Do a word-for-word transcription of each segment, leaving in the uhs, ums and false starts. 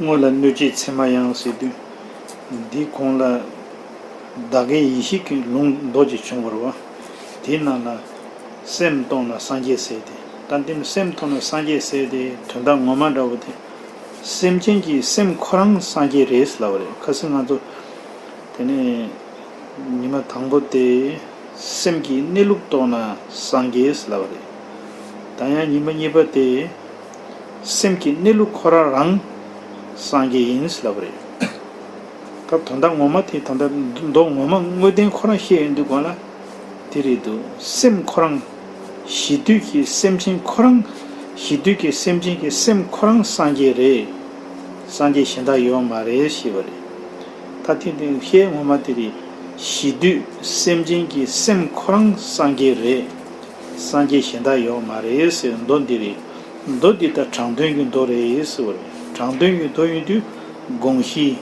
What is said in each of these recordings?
སྔོན་ལ་གནོད་བྱེད་མཚན་མ་ཡང་ཟེར་དུས། འདི་གོང་ལ་བདག་གི་ཡེ་ཤེས་ཀྱི་ལུང་མདོ་ཅིག་བྱུང་བ་རེད་བ། དེའི་ནང་ལ་སེམས་རྟོགས་ན་སངས་རྒྱས་ཟེར་ཏེ། ད་འདི་ནི་སེམས་རྟོགས་ན་སངས་རྒྱས་ཟེར་ཏེ་དོན་དག་ངོ་མ་འདྲ་བོ་དེ། སེམས་ཅན་གྱི་སེམས་ཁོ་རང་སངས་རྒྱས་རེད་ལབ་པ་རེད། ཁ་སང་ང་ཚོ་དེ་ནས་ཉི་མ་དང་པོ་དེ། སེམས་ཀྱི་གནས་ལུགས་རྟོགས་ན་སངས་རྒྱས་ལབ་པ་རེད། ད་ཡང་ཉི་མ་གཉིས་པ་དེ། སེམས་ཀྱི་གནས་ལུགས་ཁོ་རང་རང་སངས་རྒྱས་ཡིན་ལབ་པ་རེད། ད་དོན་དག་ངོ་མ་དེ་ད་ལྟ་མདོ་ངོ་མ་དངོས་བསྟན་ཁོ་རང་བཤད་ཡོང་དུས་གོང་ལ་དེ་རེད་འདུག་སེམས་ཁོ་རང་། གཞི་དུས་ཀྱི་སེམས་ཅན་ཁོ་རང་། གཞི་དུས་ཀྱི་སེམས་ཅན་གྱི་སེམས་ཁོ་རང་སངས་རྒྱས་རེད། སངས་རྒྱས་གཞན་དག་ཡོད་མ་རེད་ཞེས་པ་རེད། ད་དེ་དེ་བཤད་ངོ་མ་དེ་རེད། གཞི་དུས་སེམས་ཅན་གྱི་སེམས་ཁོ་རང་སངས་རྒྱས་རེད། སངས་རྒྱས་གཞན་དག་ཡོད་མ་རེད་ཟེར་མདོ་འདི་རེད། མདོ་འདི་ད་དྲང་དོན་གྱི་མདོ་རེད་ཟེར་བ་རེད། དྲང་དོན་གྱི་མདོ་ཡིན་དུས་དགོངས་གཞི།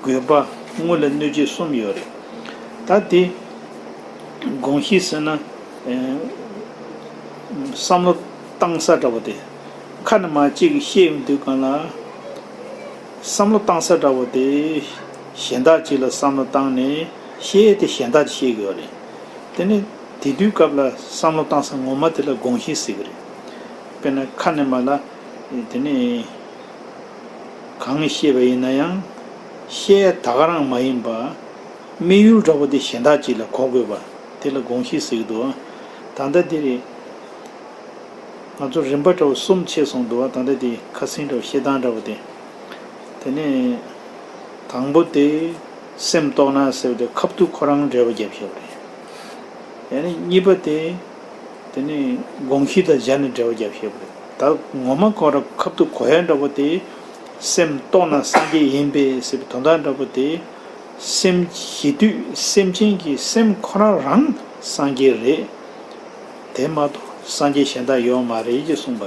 དགོས་པ། སྔོན་ལ་གནོད་བྱེད་གསུམ་ཡོད་རེད། ད་དེ་དགོངས་གཞི་ཟེར་ན། ཨེ། བསམ་བློ་བཏང་ས་འདྲ་བོ་དེ། ཁ་ནས་མར་གཅིག་བཤད་ཡོང་དུས་གང་ལ། བསམ་བློ་བཏང་ས་འདྲ་བོ་དེ། གཞན་དག་ཅིག་ལ་བསམ་བློ་བཏང་ནས་བཤད་དེ་གཞན་དག་ཅིག་བཤད་དགོས་རེད། དེ་ནི་དེ་དུས་སྐབས་ལ་བསམ་བློ་བཏང་ས་ངོ་མ་དེ་ལ་དགོངས་གཞི་ཟེར་གི་རེད། དཔེར་ན་ཁ་ནས་མར་ལ། དེ་ནི། གང་བཤད་པ་ཡིན་ན་ཡང་། བཤད་ད་ག་རང་མ་ཡིན་པ། དམིགས་ཡུལ་འདྲ་བོ་དེ་གཞན་དག་ཅིག་ལ་གོ་དགོས་པ། དེ་ལ་དགོངས་གཞི་ཟེར་གི་འདུག་ད་ལྟ་འདི་རེད། ང་ཚོ་རིམ་པ་འདྲ་བོ་གསུམ་ཕྱེ་སོང་འདུག་ད་ལྟ་དེ་ཁ་སང་འདྲ་བོ་བཤད་སྟངས་འདྲ་བོ་དེ། དེ་ནས། དང་པོ་དེ། སེམས་རྟོགས་ན་ཟེར་བ་དེ་ཁ་ཐུག་ཁོ་རང་འགྲེལ་བ་རྒྱབ་བཞག་པ་རེད། ཡང་ན་གཉིས་པ་དེ། དེ་ནས་དགོངས་གཞི་དང་སྦྱར་ནས་འགྲེལ་བ་རྒྱབ་བཞག་པ་རེད། ད་ངོ་མ་ཁོ་རང་ཁ་ཐུག་གོ་ཡ་འདྲ་བོ་དེ། སེམས་རྟོགས་ན་སངས་རྒྱས་ཡིན་པས་ཟེར་བའི་དོན་དག་འདྲ་བོ་དེ། སེམས་གཞི་དུས་སེམས་ཅན་གྱི་སེམས་ཁོ་རང་རང་སངས་རྒྱས་རེད། དེ་མ་གཏོགས་སངས་རྒྱས་གཞན་དག་ཡོད་མ་རེད་ཅེས་གསུངས་པ་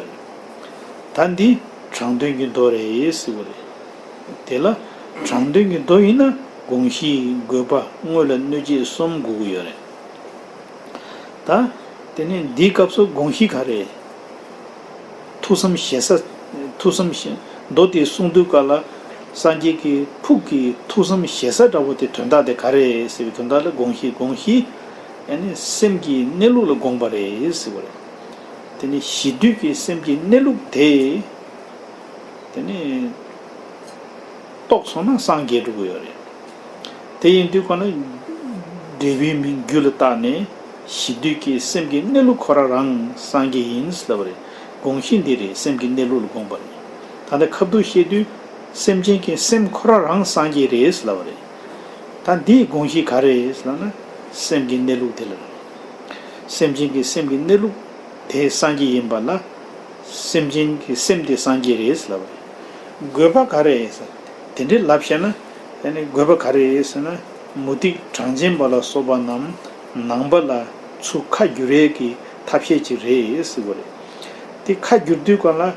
རེད། ད་འདི་དྲང་དོན་གྱི་མདོ་རེད་ཟེར་བ་རེད། དེ་ལ་དྲང་དོན་གྱི་མདོ་ཡིན་ན་དགོངས་གཞི། དགོས་པ། སྔོན་ལ་གནོད་བྱེད་གསུམ་དགོས་ཀྱི་ཡོད་རེད། ད་དེ་ནས་འདིའི་སྐབས་སུ་དགོངས་གཞི་ག་རེ། ཐུགས་བསམ་བཞེས་ས། ཐུགས་བསམ་བཞེས། མདོ་དེ་གསུང་དུས་སྐབས་ལ། སངས་རྒྱས་ཀྱི་ཕུགས་ཀྱི་ཐུགས་བསམ་བཞེས་ས་འདྲ་བོ་དེ་དོན་དག་དེ་ག་རེ་ཟེར་བའི་དོན་དག་ལ་དགོངས་གཞི། དགོངས་གཞི། ཡང་ནི་སེམས་ཀྱི་གནས་ལུགས་ལ་དགོངས་པ་རེད་ཟེར་བ་རེད། དེ་ནི་གཞི་དུས་ཀྱི་སེམས་ཀྱི་གནས་ལུགས་དེ། དེ་ནི་རྟོགས་སོང་ན་སངས་རྒྱས་འགྲོ་གི་ཡོད་རེད། དེ་ཡིན་དུས་གང་ན། འབྲས་བུའི་མིང་རྒྱུ་ལ་བཏགས་ནས་གཞི་དུས་ཀྱི་སེམས་ཀྱི་གནས་ལུགས་ཁོ་རང་རང་སངས་རྒྱས་ཡིན་ལབ་པ་རེད། དགོངས་གཞི་འདི་རེད། སེམས་ཀྱི་གནས་ལུགས་ལ་དགོངས་པ་རེད། ད་ལྟ་ཁ་ཐུག་བཤད་དུས་སེམས་ཅན་གྱི་སེམས་ཁོ་རང་རང་སངས་རྒྱས་རེད་ལབ་པ་རེད། ད་འདིའི་དགོངས་གཞི་ག་རེ་ལབ་ན། སེམས་ཀྱི་གནས་ལུགས་དེ་ལ་རེད། སེམས་ཅན་གྱི་སེམས་ཀྱི་གནས་ལུགས་དེ་སངས་རྒྱས་ཡིན་པ་ལ། སེམས་ཅན་གྱི་སེམས་དེ་སངས་རྒྱས་རེད་ལབ་པ་རེད། དགོས་པ་ག་རེ་ཟེར། དེ་འདྲའི་ལབ་བཤད་ན། ཨ་ནི་དགོས་པ་ག་རེ་ཟེར་ན། མུ་སྟེགས་གྲངས་ཅན་པ་ལ་སོགས་པ་རྣམས་ནང་པ་ལ་ཚུར་ཁ་བསྒྱུར་ཡས་ཀྱི་ཐབས་ཤེས་ཅིག་རེད་ཟེར་བ་རེད། དེ་ཁ་བསྒྱུར་དུས་གང་ལ་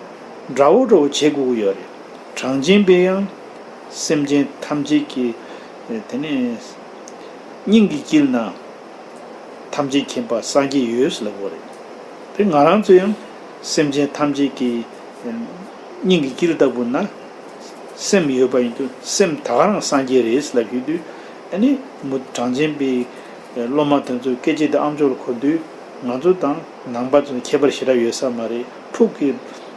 འདྲ་བོ་འདྲ་བོ་བྱེད་དགོས་ཀྱི་ཡོད་རེད། གྲངས་ཅན་པས་ཡང་སེམས་ཅན་ཐམས་ཅད་ཀྱི། དེ་ནས་སྙིང་གི་དཀྱིལ་ན། ཐམས་ཅད་མཁྱེན་པ་སངས་རྒྱས་ཡོད་ཟེར་ལབ་དགོས་རེད། དེ་ང་རང་ཚོ་ཡང་སེམས་ཅན་ཐམས་ཅད་ཀྱི་སྙིང་གི་དཀྱིལ་ལྟ་བུ་ན་སེམས་ཡོད་པ་ཡིན་དུས་སེམས་ད་ག་རང་སངས་རྒྱས་རེད་ཟེར་ལབ་ཡོད་དུས། ཨ་ནི་མུ་གྲངས་ཅན་པའི་སློབ་མ་དེ་ཚོའི་སྐད་ཆ་དེ་ཨམ་ཅོག་ལ་གོ་དུས་ང་ཚོ་དང་ནང་པ་ཚོ་ཁྱད་པར་ཞེ་དྲག་ཡོད་ས་མ་རེད། ཕུགས་ཀྱི་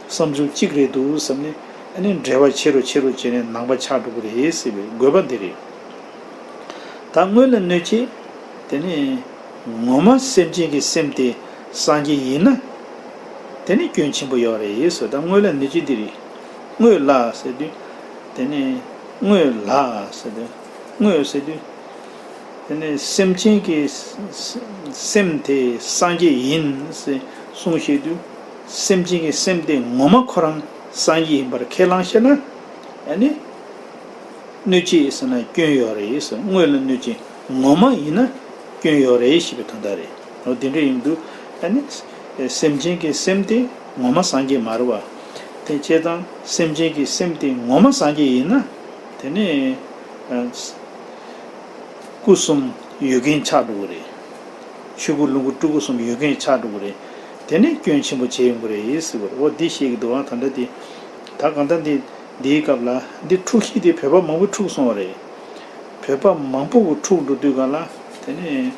བསམ་ཚུལ་གཅིག་རེད་འདུག་བསམ་ནས། ཨ་ནི་འབྲེལ་བ་ཆེ་རུ་ཆེ་རུ་བྱས་ནས་ནང་པ་ཆགས་འགྲོ་གི་རེད་ཟེར་བའི་དགོས་པ་འདི་རེད། ད་སྔོན་ལ་གནོད་བྱེད། དེ་ནི་ངོ་མ་སེམས་ཅན་གྱི་སེམས་དེ་སངས་རྒྱས་ཡིན་ན། དེ་ནི་སྐྱོན་ཆེན་པོ་ཡོད་རེད་ཟེར། ད་སྔོན་ལ་གནོད་བྱེད་འདི་རེད། སྔོན་ལ་ཟེར་དུས། དེ་ནི་སྔོན་ལ་ཟེར་དུས། སྔོན་ཟེར་དུས། དེ་ནི་སེམས་ཅན་གྱི་སེམས་དེ་སངས་རྒྱས་ཡིན་ཟེར་གསུངས་བཤད་དུས། སེམས་ཅན་གྱི་སེམས་དེ་ངོ་མ་ཁོ་རང་སངས་རྒྱས་ཡིན་པར་ཁས་བླངས་བཤད་ན། ཨ་ནི། གནོད་བྱེད་ཟེར་ན་སྐྱོན་ཡོད་རེད་ཟེར། སྔོན་ལ་གནོད་བྱེད་ངོ་མ་ཡིན་ན་སྐྱོན་ཡོད་རེད་ཞེས་པའི་དོན་དག་རེད། འོ་དེ་འདྲ་ཡིན་དུས་ཨ་ནི་སེམས་ཅན་གྱི་སེམས་དེ་ངོ་མ་སངས་རྒྱས་མ་རེད་བ། དེ་བྱས་ཙང་སེམས་ཅན་གྱི་སེམས་དེ་ངོ་མ་སངས་རྒྱས་ཡིན་ན་དེ་ནི་སྐུ་གསུམ་ཡོད་མཁན་ཆགས་འགྲོ་གི་རེད། ཆོས་སྐུ་ལོངས་སྐུ་སྤྲུལ་སྐུ་གསུམ་ཡོད་མཁན་ཆགས་འགྲོ་གི་རེད། དེ་ནི་སྐྱོན་ཆེན་པོ་བྱས་ཡོང་གི་རེད་ཟེར་བ་རེད། འོ་འདི་བཤད་ཀྱི་འདུག་ཨ། ད་ལྟ་འདི་ད་གང་ལྟར་འདི། འདིའི་སྐབས་ལ་འདི་འཁྲུགས་གཞི་དེ་བོད་པ་མང་པོ་འཁྲུགས་སོང་བ་རེད། བོད་པ་མང་པོ་གི་འཁྲུགས་འགྲོ་དུས་ག་ལ་དེ་ནས་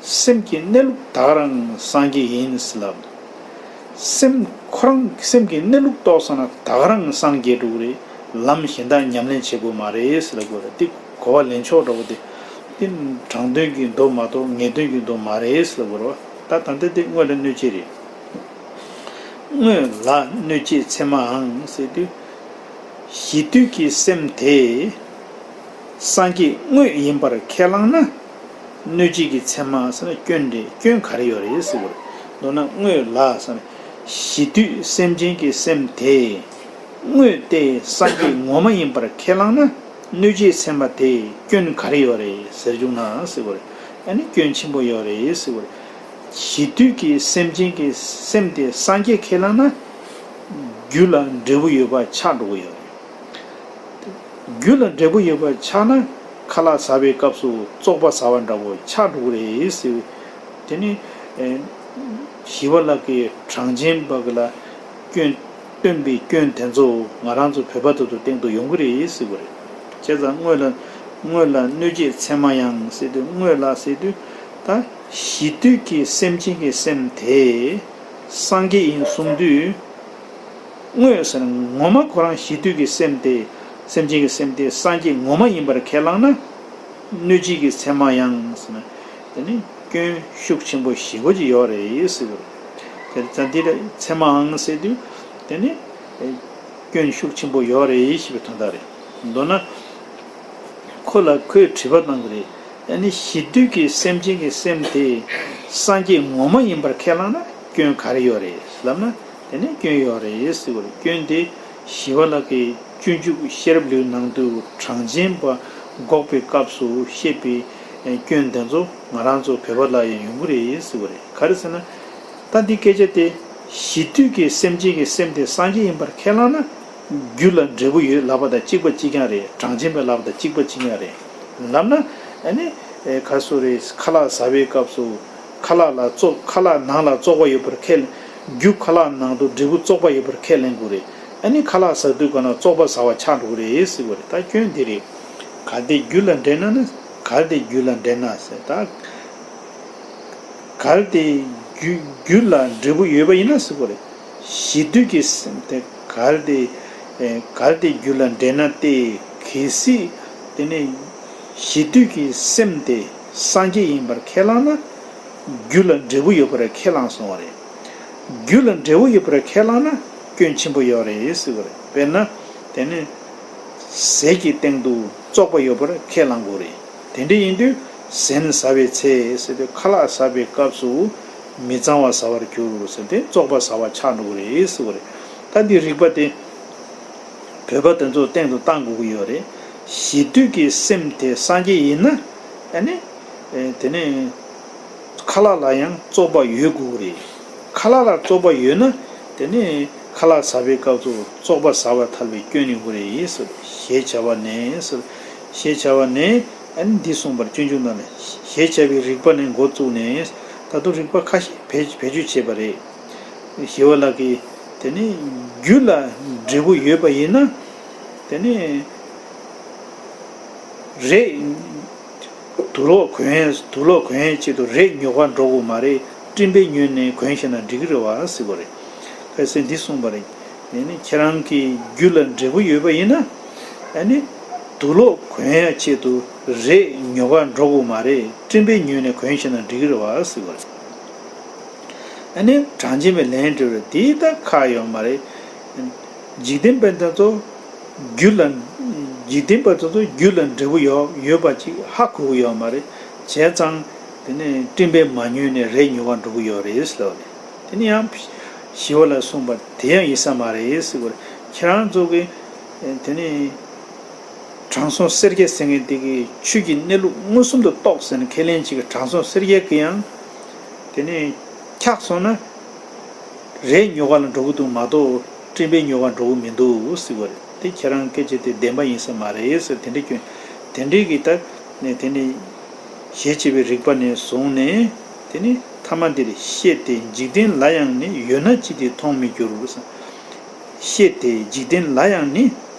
སེམས་ཀྱི་གནས་ལུགས་ད་ག་རང་སངས་རྒྱས་ཡིན་ཟེར་ལབ། སེམས་ཁོ་རང་སེམས་ཀྱི་གནས་ལུགས་རྟོགས་སོང་ན་ད་ག་རང་སངས་རྒྱས་འགྲོ་གི་རེད། ལམ་གཞན་དག་ཉམས་ལེན་བྱེད་དགོས་མ་རེད་ཟེར་ལབ་དགོས་རེད། འདི་གོ་བ་ལེན་ཕྱོགས་འདྲ་བོ་དེ་འདི་དྲང་དོན་གྱི་མདོ་མ་གཏོགས་ངེས་དོན་གྱི་མདོ་མ་རེད་ཟེར་ལབ་དགོས་རེད་བ། ད་ད་ལྟ་འདི་དངོས་ལ་གནོད་བྱེད་རེད། དངོས་ལ་གནོད་བྱེད་ཚད་མའང་ཟེར་དུས། གཞི་དུས་ཀྱི་སེམས་དེ་སངས་རྒྱས་དངོས་ཡིན་པར་ཁས་བླངས་ན། གནོད་བྱེད་ཀྱི་ཚད་མ་ཟེར་ན་སྐྱོན་རེད། སྐྱོན་ག་རེ་ཡོད་རེད་ཟེར་བ་རེད། མདོར་ན་དངོས་ལ་ཟེར་ན་གཞི་དུས་སེམས་ཅན་གྱི་སེམས་དེ་དངོས་ཏེ་སངས་རྒྱས་ངོ་མ་ཡིན་པར་ཁས་བླངས་ན། གནོད་བྱེད་ཚད་མ་དེ་སྐྱོན་ག་རེ་ཡོད་རེད་ཟེར་བྱུང་ན་ཟེར་བ་རེད། ཨ་ནི་སྐྱོན་ཆེན་པོ་ཡོད་རེད་ཟེར་བ་རེད། གཞི་དུས་ཀྱི་སེམས་ཅན་གྱི་སེམས་དེ་སངས་རྒྱས་ཁས་བླངས་ན། རྒྱུ་ལ་འབྲས་བུ་ཡོད་པ་ཆགས་འགྲོ་གི་ཡོད་རེད། རྒྱུ་ལ་འབྲས་བུ་ཡོད་པ་ཆགས་ན་ཁ་ལག་ཟ་བའི་སྐབས་སུ་བཙོག་པ་ཟ་བ་འདྲ་བོ་ཆགས་འགྲོ་གི་རེད་ཟེར་བ། དེ་ནི་ཨེ་ཞི་བ་ལྷ་གིས་གྲངས་ཅན་པ་གི་ལ་སྐྱོན་སྟོན་པའི་སྐྱོན་དེ་ཚོ་ང་རང་ཚོ་བོད་པ་དེ་ཚོ་སྟེང་དུ་ཡོང་གི་རེད་ཟེར་བ་རེད། བྱས་ཙང་དངོས་ལ་དངོས་ལ་གནོད་བྱེད་ཚད་མ་ཡང་ཟེར་དུས་དངོས་ལ་ཟེར་དུས་ད་གཞི་དུས་ཀྱི་སེམས་ཅན་གྱི་སེམས་དེ་སངས་རྒྱས་ཡིན་གསུང་དུས། དངོས་ཟེར་ན་ངོ་མ་ཁོ་རང་གཞི་དུས་ཀྱི་སེམས་དེ་སེམས་ཅན་གྱི་སེམས་དེ་སངས་རྒྱས་ངོ་མ་ཡིན་པར་ཁས་བླངས་ན། གནོད་བྱེད་ཀྱི་ཚད་མ་ཡང་ཟེར་ན། དེ་ནི་སྐྱོན་ཤུགས་ཆེན་པོ་ཞེ་པོ་ཅིག་ཡོད་རེད་ཟེར་བ་རེད། དེ་ཙང་འདི་ལ་ཚད་མའང་ཟེར་དུས་དེ་ནི་སྐྱོན་ཤུགས་ཆེན་པོ་ཡོད་རེད་ཞེས་པའི་དོན་དག་རེད། མདོར་ན་ཁོ་ལ་ཁོས་དྲི་བ་བཏང་གི་རེད། ཨ་ནི་གཞི་དུས་ཀྱི་སེམས་ཅན་གྱི་སེམས་དེ་སངས་རྒྱས་ངོ་མ་ཡིན་པར་ཁས་བླངས་ན་སྐྱོན་ག་རེ་ཡོད་རེད་ལབ་ན། དེ་ནི་སྐྱོན་ཡོད་རེད་ཟེར་བ་རེད། སྐྱོན་དེ་ཞི་བ་ལྷ་གི་སྤྱོད་འཇུག་ཤེས་རབ་ལེའུ་ནང་དུ་གྲངས་ཅན་པ་འགོག་པའི་སྐབས་སུ་བཤད་པའི་སྐྱོན་དེ་ཚོ་ང་རང་ཚོ་བོད་པ་ལ་ཡང་ཡོང་གི་རེད་ཟེར་བ་རེད། ག་རེ་ཟེར་ན། ད་འདི་སྐད་ཆ་དེ་གཞི་དུས་ཀྱི་སེམས་ཅན་གྱི་སེམས་དེ་སངས་རྒྱས་ཡིན་པར་ཁས་བླངས་ན། རྒྱུ་ལ་འབྲས་བུ་ཡོད་ལབ་པ་དང་གཅིག་པ་གཅིག་རྐྱང་རེད། གྲངས་ཅན་པས་ལབ་པ་དང་གཅིག་པ་གཅིག་རྐྱང་རེད་ལབ་ན། ཨ་ནི་ཨེ་ག་སོ་རེད། ཁ་ལག་ཟ་བའི་སྐབས་སུ་ཁ་ལག་ལ་བཙོག་ཁ་ལག་ནང་ལ་བཙོག་པ་ཡོད་པར་ཁས་ལེན། རྒྱུ་ཁ་ལག་ནང་དུ་འབྲས་བུ་བཙོག་པ་ཡོད་པར་ཁས་ལེན་དགོས་རེད། ཨ་ནི་ཁ་ལག་ཟ་དུས་ག་ན་བཙོག་པ་ཟ་བ་ཆགས་འགྲོ་གི་རེད་ཟེར་བ་རེད། ད་སྐྱོན་འདི་རེད། གལ་ཏེ་རྒྱུ་ལ་འབྲེལ་ན་ན། གལ་ཏེ་རྒྱུ་ལ་འབྲེལ་ན་ཟེར་ད། གལ་ཏེ་རྒྱུ་རྒྱུ་ལ་འབྲས་བུ་ཡོད་པ་ཡིན་ན་ཟེར་བ་རེད། གཞི་དུས་ཀྱི་སེམས་དེ་གལ་ཏེ་ཨེ་གལ་ཏེ་རྒྱུ་ལ་འབྲེལ་ན་སྟེ། གལ་སྲིད་དེ་ནི་གཞི་དུས་ཀྱི་སེམས་དེ་སངས་རྒྱས་ཡིན་པར་ཁས་བླངས་ན། རྒྱུ་ལ་འབྲས་བུ་ཡོད་པར་ཁས་བླངས་སོང་བ་རེད། རྒྱུ་ལ་འབྲས་བུ་ཡོད་པར་ཁས་བླངས་ན་སྐྱོན་ཆེན་པོ་ཡོད་རེད་ཟེར་བ་རེད། དཔེར་ན་དེ་ནི་ཟས་ཀྱི་སྟེང་དུ་བཙོག་པ་ཡོད་པར་ཁས་བླངས་དགོས་རེད། དེ་འདྲ་ཡིན་དུས་ཟན་ཟ་བའི་ཚེ་ཟེར་དུས་ཁ་ལག་ཟ་བའི་སྐབས་སུ་མི་གཙང་བ་ཟ་བར་འགྱུར་ཟེར་ཏེ་བཙོག་པ་ཟ་བ་ཆགས་འགྲོ་གི་རེད་ཟེར་བ་རེད། ད་འདི་རིགས་པ་དེ་བོད་པ་དེ་ཚོ་སྟེང་དུ་བཏང་དགོས་ཀྱི་ཡོད་རེད། གཞི་དུས་ཀྱི་སེམས་དེ་སངས་རྒྱས་ཡིན་ན། ཨ་ནི་ཨེ་དེ་ནི་ཁ་ལག་ལ་ཡང་བཙོག་པ་ཡོད་དགོས་ཀྱི་རེད། ཁ་ལག་ལ་བཙོག་པ་ཡོད་ན་དེ་ནི་ཁ་ལག་ཟ་བའི་སྐབས་སུ་བཙོག་པ་ཟ་བར་ཐལ་བའི་སྐྱོན་ཡོང་གི་རེད་ཟེར། ཞེས་བྱ་བ་ནས་ཟེར། ཞེས་བྱ་བ་ནས་ཨ་ནི་འདི་གསུངས་པར་སྤྱོད་འཇུག་ནང་ལ་ཞེས་བྱ་བའི་རིགས་པ་ནས་འགོ་བཙུགས་ནས་ད་དུང་རིགས་པ་ཁ་ཤས་བེད་བེད་སྤྱོད་བྱས་པ་རེད། ཞི་བ་ལྷ་གིས་དེ་ནི་རྒྱུ་ལ་འབྲས་བུ་ཡོད་པ་ཡིན་ན་དེ་ནི་རེད། དུག་ལོག་གོན་དུག་ལོག་གོན་ཡས་ཆེད་དུ་རས་ཉོ་གར་འགྲོ་དགོས་མ་རེད། སྤྲིན་པས་ཉོས་ནས་གོན་ཤེས་ན་འགྲིག་གི་རེད་བ་ཟེར་བ་རེད། གལ་སྲིད་འདི་གསུངས་པ་རེད། དེ་ནི་ཁྱེད་རང་གི་རྒྱུ་ལ་འབྲས་བུ་ཡོད་པ་ཡིན་ན་ཨ་ནི་དུག་ལོག་གོན་ཡས་ཆེད་དུ་རས་ཉོ་གར་འགྲོ་དགོས་མ་རེད། སྤྲིན་པས་ཉོས་ནས་གོན་ཤེས་ན་འགྲིག་གི་རེད་བ་ཟེར་བ་རེད། ཨ་ནི་གྲངས་ཅན་པའི་ལན་འདྲི་བ་དེ་ད་ཁག་ཡོད་མ་རེད། འཇིག་རྟེན་པ་དེ་ཚོ་རྒྱུ་ལ་འཇིག་རྟེན་པ་དེ་ཚོ་རྒྱུ་ལ་འབྲས་བུ་ཡོད་ཡོད་པ་ཅིག་ཧ་གོ་གི་ཡོད་མ་རེད། བྱས་ཙང་དེ་ནས་སྤྲིན་པས་མ་ཉོས་ནས་རས་ཉོ་གར་འགྲོ་གི་ཡོད་རེད་ཟེར་བ་རེད། དེ་ནི་ཡང་ཞི་བ་ལྷས་གསུངས་པ་དེ་ཡང་ཡིན་ས་མ་རེད་ཟེར་བ་རེད། ཁྱེད་རང་ཚོ་གི་དེ་ནི་དྲང་སྲོང་སེར་སྐྱ་ཟེར་མཁན་དེ་གིས་ཆོས་ཀྱི་གནས་ལུགས་མངོན་སུམ་དུ་རྟོགས་ཟེར་ནས་ཁས་ལེན་བྱེད་ཀྱི་དྲང་སྲོང་སེར་སྐྱ་གིས་ཡང་དེ་ནས་འཁྱགས་སོང་ན་རས་ཉོ་ག་ལ་འགྲོ་གི་འདུག་མ་གཏོགས་སྤྲིན་པས་ཉོ་ག་འགྲོ་གི་མི་འདུག་ཟེར་བ་རེད། དེ་ཁྱེད་རང་སྐད་ཆ་དེ་བདེན་པ་ཡིན་ས་མ་རེད་ཟེར། དེ་འདྲ་སྐྱོན་དེ་འདྲའི་གི་ད་ནས་དེ་ནས་ཞེས་བྱ་བའི་རིགས་པ་ནས་བཟུང་ནས་དེ་ནས་ཐ་མ་འདིར་བཤད་དེ་འཇིག་རྟེན་ལ་ཡང་ནི་ཡོད་ན་ཅི་སྟེ་མཐོང་མི་འགྱུར་ཟེར། བཤད་དེ་འཇིག་རྟེན་ལ་ཡང་ནི་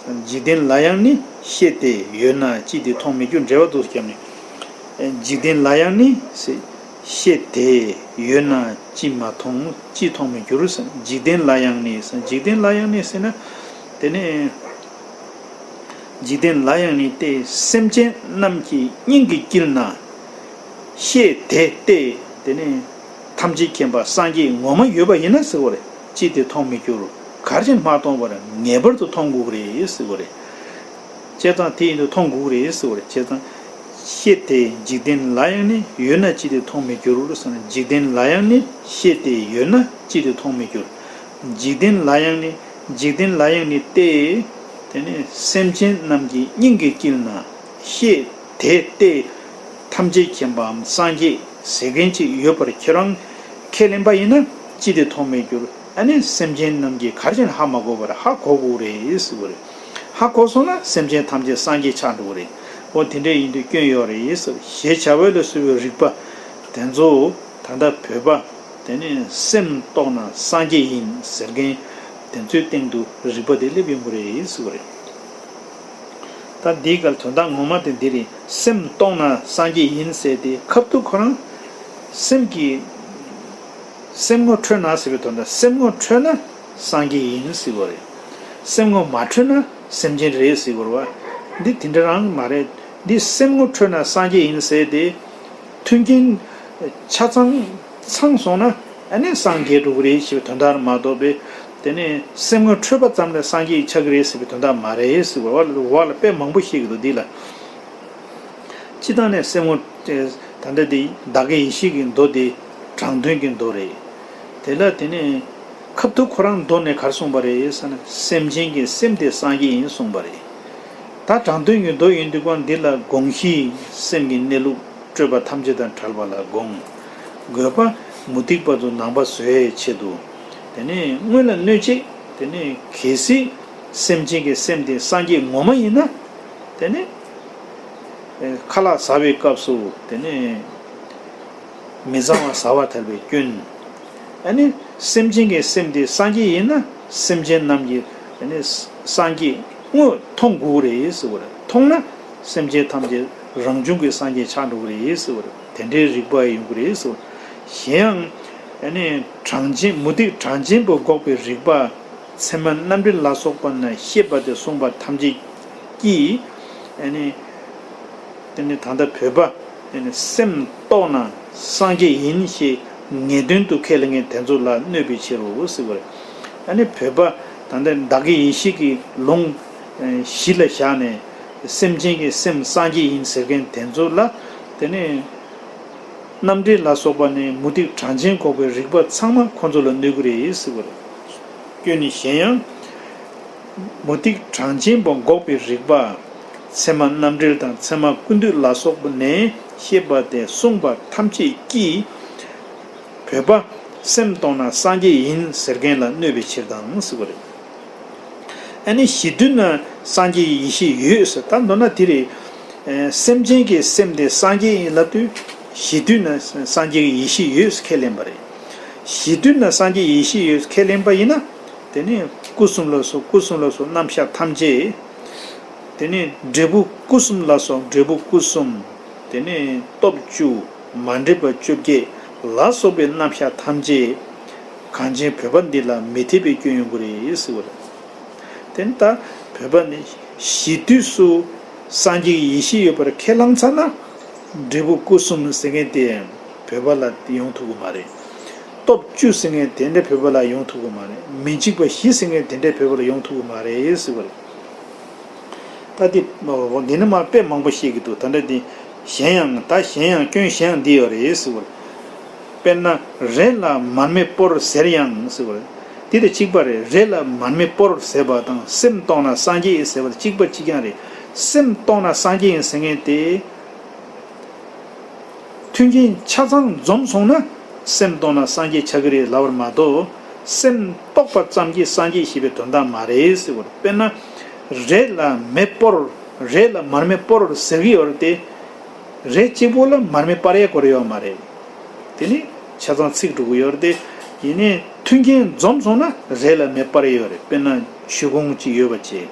འཇིག་རྟེན་ལ་ཡང་ནི་ཤེས་དེ་ཡོད་ན་ཅི་སྟེ་མཐོང་མི་འགྱུར། འགྲེལ་པ་འདུག་སེ་བརྒྱབ་ནས། འཇིག་རྟེན་ལ་ཡང་ནི་ཟེར། ཤེས་དེ་ཡོད་ན་ཅི་མ་མཐོང་ཅི་མཐོང་མི་འགྱུར་ཟེར། འཇིག་རྟེན་ལ་ཡང་ནི་ཟེར། འཇིག་རྟེན་ལ་ཡང་ནི་ཟེར་ན། དེ་ནི། འཇིག་རྟེན་ལ་ཡང་ནི་སྟེ། སེམས་ཅན་རྣམས་ཀྱི་སྙིང་གི་དཀྱིལ་ན། ཤེས་དེ་སྟེ། དེ་ནི་ཐམས་ཅད་མཁྱེན་པ་སངས་རྒྱས་ངོ་མ་ཡོད་པ་ཡིན་ན་ཟེར་བ་རེད། ཅི་སྟེ་མཐོང་མི་འགྱུར། ག་རེ་བྱས་མ་མཐོང་བར་ངེས་པར་དུ་མཐོང་དགོས་ཀྱི་རེད་ཟེར་བ་རེད། བྱས་ཙང་དེ་ཡིན་དུས་མཐོང་དགོས་ཀྱི་རེད་ཟེར་བ་རེད། བྱས་ཙང་། ཤེས་དེ་འཇིག་རྟེན་ལ་ཡང་ནི་ཡོད་ན་ཅི་སྟེ་མཐོང་མི་འགྱུར་ཟེར་ན། འཇིག་རྟེན་ལ་ཡང་ནི་ཤེས་དེ་ཡོད་ན་ཅི་སྟེ་མཐོང་མི་འགྱུར། འཇིག་རྟེན་ལ་ཡང་ནི། འཇིག་རྟེན་ལ་ཡང་ནི་སྟེ། དེ་ནི་སེམས་ཅན་རྣམས་ཀྱི་སྙིང་གི་དཀྱིལ་ན་ཤེས་དེ་སྟེ། ཐམས་ཅད་མཁྱེན་པའམ་སངས་རྒྱས་ཟེར་མཁན་ཅིག་ཡོད་པར་ཁྱེད་རང་ཁས་ལེན་པ་ཡིན་ན་ཅི་སྟེ་མཐོང་མི་འགྱུར། ཨ་ནི་སེམས་ཅན་རྣམས་ཀྱིས་ག་རེ་བྱས་ནས་ཧ་མ་གོ་བར་ཧ་གོ་དགོས་རེད་ཟེར་བ་རེད། ཧ་གོ་སོང་ན་སེམས་ཅན་ཐམས་ཅད་སངས་རྒྱས་ཆགས་འགྲོ་གི་རེད། འོ་དེ་འདྲ་ཡིན་དུས་སྐྱོན་ཡོད་རེད་ཟེར། ཞེས་བྱ་བ་ལ་སོགས་པའི་རིགས་པ་དེ་ཚོ་ད་ལྟ་བོད་པ། དེ་ནས་སེམས་རྟོགས་ན་སངས་རྒྱས་ཡིན་ཟེར་མཁན་དེ་ཚོའི་སྟེང་དུ་རིགས་པ་དེ་སླེབས་ཡོང་གི་རེད་ཟེར་བ་རེད། ད་འདིའི་སྐབས་དོན་དག་ངོ་མ་དེ་འདི་རེད། སེམས་རྟོགས་ན་སངས་རྒྱས་ཡིན་ཟེར་ཏེ། ཁབ་ཏུ་ཁོ་རང་སེམས་ཀྱི། སེམས་ངོ་འཕྲོད་ན་ཟེར་བའི་དོན་དག་སེམས་ངོ་འཕྲོད་ན་སངས་རྒྱས་ཡིན་ཟེར་བ་རེད། སེམས་ངོ་མ་འཕྲོད་ན་སེམས་ཅན་རེད་ཟེར་བ་རེད་བ། འདི་དེ་འདྲ་རང་མ་རེད། འདི་སེམས་ངོ་འཕྲོད་ན་སངས་རྒྱས་ཡིན་ཟེར་ཏེ། མཐུན་རྐྱེན་ཆ་ཚང་ཚང་སོང་ན་ཨ་ནི་སངས་རྒྱས་འགྲོ་གི་རེད་ཞེས་པའི་དོན་དག་མ་གཏོགས་པའི། དེ་ནས་སེམས་ངོ་འཕྲོད་པ་ཙམ་ལས་སངས་རྒྱས་ཆགས་ཀྱི་རེད་ཟེར་བའི་དོན་དག་མ་རེད་ཟེར་བ་བ་ལ་དཔེ་མང་པོ་བཤད་ཀྱི་འདུག་འདི་ལ། སྤྱིར་བཏང་ནས་སེམས་ངོ་། ད་ལྟ་འདི་བདག་གི་ཡེ་ཤེས་ཀྱི་མདོ་དེ་དྲང་དོན་གྱི་མདོ་རེད། དེ་ལ་དེ་ནས་ཁབ་ཏུ་ཁོ་རང་མདོ་ནས་ག་རེ་གསུངས་པ་རེད་ཟེར་ན། སེམས་ཅན་གྱི་སེམས་དེ་སངས་རྒྱས་ཡིན་གསུངས་པ་རེད། ད་དྲང་དོན་གྱི་མདོ་ཡིན་དུས་ཀྱང་འདི་ལ་དགོངས་གཞི་སེམས་ཀྱི་གནས་ལུགས་སྤྲོས་པ་ཐམས་ཅད་དང་བྲལ་བ་ལ་དགོངས། དགོས་པ་མུ་སྟེགས་པ་ཚོ་ནང་པ་བཟོ་བའི་ཆེད་དུ། དེ་ནས་སྔོན་ལ་གནོད་བྱེད། དེ་ནས་གལ་སྲིད་སེམས་ཅན་གྱི་སེམས་དེ་སངས་རྒྱས་ངོ་མ་ཡིན་ན། དེ་ནས་ཁ་ལག་ཟ་བའི་སྐབས་སུ་དེ་ནས་མི་གཙང་བ་ཟ་བ་ཐལ་བའི་སྐྱོན། ཨ་ནི་སེམས་ཅན་གྱི་སེམས་དེ་སངས་རྒྱས་ཡིན་ན་སེམས་ཅན་རྣམས་ཀྱི་དེ་ནས་སངས་རྒྱས་དངོས་མཐོང་དགོས་རེད་ཟེར་བ་རེད། མཐོང་ན་སེམས་ཅན་ཐམས་ཅད་རང་བྱུང་གི་སངས་རྒྱས་ཆགས་འགྲོ་གི་རེད་ཟེར་བ་རེད། དེ་འདྲའི་རིགས་པ་ཡོང་གི་རེད་ཟེར་བ་རེད། གཞན་ཡང་ཨ་ནི་གྲངས་ཅན་མུ་སྟེགས་གྲངས་ཅན་པོ་འགོག་པའི་རིགས་པ། ཚད་མ་རྣམ་འགྲེལ་ལ་སོགས་པ་ན་བཤད་པ་དེ་གསུངས་པ་ཐམས་ཅད་ཀྱིས། ཨ་ནི། དེ་ནི་ད་ལྟ་བོད་པ། དེ་ནི་སེམས་རྟོགས་ན་སངས་རྒྱས་ཡིན་ཞེས་ངེས་དོན་དུ་ཁས་ལེན་མཁན་དེ་ཚོ་ལ་གནོད་པའི་ཕྱིར་རོ་ཟེར་བ་རེད། ཨ་ནི་བོད་པ་ད་ལྟ་བདག་གི་ཡེ་ཤེས་ཀྱི་ལུང་གཞི་ལ་བཞག་ནས་སེམས་ཅན་གྱི་སེམས་སངས་རྒྱས་ཡིན་ཟེར་མཁན་དེ་ཚོ་ལ། དེ་ནི། རྣམ་འགྲེལ་ལ་སོགས་པ་ནས་མུ་སྟེགས་གྲངས་ཅན་འགོག་པའི་རིགས་པ་ཚང་མ་ཁོ་ཚོ་ལ་གནོད་ཀྱི་རེད་ཟེར་བ་རེད། སྐྱོན་ནི་གཞན་ཡང་། མུ་སྟེགས་གྲངས་ཅན་པོ་འགོག་པའི་རིགས་པ། ཚད་མ་རྣམ་འགྲེལ་དང་ཚད་མ་ཀུན་བཏུས་ལ་སོགས་པ་ནས་བཤད་པ་དེ་གསུངས་པ་ཐམས་ཅད་ཀྱིས། བོད་པ་སེམས་རྟོགས་ན་སངས་རྒྱས་ཡིན་ཟེར་མཁན་ལ་གནོད་པའི་ཕྱིར་དང་ཟེར་བ་རེད། ཨ་ནི་གཞི་དུས་ན་སངས་རྒྱས་ཀྱི་ཡེ་ཤེས་ཡོད་ཟེར། ད་མདོར་ན་དེ་རེད། ཨེ། སེམས་ཅན་གྱི་སེམས་དེ་སངས་རྒྱས་ཡིན་ལབ་དུས་གཞི་དུས་ན་སངས་རྒྱས་ཀྱི་ཡེ་ཤེས་ཡོད་ཟེར་ཁས་ལེན་པ་རེད། གཞི་དུས་ན་སངས་རྒྱས་ཀྱི་ཡེ་ཤེས་ཡོད་ཟེར་ཁས་ལེན་པ་ཡིན་ན། དེ་ནི་སྐུ་གསུམ་ལ་སོགས། སྐུ་གསུམ་ལ་སོགས་རྣམ་གཞག་ཐམས་ཅད། དེ་ནས་འབྲས་བུ་སྐུ་གསུམ་ལ་སོགས། འབྲས་བུ་སྐུ་གསུམ། དེ་ནས་སྟོབས་བཅུ། མ་འདྲེས་པ་བཅོ་བརྒྱད་ལ་སོགས་པའི་རྣམ་གཞག་ཐམས་ཅད་གངས་ཅན་བོད་པ་འདི་ལ་མི་འཐད་པའི་སྐྱོན་ཡོང་གི་རེད་ཟེར་བ་རེད། དེ་ནི་ད་བོད་པ་ནི་གཞི་དུས་སུ་སངས་རྒྱས་ཀྱི་ཡེ་ཤེས་ཡོད་པར་ཁས་བླངས་ཚར་ན། འབྲས་བུ་སྐུ་གསུམ་ཟེར་མཁན་དེ་བོད་པ་ལ་ཡོང་ཐུབ་ཀྱི་མ་རེད། སྟོབས་བཅུ་ཟེར་མཁན་དེ་འདྲ་བོད་པ་ལ་ཡོང་ཐུབ་ཀྱི་མ་རེད། མི་འཇིགས་པ་བཞི་ཟེར་མཁན་དེ་འདྲ་བོད་པ་ལ་ཡོང་ཐུབ་ཀྱི་མ་རེད་ཟེར་བ་རེད། ད་དེ། འོ། འདི་ནི་མ་དཔེ་མང་པོ་བཤད་ཀྱི་འདུག་ད་ལྟ་འདི་གཞན་ཡང་། ད་གཞན་ཡང་སྐྱོན་གཞན་ཡང་འདི་ཡོད་རེད་ཟེར་བ་རེད། དཔེར་ན་རེ་ལ་མར་མེ་སྤོར་ཟེར་ཡང་ཟེར་བ་རེད། འདི་དང་གཅིག་པ་རེད། རེ་ལ་མར་མེ་སྤོར་ཟེར་བ་དང་སེམས་རྟོགས་ན་སངས་རྒྱས་ཡིན་ཟེར་བ་དང་གཅིག་པ་གཅིག་རྐྱང་རེད། སེམས་རྟོགས་ན་སངས་རྒྱས་ཡིན་ཟེར་མཁན་དེ། མཐུན་རྐྱེན་ཆ་ཚང་འཛོམས་སོང་ན་སེམས་རྟོགས་ན་སངས་རྒྱས་ཆགས་ཀྱི་རེད་ལབ་པར་མ་གཏོགས། སེམས་རྟོགས་པ་ཙམ་གྱིས་སངས་རྒྱས་ཞེས་པའི་དོན་དག་མ་རེད་ཟེར་བ་རེད། དཔེར་ན། རེ་ལ་མེ་སྤོར། རེ་ལ་མར་མེ་སྤོར་ཟེར་གྱི་ཡོད་རེད་དེ། རེ་གཅིག་པོ་ལ་མར་མེ་སྤར་ཡས་དགོས་ཡོད་མ་རེད། དེ་ནི་ཆ་ཚང་ཚིག་འགྲོ་གི་ཡོད་རེད་དེ། ཡིན་ནའི་མཐུན་རྐྱེན་འཛོམས་སོང་ན་རེ་ལ་མེ་སྤར་ཡས་ཡོད་རེད། དཔེར་ན་ཆུ་ཁུང་གཅིག་ཡོད་པ་བྱས།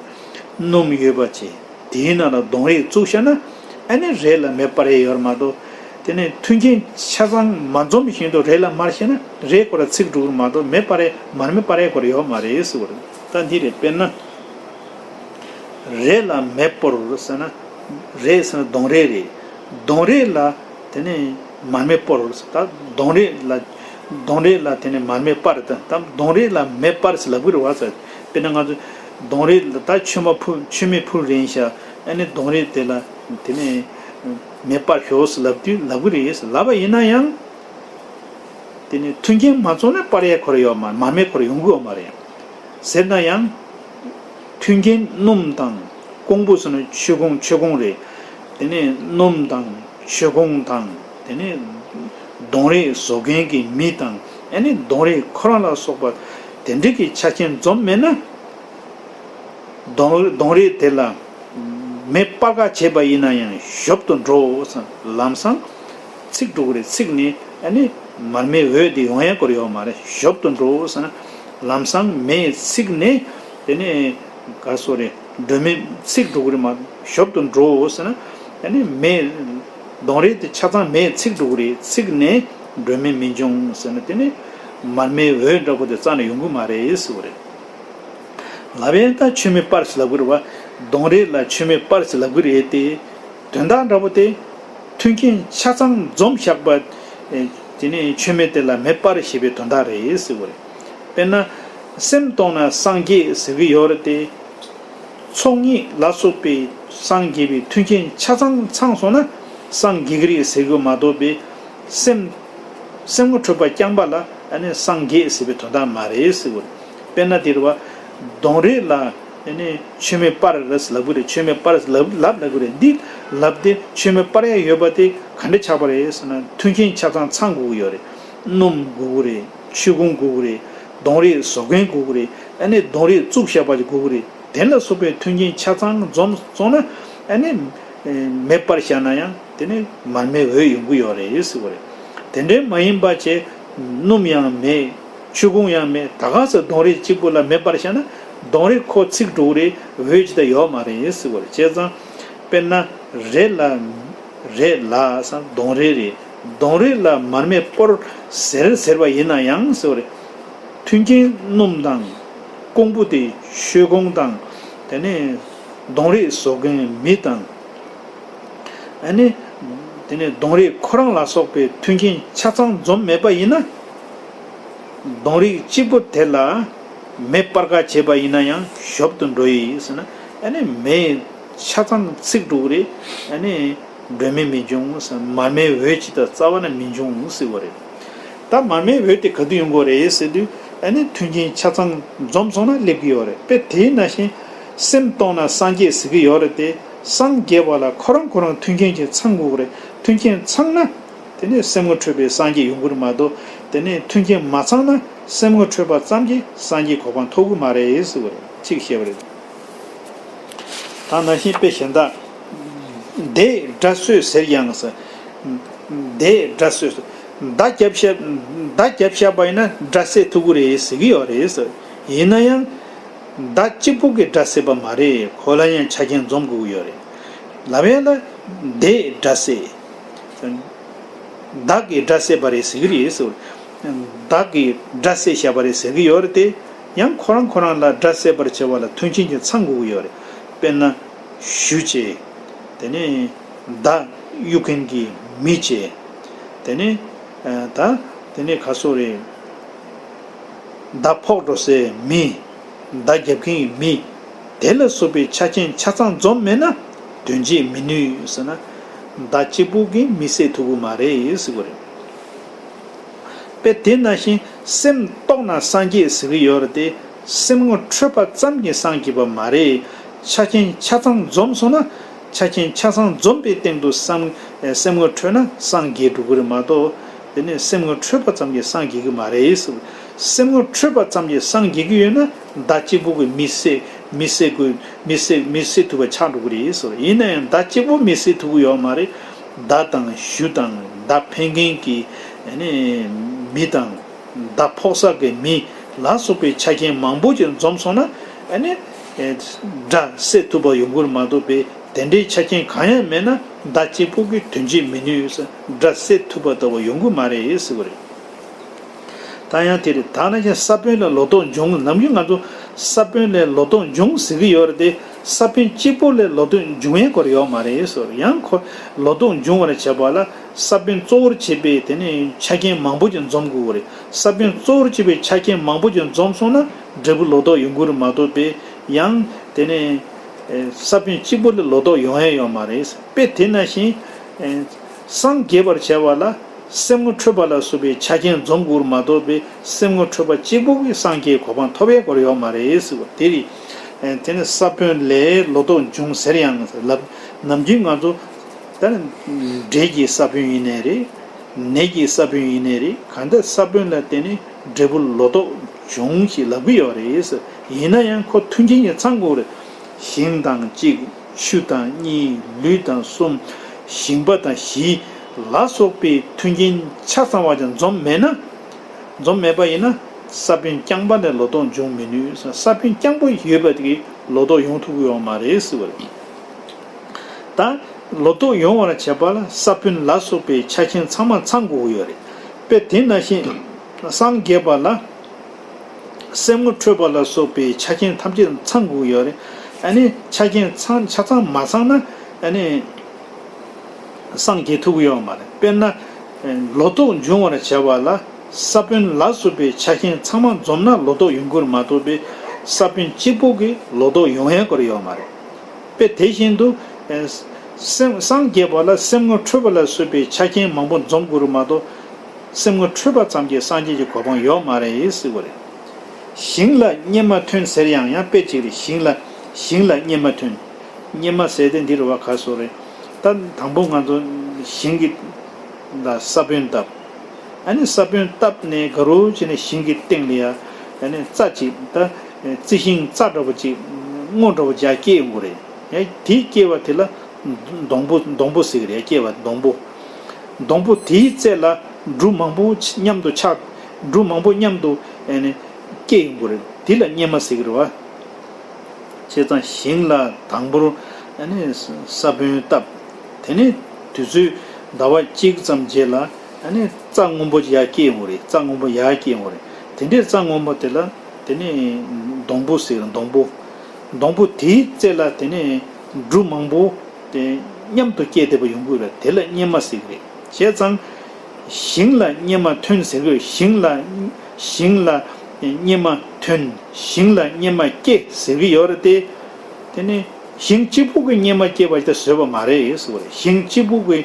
སྣུམ་ཡོད་པ་བྱས། དེའི་ནང་ལ་གདོང་རས་བཙུགས་བཞག་ན། ཨ་ནི་རས་ལ་མེ་སྤར་ཡས་ཡོད་རེད་མ་གཏོགས། དེ་ནས་མཐུན་རྐྱེན་ཆ་ཚང་མ་འཛོམས་བཞིན་དུ་རས་ལ་མར་བཞག་ན་རས་ཁོ་རང་ཚིག་འགྲོ་གི་རེད་མ་གཏོགས། མེ་སྤར་ཡས་མར་མེ་སྤར་ཡས་ཁོ་རང་ཡོད་མ་རེད་ཟེར་བ་རེད། ད་འདི་རེད། དཔེར་ན། རས་ལ་མེ་སྤོར་ཟེར་ན། རས་ཟེར་ན་གདོང་རས་རེད། གདོང་རས་ལ་དེ་ནས་མར་མེ་སྤོར་ཟེར། ད་གདོང་རས་ལ། གདོང་རས་ལ་དེ་ནས་མར་མེ་སྤར། ད་ད་གདོང་རས་ལ་མེ་སྤར་ཟེར་ལབ་གི་རེད་བ་ཟེར། དཔེར་ན་ང་ཚོ་གདོང་རས་ལ་ད་མཆོད་མ་ཕུལ། མཆོད་མེ་ཕུལ་རན་ཤག་ཨ་ནི་གདོང་རས་དེ་ལ་དེ་ནས་མེ་སྤར་ཤོག་ཟེར་ལབ་དུས་ལབ་གི་རེད་ཟེར། ལབ་པ་ཡིན་ན་ཡང་། དེ་ནས་མཐུན་རྐྱེན་མ་ཚང་ན་སྤར་ཡས་ཁོ་རང་ཡོད་མ། མར་མེ་ཁོ་རང་ཡོང་གི་ཡོད་མ་རེད། ཟེར་ན་ཡང་། མཐུན་རྐྱེན་སྣུམ་དང་། ཀོང་བུ་ཟེར་ན་མཆོད་ཀོང་། མཆོད་ཀོང་རེད། དེ་ནས་སྣུམ་དང་མཆོད་ཀོང་དང་། དེ་ནས་གདོང་རས་བཟོ་མཁན་གྱི་མི་དང་། ཨ་ནི་གདོང་རས་ཁོ་རང་ལ་སོགས་པ་དེ་འདྲ་གི་ཆ་རྐྱེན་འཛོམས་མེད་ན། གདོང་གདོང་རས་དེ་ལ་མེ་སྤར་ག་བྱས་པ་ཡིན་ན་ཡང་ཞོབ་ཏུ་འགྲོ་ཟེར། ལམ་སང་ཚིག་འགྲོ་གི་རེད། ཚིག་ནས་ཨ་ནི་མར་མེ་འོད་དེ་ཡོང་ཡ་སྐོར་ཡོད་མ་རེད། ཞོབ་ཏུ་འགྲོ་ཟེར་ན། ལམ་སང་མེ་ཚིག་ནས་དེ་ནས་ག་སོ་རེད། སྒྲོན་མེ་ཚིག་འགྲོ་གི་རེད་མ། ཞོབ་ཏུ་འགྲོ་ཟེར་ན། ཨ་ནི་མེ་གདོང་རས་དེ་ཆ་ཚང་མེ་ཚིག་འགྲོ་གི་རེད། ཚིག་ནས་སྒྲོན་མེ་མི་འབྱུང་ཟེར་ན། དེ་ནས་མར་མེ་འོད་འདྲ་པོ་དེ་རྩ་ནས་ཡོང་གི་མ་རེད་ཟེར་བ་རེད། ལབ་ཡས་ད་མཆོད་མེ་སྤར་ཟེར་ལབ་གི་རེད་བ། གདོང་རས་ལ་མཆོད་མེ་སྤར་ཟེར་ལབ་གི་རེད་དེ། དོན་དག་འདྲ་པོ་དེ། མཐུན་རྐྱེན་ཆ་ཚང་འཛོམས་བཞག་པ། ཨེ། དེ་ནས་མཆོད་མེ་དེ་ལ་མེ་སྤར་ཞེས་པའི་དོན་དག་རེད་ཟེར་བ་རེད། དཔེར་ན། སེམས་སྟོང་ན་སངས་རྒྱས་ཟེར་གི་ཡོད་རེད་དེ། ཚོགས་གཉིས་ལ་སོགས་པའི་སངས་རྒྱས་པའི་མཐུན་རྐྱེན་ཆ་ཚང་ཚང་སོང་ན་སངས་རྒྱས་ཀྱི་རེད་ཟེར་གི་མ་གཏོགས་པའི། སེམས། སེམས་ངོ་འཕྲོད་པ་རྐྱང་པ་ལ་ཨ་ནི་སངས་རྒྱས་ཟེར་བའི་དོན་དག་མ་རེད་ཟེར་བ་རེད། དཔེར་ན་དེ་རེད་བ། གདོང་རས་ལ་ཨ་ནི་མཆོད་མེ་སྤར་ཟེར་ལབ་གི་རེད། མཆོད་མེ་སྤར་ཟེར་ལབ་ལབ་ལབ་གི་རེད། འདི་ལབ་དེ་མཆོད་མེ་སྤར་ཡ་ཡོད་པ་དེ་ག་འདྲ་ཆགས་པ་རེད་ཟེར་ན། མཐུན་རྐྱེན་ཆ་ཚང་ཚང་དགོས་ཀྱི་ཡོད་རེད། སྣུམ་དགོས་ཀྱི་རེད། མཆོད་ཀོང་དགོས་ཀྱི་རེད། གདོང་རས་བཟོ་མཁན་དགོས་ཀྱི་རེད། ཨ་ནི་གདོང་རས་བཙུགས་བཞག་པ་ཅིག་དགོས་ཀྱི་རེད། དེ་ལ་སོགས་པའི་མཐུན་རྐྱེན་ཆ་ཚང་འཛོམས་སོང་ན། ཨ་ནི་མེ་སྤར་བཞག་ན་ཡང་དེ་ནི་མར་མེ་འོད་ཡོང་གི་ཡོད་རེད་ཟེར་བ་རེད། དེ་འདྲའི་མ་ཡིན་པ་བྱས། སྣུམ་ཡང་མེད། མཆོད་ཀོང་ཡང་མེད། ད་ག་ཟེ་གདོང་རས་གཅིག་པུ་ལ་མེ་སྤར་བཞག་ན་གདོང་རས་ཁོ་ཚིག་འགྲོ་གི་རེད། འོད་ཅི་ད་ཡོད་མ་རེད་ཟེར་བ་རེད། བྱས་ཙང་དཔེར་ན་རས་ལ། རས་ལ་ཟེར་གདོང་རས་རེད། གདོང་རས་ལ་མར་མེ་སྤོར་ཟེར་ཟེར་བ་ཡིན་ན་ཡང་ཟེར་བ་རེད། མཐུན་རྐྱེན་སྣུམ་དང་། ཀོང་བུ་དེ་མཆོད་ཀོང་དང་། དེ་ནས་གདོང་རས་བཟོ་མཁན་མི་དང་། ཨ་ནི། དེ་ནས་གདོང་རས་ཁོ་རང་ལ་སོགས་པའི་མཐུན་རྐྱེན་ཆ་ཚང་འཛོམས་མེད་པ་ཡིན་ན། གདོང་རས་གཅིག་པུ་དེ་ལ་མེ་སྤར་ག་བྱས་པ་ཡིན་ན་ཡང་ཞོབ་ཏུ་འགྲོ་ཡི་ཟེར་ན། ཨ་ནི་མེ་ཆ་ཚང་ཚིག་འགྲོ་གི་རེད། ཨ་ནི་སྒྲོན་མེ་མི་འབྱུང་ཟེར། མར་མེའི་འོད་ཅི་ད་རྩ་བ་ནས་མི་འབྱུང་ཟེར་བ་རེད། ད་མར་མེའི་འོད་དེ་ག་དུས་ཡོང་གི་རེད་ཟེར་དུས། ཨ་ནི་མཐུན་རྐྱེན་ཆ་ཚང་འཛོམས་སོང་ན་སླེབས་ཀྱི་ཡོད་རེད། དཔེ་དེ་ནང་བཞིན་སེམས་སྟོང་ན་སངས་རྒྱས་ཟེར་གྱི་ཡོད་རེད་དེ། སངས་རྒྱས་པ་ལ་ཁོ་རང་ཁོ་རང་མཐུན་རྐྱེན་ཅིག་ཚང་དགོས་ཀྱི་རེད། མཐུན་རྐྱེན་ཚང་ན། དེ་ནས་སེམས་ངོ་འཕྲོད་པའི་སངས་རྒྱས་ཡོང་གི་རེད་མ་གཏོགས། དེ་ནས་མཐུན་རྐྱེན་མ་ཚང་ན་སེམས་ངོ་འཕྲོད་པ་ཙམ་གྱིས་སངས་རྒྱས་གོ་འཕང་ཐོབ་ཀྱི་མ་རེད་ཟེར་བ་རེད། གཅིག་བཤད་པ་རེད། ད་ནང་བཞིན་དཔེ་གཞན་དག་མདའི་འདྲ་གསོས་ཟེར་ཡང་ཟེར། མདའི་འདྲ་གསོས་ཟེར། མདའ་རྒྱབ་བཞག་མདའ་རྒྱབ་བཞག་པ་ཡིན་ན་འདྲ་གསོས་ཐུབ་ཀྱི་རེད་ཟེར་གྱི་ཡོད་རེད་ཟེར། ཡིན་ན་ཡང་མདའ་གཅིག་པུ་གིས་འདྲ་གསོས་པ་མ་རེད། ཁོ་ལ་ཡང་ཆ་རྐྱེན་འཛོམས་དགོས་ཀྱི་ཡོད་རེད། ལབ་ཡ་ལ་མདའི་འདྲ་གསོས། བདག་གིས་འདྲ་གསོས་པ་རེད་ཟེར་གྱི་རེད་ཟེར། བདག་གིས་འདྲ་གསོས་བཞག་པ་རེད་ཟེར་གྱི་ཡོད་རེད་དེ། ཡང་ཁོ་རང་ཁོ་རང་ལ་འདྲ་གསོས་པར་བྱེད་པ་ལ་མཐུན་རྐྱེན་གྱི་ཚང་དགོས་ཀྱི་ཡོད་རེད། དཔེར་ན་གཞུ་བྱས། དེ་ནས་མདའ་གཡུག་མཁན་གྱི་མི་བྱས། དེ་ནས་ད་དེ་ནས་ག་སོ་རེད། མདའ་ཕོག་འགྲོ་སའི་མི། མདའ་རྒྱབ་མཁན་གྱི་མི། དེ་ལ་སོགས་པའི་ཆ་རྐྱེན་ཆ་ཚང་འཛོམས་མེད་ན་དོན་བྱེད་མི་ནུས་ཟེར་ན། མདའ་གཅིག་པུ་གིས་མི་གསོས་ཐུབ་ཀྱི་མ་རེད་ཟེར་བ་རེད། དཔེ་དེ་ནང་བཞིན་སེམས་རྟོགས་ན་སངས་རྒྱས་ཟེར་གྱི་ཡོད་རེད་དེ། སེམས་ངོ་འཕྲོད་པ་ཙམ་གྱིས་སངས་རྒྱས་པ་མ་རེད། ཆ་རྐྱེན་ཆ་ཚང་འཛོམས་སོང་ན། ཆ་རྐྱེན་ཆ་ཚང་འཛོམས་པའི་སྟེང་དུ་སེམས་སེམས་ངོ་འཕྲོད་ན་སངས་རྒྱས་འགྲོ་གི་རེད་མ་གཏོགས། དེ་ནས་སེམས་ངོ་འཕྲོད་པ་ཙམ་གྱིས་སངས་རྒྱས་ཀྱི་མ་རེད་ཟེར། སེམས་ངོ་འཕྲོད་པ་ཙམ་གྱིས་སངས་རྒྱས་ཀྱི་ཡོད་ན་མདའ་གཅིག་པུ་གིས་མི་གསོས་མི་གསོས་དགོས་མི་གསོས་མི་གསོས་ཐུབ་པ་ཆགས་འགྲོ་གི་རེད་ཟེར། ཡིན་ན་ཡང་མདའ་གཅིག་པུ་མི་གསོས་ཐུབ་ཀྱི་ཡོད་མ་རེད། མདའ་དང་གཞུ་དང་མདའ་འཕེན་མཁན་གྱི་ཨ་ནི་མི་དང་། མདའ་ཕོག་ས་གི་མི་ལ་སོགས་པའི་ཆ་རྐྱེན་མང་པོ་ཅིག་འཛོམས་སོང་ན། ཨ་ནི་ སྒྲ་གསལ་ཐུབ་པ་ཡོང་གི་རེད་མ་གཏོགས་པའི་དེ་འདྲའི་ཆ་རྐྱེན་གང་ཡང་མེད་ན་བརྡ་གཅིག་པོ་གིས་དོན་བྱེད་མི་ནུས་ཟེར། སྒྲ་གསལ་ཐུབ་པ་ལྟ་བུ་ཡོང་གི་མ་རེད་ཟེར་བ་རེད། ད་ཡང་དེ་རེད། ད་ནང་བཞིན་ས་བོན་ལས་ལོ་ཏོག་འབྱུང་། ནམ་རྒྱུན་ང་ཚོ་ས་བོན་ལས་ལོ་ཏོག་འབྱུང་ཟེར་གྱི་ཡོད་རེད་དེ། ས་བོན་གཅིག་པོ་ལས་ལོ་ཏོག་འབྱུང་ཡས་སྐོར་ཡོད་མ་རེད་ཟེར། ཡང་ཁོ་ལོ་ཏོག་འབྱུང་བར་བྱེད་པ་ལ་ས་བོན་གཙོ་བོར་བྱེད་པའི་དེ་ནས་ཆ་རྐྱེན་མང་པོ་ཅིག་འཛོམས་དགོས་རེད། ས་བོན་གཙོ་བོར་བྱེད་པའི་ཆ་རྐྱེན་མང་པོ་ཅིག་འཛོམས་སོང་ན་འབྲས་བུ་ལོ་ཏོག་ཡོང་གི་རེད་མ་གཏོགས་པའི་ཡང་དེ་ནས་ས་བོན་གཅིག་པོ་ལས་ལོ་ཏོག་ཡོང་ཡས་ཡོད་མ་རེད། དཔེ་དེ་ནང་བཞིན་སངས་རྒྱས་པར་བྱ་བ་ལ་སེམས་ངོ་འཕྲོད་པ་ལ་སོགས་པའི་ཆ་རྐྱེན་འཛོམས་དགོས་རེད་མ་གཏོགས་པའི་སེམས་ངོ་འཕྲོད་པ་གཅིག་པོ་གིས་སངས་རྒྱས་གོ་འཕང་ཐོབ་ཡས་སྐོར་ཡོད་མ་རེད་ཟེར་བ་དེ་རེད། དེ་ནི་ས་བོན་ལས་ལོ་ཏོག་འབྱུང་ཟེར་ཡང་ལབ། ནམ་རྒྱུན་ང་ཚོ་ད་འབྲས་ཀྱི་ས་བོན་ཡིན་ནའི་རེད། ནས་ཀྱི་ས་བོན་ཡིན་ནའི་རེད། གང་ལྟར་ས་བོན་ལ་བརྟེན་ནས་འབྲས་བུ་ལོ་ཏོག་འབྱུང་ཞེས་ལབ་ཀྱི་ཡོད་རེད། ཡིན་ན་ཡང་ཁོ་མཐུན་རྐྱེན་གྱིས་ཚང་དགོས་རེད། ཞིང་དང་གཅིག་ཆུ་དང་གཉིས། ལུད་དང་གསུམ། ཞིང་པ་དང་བཞི་ལ་སོགས་པའི་མཐུན་རྐྱེན་ཆ་ཚང་བ་ཅིག་འཛོམས་མེད་ན། འཛོམས་མེད་པ་ཡིན་ན་ས་བོན་རྐྱང་པ་ལས་ལོ་ཏོག་འབྱུང་མི་ནུས། ས་བོན་རྐྱང་པ་ཡོད་པ་དེ་གིས་ལོ་ཏོག་ཡོང་ཐུབ་ཀྱི་ཡོད་མ་རེད་ཟེར་བ་རེད། ད་ལོ་ཏོག་ཡོང་བར་བྱེད་པ་ལ་ས་བོན་ལ་སོགས་པའི་ཆ་རྐྱེན་ཚང་མ་ཚང་དགོས་ཀྱི་ཡོད་རེད། དཔེ་དེ་ནང་བཞིན་སངས་རྒྱས་པ་ལ་སེམས་ངོ་འཕྲོད་པ་ལ་སོགས་པའི་ཆ་རྐྱེན་ཐམས་ཅད་ཚང་དགོས་ཀྱི་ཡོད་རེད། ཨ་ནི་ཆ་རྐྱེན་ཚང་ཆ་ཚང་མ་ཚང་ན་ཨ་ནི་སངས་རྒྱས་ཐུབ་ཀྱི་ཡོད་མ་རེད། དཔེར་ན་ལོ་ཏོག་འབྱུང་བར་བྱ་བ་ལ་ས་བོན་ལ་སོགས་པའི་ཆ་རྐྱེན་ཚང་མ་འཛོམས་ན་ལོ་ཏོག་ཡོང་གི་རེད་མ་གཏོགས་པའི་ས་བོན་གཅིག་པོ་གིས་ལོ་ཏོག་ཡོང་ཡས་སྐོར་ཡོད་མ་རེད། དཔེ་དེ་བཞིན་དུ། སེམས་སངས་རྒྱས་པ་ལ་སེམས་ངོ་འཕྲོད་པ་ལ་སོགས་པའི་ཆ་རྐྱེན་མང་པོ་འཛོམས་དགོས་རེད་མ་གཏོགས། སེམས་ངོ་འཕྲོད་པ་ཙམ་གྱིས་སངས་རྒྱས་ཀྱི་གོ་འཕང་ཡོད་མ་རེད་ཟེར་བ་རེད། ཞིང་ལ་གཉེར་མ་ཐོན་ཟེར་ཡང་ཡང་དཔེ་གཅིག་རེད། ཞིང་ལ་ཞིང་ལ་གཉེར་མ་ཐོན། གཉེར་མ་ཟེར་དེ་འདི་རུ་བ་ག་སོགས་རེད། ད་དང་པོ་ང་ཚོ་ཞིང་གི་ལ་ས་བོན་བཏབ། ཨ་ནི་ས་བོན་བཏབ་ནས་ག་རུ་བྱས་ནས་ཞིང་གི་སྟེང་ལ་ཡ་ཨ་ནི་རྩྭ་གཅིག་ད་རྩི་ཤིང་རྩྭ་འདྲ་པོ་གཅིག་སྔོ་འདྲ་པོ་ཅིག་སྐྱེས་ཡོང་གི་རེད། ཡ་དེ་སྐྱེས་པ་དེ་ལ་སྡོང་པོ་སྡོང་པོ་ཟེར་གི་རེད། སྐྱེས་པ་སྡོང་པོ། སྡོང་པོ་དེའི་རྩེ་ལ་འབྲུ་མང་པོ་མཉམ་དུ་ཆགས། འབྲུ་མང་པོ་མཉམ་དུ་ཨ་ནི་སྐྱེས་ཡོང་གི་རེད། དེ་ལ་གཉེར་མ་ཟེར་གི་རེད་བ། བྱས་ཙང་ཞིང་ལ་དང་པོར་ཨ་ནི་ས་བོན་བཏབ། དེ་ནས་དུས་ཚོད་ཟླ་བ་གཅིག་ཙམ་རྗེས་ལ་ཨ་ནི་རྩྭ་སྔོན་པོ་ཡར་སྐྱེས་ཡོང་གི་རེད། རྩྭ་སྔོན་པོ་ཡར་སྐྱེས་ཡོང་གི་རེད། དེ་འདྲའི་རྩྭ་སྔོན་པོ་དེ་ལ་དེ་ནས་སྡོང་པོ་ཟེར། སྡོང་པོ། སྡོང་པོ་དེའི་རྩེ་ལ་དེ་ནས་འབྲུ་མང་པོ་དེ་མཉམ་དུ་སྐྱེས་བསྡད་པ་ཡོང་གི་རེད། དེ་ལ་གཉེར་མ་ཟེར་གི་རེད། བྱས་ཙང་། ཞིང་ལ་གཉེར་མ་ཐོན་ཟེར་གི་ཞིང་ལ་ཞིང་ལ་གཉེར་མ་ཐོན། ཞིང་ལ་གཉེར་མ་སྐྱེ་ཟེར་གི་ཡོད་རེད་དེ། དེ་ནི་ཞིང་གཅིག་པུ་གི་གཉེར་མ་སྐྱེས་པ་དེ་བཟོས་པ་མ་རེད་ཟེར་བ་རེད། ཞིང་གཅིག་པུ་གི་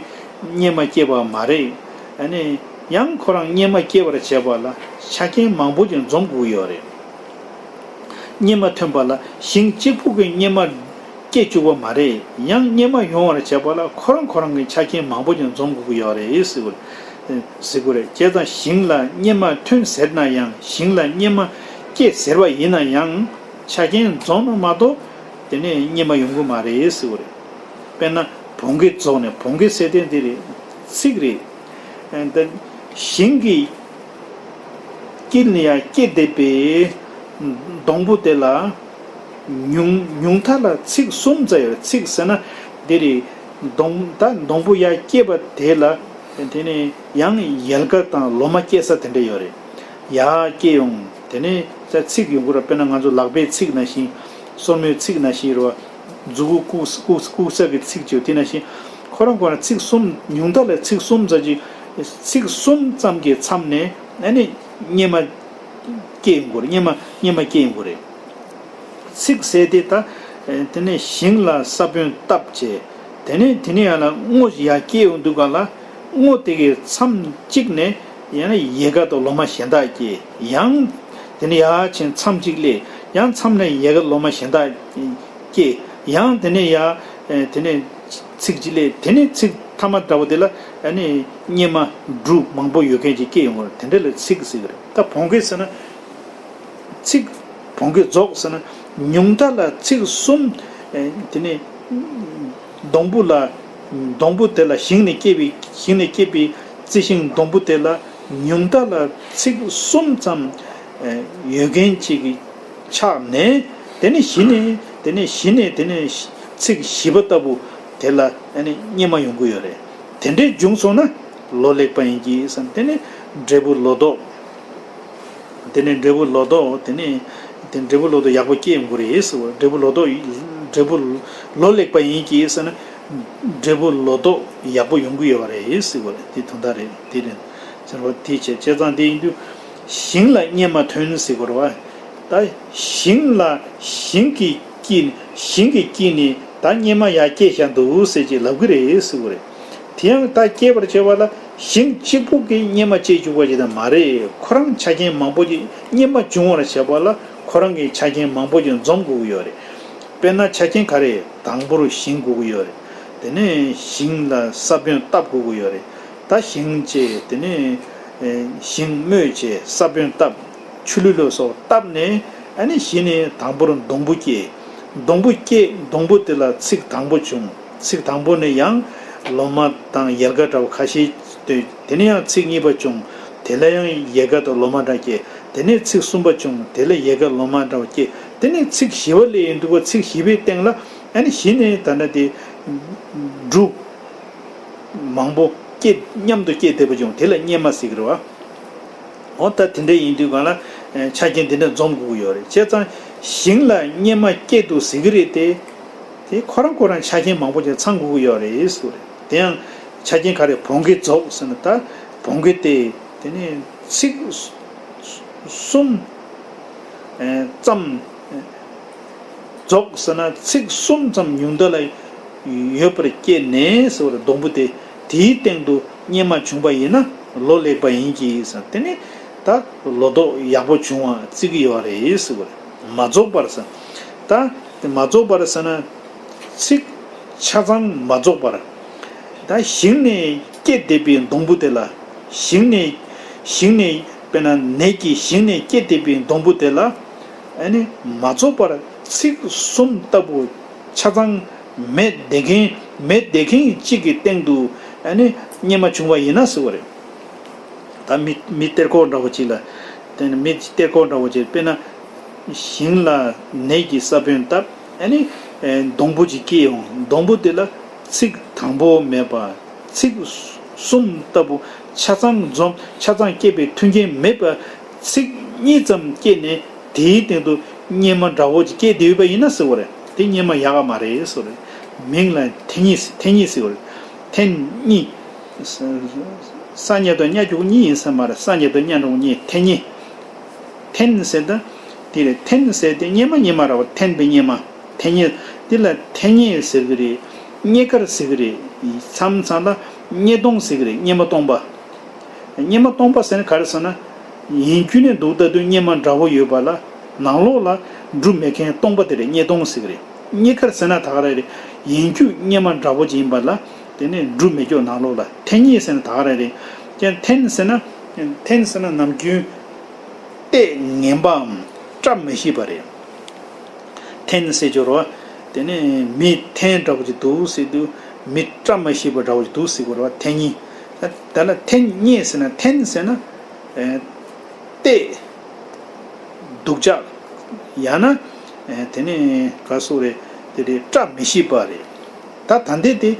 གཉེར་མ་སྐྱེས་པ་མ་རེད། ཨ་ནི་ཡང་ཁོ་རང་གཉེར་མ་སྐྱེ་བར་བྱེད་པ་ལ་ཆ་རྐྱེན་མང་པོ་ཅིག་འཛོམས་དགོས་ཡོད་རེད། གཉེར་མ་ཐོན་པ་ལ་ཞིང་གཅིག་པུ་གི་གཉེར་མ་སྐྱེ་བཅུག་པ་མ་རེད། ཡང་གཉེར་མ་ཡོང་བར་བྱེད་པ་ལ་ཁོ་རང་ཁོ་རང་གི་ཆ་རྐྱེན་མང་པོ་ཅིག་འཛོམས་དགོས་ཀྱི་ཡོད་རེད་ཟེར་བ་ཟེར་དགོས་རེད། བྱས་ཙང་ཞིང་ལ་གཉེར་མ་ཐོན་ཟེར་ན་ཡང་ཞིང་ལ་གཉེར་མ་སྐྱེ་ཟེར་བ་ཡིན་ན་ཡང་ཆ་རྐྱེན་འཛོམས་ན་མ་གཏོགས་དེ་ནས་གཉེར་མ་ཡོང་གི་མ་རེད་ཟེར་བ་རེད། དཔེར་ན་བོང་གུ་རྫོགས་ནས། བོང་གུ་ཟེར་དེ་འདི་རེད། ཚིག་རེད། ཨ་ད་ཞིང་གི་དཀྱིལ་ནས་ཡར་སྐྱེས་བསྡད་པའི་སྡོང་པོ་དེ་ལ་ཉུང་ཉུང་མཐའ་ལ་ཚིགས་གསུམ་ཙམ་ཡོད། ཚིགས་ཟེར་ན་འདི་རེད། སྡོང་ད་སྡོང་པོ་ཡར་སྐྱེས་པ་དེ་ལ་དེ་ནས་ཡང་ཡལ་ག་དང་ལོ་མ་སྐྱེ་ས་དེ་འདྲ་ཡོད་རེད། ཡར་སྐྱེས་ཡོང་། དེ་ནས་ད་ཚིགས་ཡོང་གི་རེད། དཔེར་ན་ང་ཚོ་ལག་པའི་ཚིགས་ནང་བཞིན། སོར་མོའི་ཚིགས་ནང་བཞིན་རེད་བ། མཛུ་གུ་བཀུག་བཀུག་བཀུག་ས་གི་ཚིགས་བཅུ་དེ་ནང་བཞིན། ཁོ་རང་ཁོ་རང་ཚིགས་གསུམ་ཉུང་མཐའ་ལ་ཚིགས་གསུམ་ཙམ་གྱི། ཚིགས་གསུམ་ཙམ་གྱི་མཚམས་ནས་ཨ་ནི་གཉེར་མ་སྐྱེ་ཡོང་གི་རེད། གཉེར་མ་གཉེར་མ་སྐྱེ་ཡོང་གི་རེད། ཚིགས་ཟེར་དེ་ད་དེ་ནས་ཞིང་ལ་ས་བོན་བཏབ་བྱས། དེ་ནས་དེ་ནས་ཡང་ན་སྔོ་ཡར་སྐྱེ་ཡོང་དུས་ག་ལ་སྔོ་དེ་གི་མཚམས་གཅིག་ནས་ཡང་ན་ཡལ་ག་དང་ལོ་མ་གཞན་དག་སྐྱེ། ཡང་དེ་ནས་ཡར་ཕྱིན་མཚམས་གཅིག་སླེབས། ཡང་མཚམས་ནས་ཡལ་ག་ལོ་མ་གཞན་དག་སྐྱེ། ཡང་དེ་ནས་ཡར་དེ་ནས་ཚིགས་གཅིག་སླེབས། དེ་ནས་ཚིགས་མཐའ་མ་འདྲ་བོ་དེ་ལ་ཨ་ནི་གཉེར་མ་འབྲུ་མང་པོ་ཡོད་མཁན་ཅིག་སྐྱེ་ཡོང་གི་རེད། དེ་འདྲ་ལ་ཚིགས་ཟེར་གི་རེད། ད་བོང་གུ་ཟེར་ན། ཚིགས། བོང་གུ་རྫོགས་ཟེར་ན་ཉུང་མཐའ་ལ་ཚིགས་གསུམ། ཨེ་དེ་ནས་སྡོང་པོ་ལ། སྡོང་པོ་དེ་ལ་ཞིང་ནས་སྐྱེས་པའི་ཞིང་ནས་སྐྱེས་པའི་རྩི་ཤིང་སྡོང་པོ་དེ་ལ་ཉུང་མཐའ་ལ་ཚིགས་གསུམ་ཙམ་ཨེ་ཡོད་མཁན་ཅིག་གི་ཆགས་ནས། དེ་ནས་གཞི་ནས་དེ་ནས་གཞི་ནས་དེ་ནས་ཚིག་བཞི་པ་ལྟ་བུ་དེ་ལ་ཨ་ནི་སྙན་མ་ཡོང་གི་ཡོད་རེད། དེ་འདྲའི་བྱུང་སོང་ན་ལོ་ལེགས་པ་ཡིན་གྱི་བསམ། དེ་ནས་འབྲས་བུ་ལོ་ཏོག་དེ་ནས་འབྲས་བུ་ལོ་ཏོག་དེ་ནས་དེ་འབྲས་བུ་ལོ་ཏོག་ཡག་པོ་སྐྱེ་ཡོང་གི་རེད་ཟེར་བ། འབྲས་བུ་ལོ་ཏོག་འབྲས་བུ་ལོ་ལེགས་པ་ཡིན་གྱི་ཟེར་ན་འབྲས་བུ་ལོ་ཏོག་ཡག་པོ་ཡོང་གི་ཡོད་པ་རེད་ཟེར་བ་རེད། དེ་དོན་དག་རེད། དེ་རེད་ཟེར་བ་དེ་བྱས་བྱས་ཙང་དེ་ཡིན་དུས་ཞིང་ལ་སྙན་མ་ཐོན་ཟེར་དགོས་རེད་བ། ད་ཞིང་ལ་ཞིང་གི་དཀྱིལ་ཞིང་གི་དཀྱིལ་ནས་ད་སྙན་མ་ཡར་སྐྱེས་བཞག་འདུག་ཟེར་ཅིག་ལབ་གི་རེད་ཟེར་བ་རེད། དེ་ཡང་ད་སྐྱེས་པར་བྱེད་པ་ལ་ཞིང་གཅིག་པུ་གིས་སྙན་མ་སྐྱེ་བཅུག་པ་ཅིག་ད་མ་རེད། ཁོ་རང་ཆ་རྐྱེན་མང་པོ་ཅིག་སྙན་མ་འབྱུང་བར་བྱེད་པ་ལ་ཁོ་རང་གི་ཆ་རྐྱེན་མང་པོ་ཅིག་འཛོམས་དགོས་ཀྱི་ཡོད་རེད། དཔེར་ན་ཆ་རྐྱེན་ག་རེ། དང་པོར་ཞིང་དགོས་ཀྱི་ཡོད་རེད། དེ་ནས་ཞིང་ལ་ས་བོན་བཏབ་དགོས་ཀྱི་ཡོད་རེད། ད་ཞིང་བཅད་དེ་ནས་ཨེ་ཞིང་རྨོས་བྱས་ས་བོན་བཏབ། ཆུ་ལུད་ལ་སོགས་བཏབ་ནས་ཨ་ནི་གཞི་ནས་དང་པོར་སྡོང་བུ་སྐྱེས། སྡོང་བུ་སྐྱེས་སྡོང་བུ་དེ་ལ་ཚིག་དང་པོ་བྱུང་། ཚིག་དང་པོ་ནས་ཡང་ལོ་མ་དང་ཡལ་ག་འདྲ་བ་ཁ་ཤས་ཏེ་དེ་ནས་ཡང་ཚིག་གཉིས་པ་བྱུང་། དེ་ལ་ཡང་ཡལ་ག་དང་ལོ་མ་འདྲ་སྐྱེས། དེ་ནས་ཚིག་གསུམ་པ་བྱུང་། དེ་ལ་ཡལ་ག་ལོ་མ་འདྲ་བ་སྐྱེས། དེ་ནས་ཚིག་བཞི་པ་སླེབས་ཡོང་དུས་ཚིག་བཞི་པའི་སྟེང་ལ་ཨ་ནི་གཞི་ནས་ད་ལྟ་དེ་འབྲུ་མང་པོ་སྐྱེ་མཉམ་དུ་སྐྱེ་བསྡད་པ་བྱུང་། དེ་ལ་སྙན་མ་ཟེར་གི་རེད་བ། འོ་ད་དེ་འདྲ་ཡིན་དུས་གང་ལ་ཨེ་ཆ་རྐྱེན་དེ་འདྲ་འཛོམས་དགོས་ཀྱི་ཡོད་རེད། བྱས་ཙང་ཞིང་ལ་སྙན་མ་སྐྱེ་འདུག་ཟེར་གི་རེད་དེ། དེ་ཁོ་རང་ཁོ་རང་ཆ་རྐྱེན་མང་པོ་ཅིག་ཚང་དགོས་ཀྱི་ཡོད་རེད་ཟེར་བ་རེད། དེ་ཡང་ཆ་རྐྱེན་ག་རེ། བོང་གི་རྫོགས་ཟེར་ན་ད་བོང་གི་དེ་དེ་ནས་ཚིག་གསུམ་ཙམ། རྫོགས་ཟེར་ན་ཚིག་གསུམ་ཙམ་ཉུང་མཐའ་ལ་ཡོད་པར་སྐྱེས་ནས་ཟེར་བ་རེད། སྡོང་བུ་དེ་དེའི་སྟེང་དུ་སྙན་མ་བྱུང་བ་ཡིན་ན་ལོ་ལེགས་པ་ཡིན་གྱི་ཟེར། དེ་ནི་ད་ལོ་ཏོག་ཡག་པོ་བྱུང་བ་བརྩི་གི་ཡོད་རེད་ཟེར་བ་རེད། མ་རྫོགས་པར་ཟེར། ད་དེ་མ་རྫོགས་པར་ཟེར་ན་ཚིག་ཆ་ཚང་མ་རྫོགས་པར། ད་ཞིང་ནས་སྐྱེས་བསྡད་པའི་སྡོང་བུ་དེ་ལ། ཞིང་ནས་ཞིང་ནས་དཔེར་ན་ནས་ཀྱི་ཞིང་ནས་སྐྱེས་བསྡད་པའི་སྡོང་བུ་དེ་ལ་ཨ་ནི་མ་རྫོགས་པར་ཚིག་གསུམ་ལྟ་བུ་ཆ་ཚང་མེད་བསྡད་མཁན་མེད་བསྡད་མཁན་གཅིག་གི་སྟེང་དུ་ཨ་ནི་སྙན་མ་བྱུང་བ་ཡིན་ན་ཟེར་བ་རེད། ད་མི་མི་གཏེར་ཁོག་འདྲ་བོ་ཅིག་ལ། དེ་ནི་མི་གཏེར་ཁོག་འདྲ་བོ་ཅིག་དཔེར་ན། ཞིང་ལ་ནས་ཀྱི་ས་བོན་བཏབ། ཨ་ནི་ཨེ་སྡོང་བུ་ཅིག་སྐྱེས་ཡོང་། སྡོང་བུ་དེ་ལ་ཚིག་དང་པོ་མེད་པ། ཚིག་གསུམ་ལྟ་བུ་ཆ་ཚང་འཛོམས་ཆ་ཚང་སྐྱེས་པའི་མཐུན་རྐྱེན་མེད་པ། ཚིག་གཉིས་ཙམ་སྐྱེས་ནས་དེའི་སྟེང་དུ་སྙན་མ་འདྲ་བོ་ཅིག་སྐྱེས་བསྡད་ཡོད་པ་ཡིན་ན་ཟེར་བ་རེད། དེ་སྙན་མ་ཡག་ག་མ་རེད་ཟེར་བ་རེད། མིང་ལ་ཐེ་ཉི་ཐེ་ཉི་ཟེར་བ་རེད། ཐེ་ཉི། ས་ཉ་དང་ཉ་རྒྱུག་གཉིས་ཡིན་ས་མ་རེད། ས་ཉ་དང་ཉ་འགྲོ་གཉིས། ཐེ་ཉི། ཐེན་ཟེར་ད། དེ་རེད། ཐེན་ཟེར་དེ་སྙན་མ་སྙན་མ་ར་བ། ཐེན་པའི་སྙན་མ། ཐེ་ཉི། འདི་ལ་ཐེ་ཉི་ཟེར་གི་རེད། སྙན་དཀར་ཟེར་གི་རེད། མཚམས་མཚམས་ལ་སྙན་སྟོང་ཟེར་གི་རེད། སྙན་མ་སྟོང་པ། སྙན་མ་སྟོང་པ་ཟེར་ན་ག་རེ་ཟེར་ན། ཡིན་རྒྱུ་ནས་འདུག་ལྟ་དུས་སྙན་མ་འདྲ་བོ་ཡོད་པ་ལ་ནང་ལོགས་ལ་འབྲུ་མེད་མཁན་སྟོང་པ་དེ་རེད། སྙན་སྟོང་ཟེར་གི་རེད། སྙན་དཀར་ཟེར་ན་ད་ག་རེ་རེད། ཡིན་རྒྱུ་སྙན་མ་འདྲ་བོ་ཅིག་ཡིན་པ་ལ་དེ་ནས་འབྲུ་མེད་རྒྱུ་ནང་ལོགས་ལ། ཐེ་ཉི་ཟེར་ན་ད་ག་རེ་རེད། ཀྱང་ཐེན་ཟེར་ན། ཐེན་ཟེར་ན་ནམ་རྒྱུན་ལྟས་ངན་པའམ་བཀྲ་མི་ཤིས་པ་རེད། ཐེན་ཟེར་སྦྱོར་བ། དེ་ནས་མི་ཐེན་འདྲ་བོ་ཅིག་འདུག་ཟེར་དུས་མི་བཀྲ་མི་ཤིས་པ་འདྲ་བོ་ཅིག་འདུག་ཟེར་དགོས་རེད་བ། ཐེ་ཉི། ད་ལ་ཐེ་ཉི་ཟེར་ན། ཐེན་ཟེར་ན། ལྟས་སྡུག་ཅག་ཡང་ན་དེ་ནས་ག་སོགས་རེད། དེ་རེད། བཀྲ་མི་ཤིས་པ་རེད། ད་ད་འདི་དེ་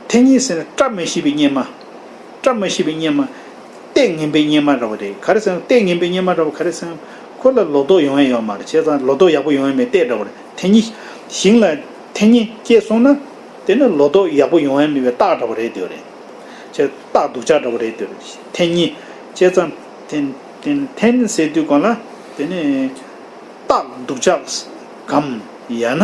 ཐེ་ཉི་ཟེར་ན་བཀྲ་མི་ཤིས་པའི་སྙན་མ། བཀྲ་མི་ཤིས་པའི་སྙན་མ། ལྟས་ངན་པའི་སྙན་མ་འདྲ་བོ་རེད། ག་རེ་ཟེར་ན་ལྟས་ངན་པའི་སྙན་མ་འདྲ་བོ་ག་རེ་ཟེར་ན། ཁོ་ལ་ལོ་ཏོག་ཡོང་ཡ་ཡོད་མ་རེད། བྱས་ཙང་ལོ་ཏོག་ཡག་པོ་ཡོང་ཡ་མེད་ལྟས་འདྲ་བོ་རེད། ཐེ་ཉི། ཞིང་ལ་ཐེ་ཉི་སྐྱེས་སོང་ན་དེ་ནི་ལོ་ཏོག་ཡག་པོ་ཡོང་ཡ་མེད་པའི་རྟགས་འདྲ་བོ་རེད་འདོད་རེད། ཅེས་རྟགས་སྡུག་ཅག་འདྲ་བོ་རེད་འདོད་རེད། ཐེ་ཉི། བྱས་ཙང་ཐེན་ཐེན་ཐེན་ཟེར་དུས་གང་ལ་དེ་ནི་རྟགས་སྡུག་ཅག་གམ་ཡང་ན་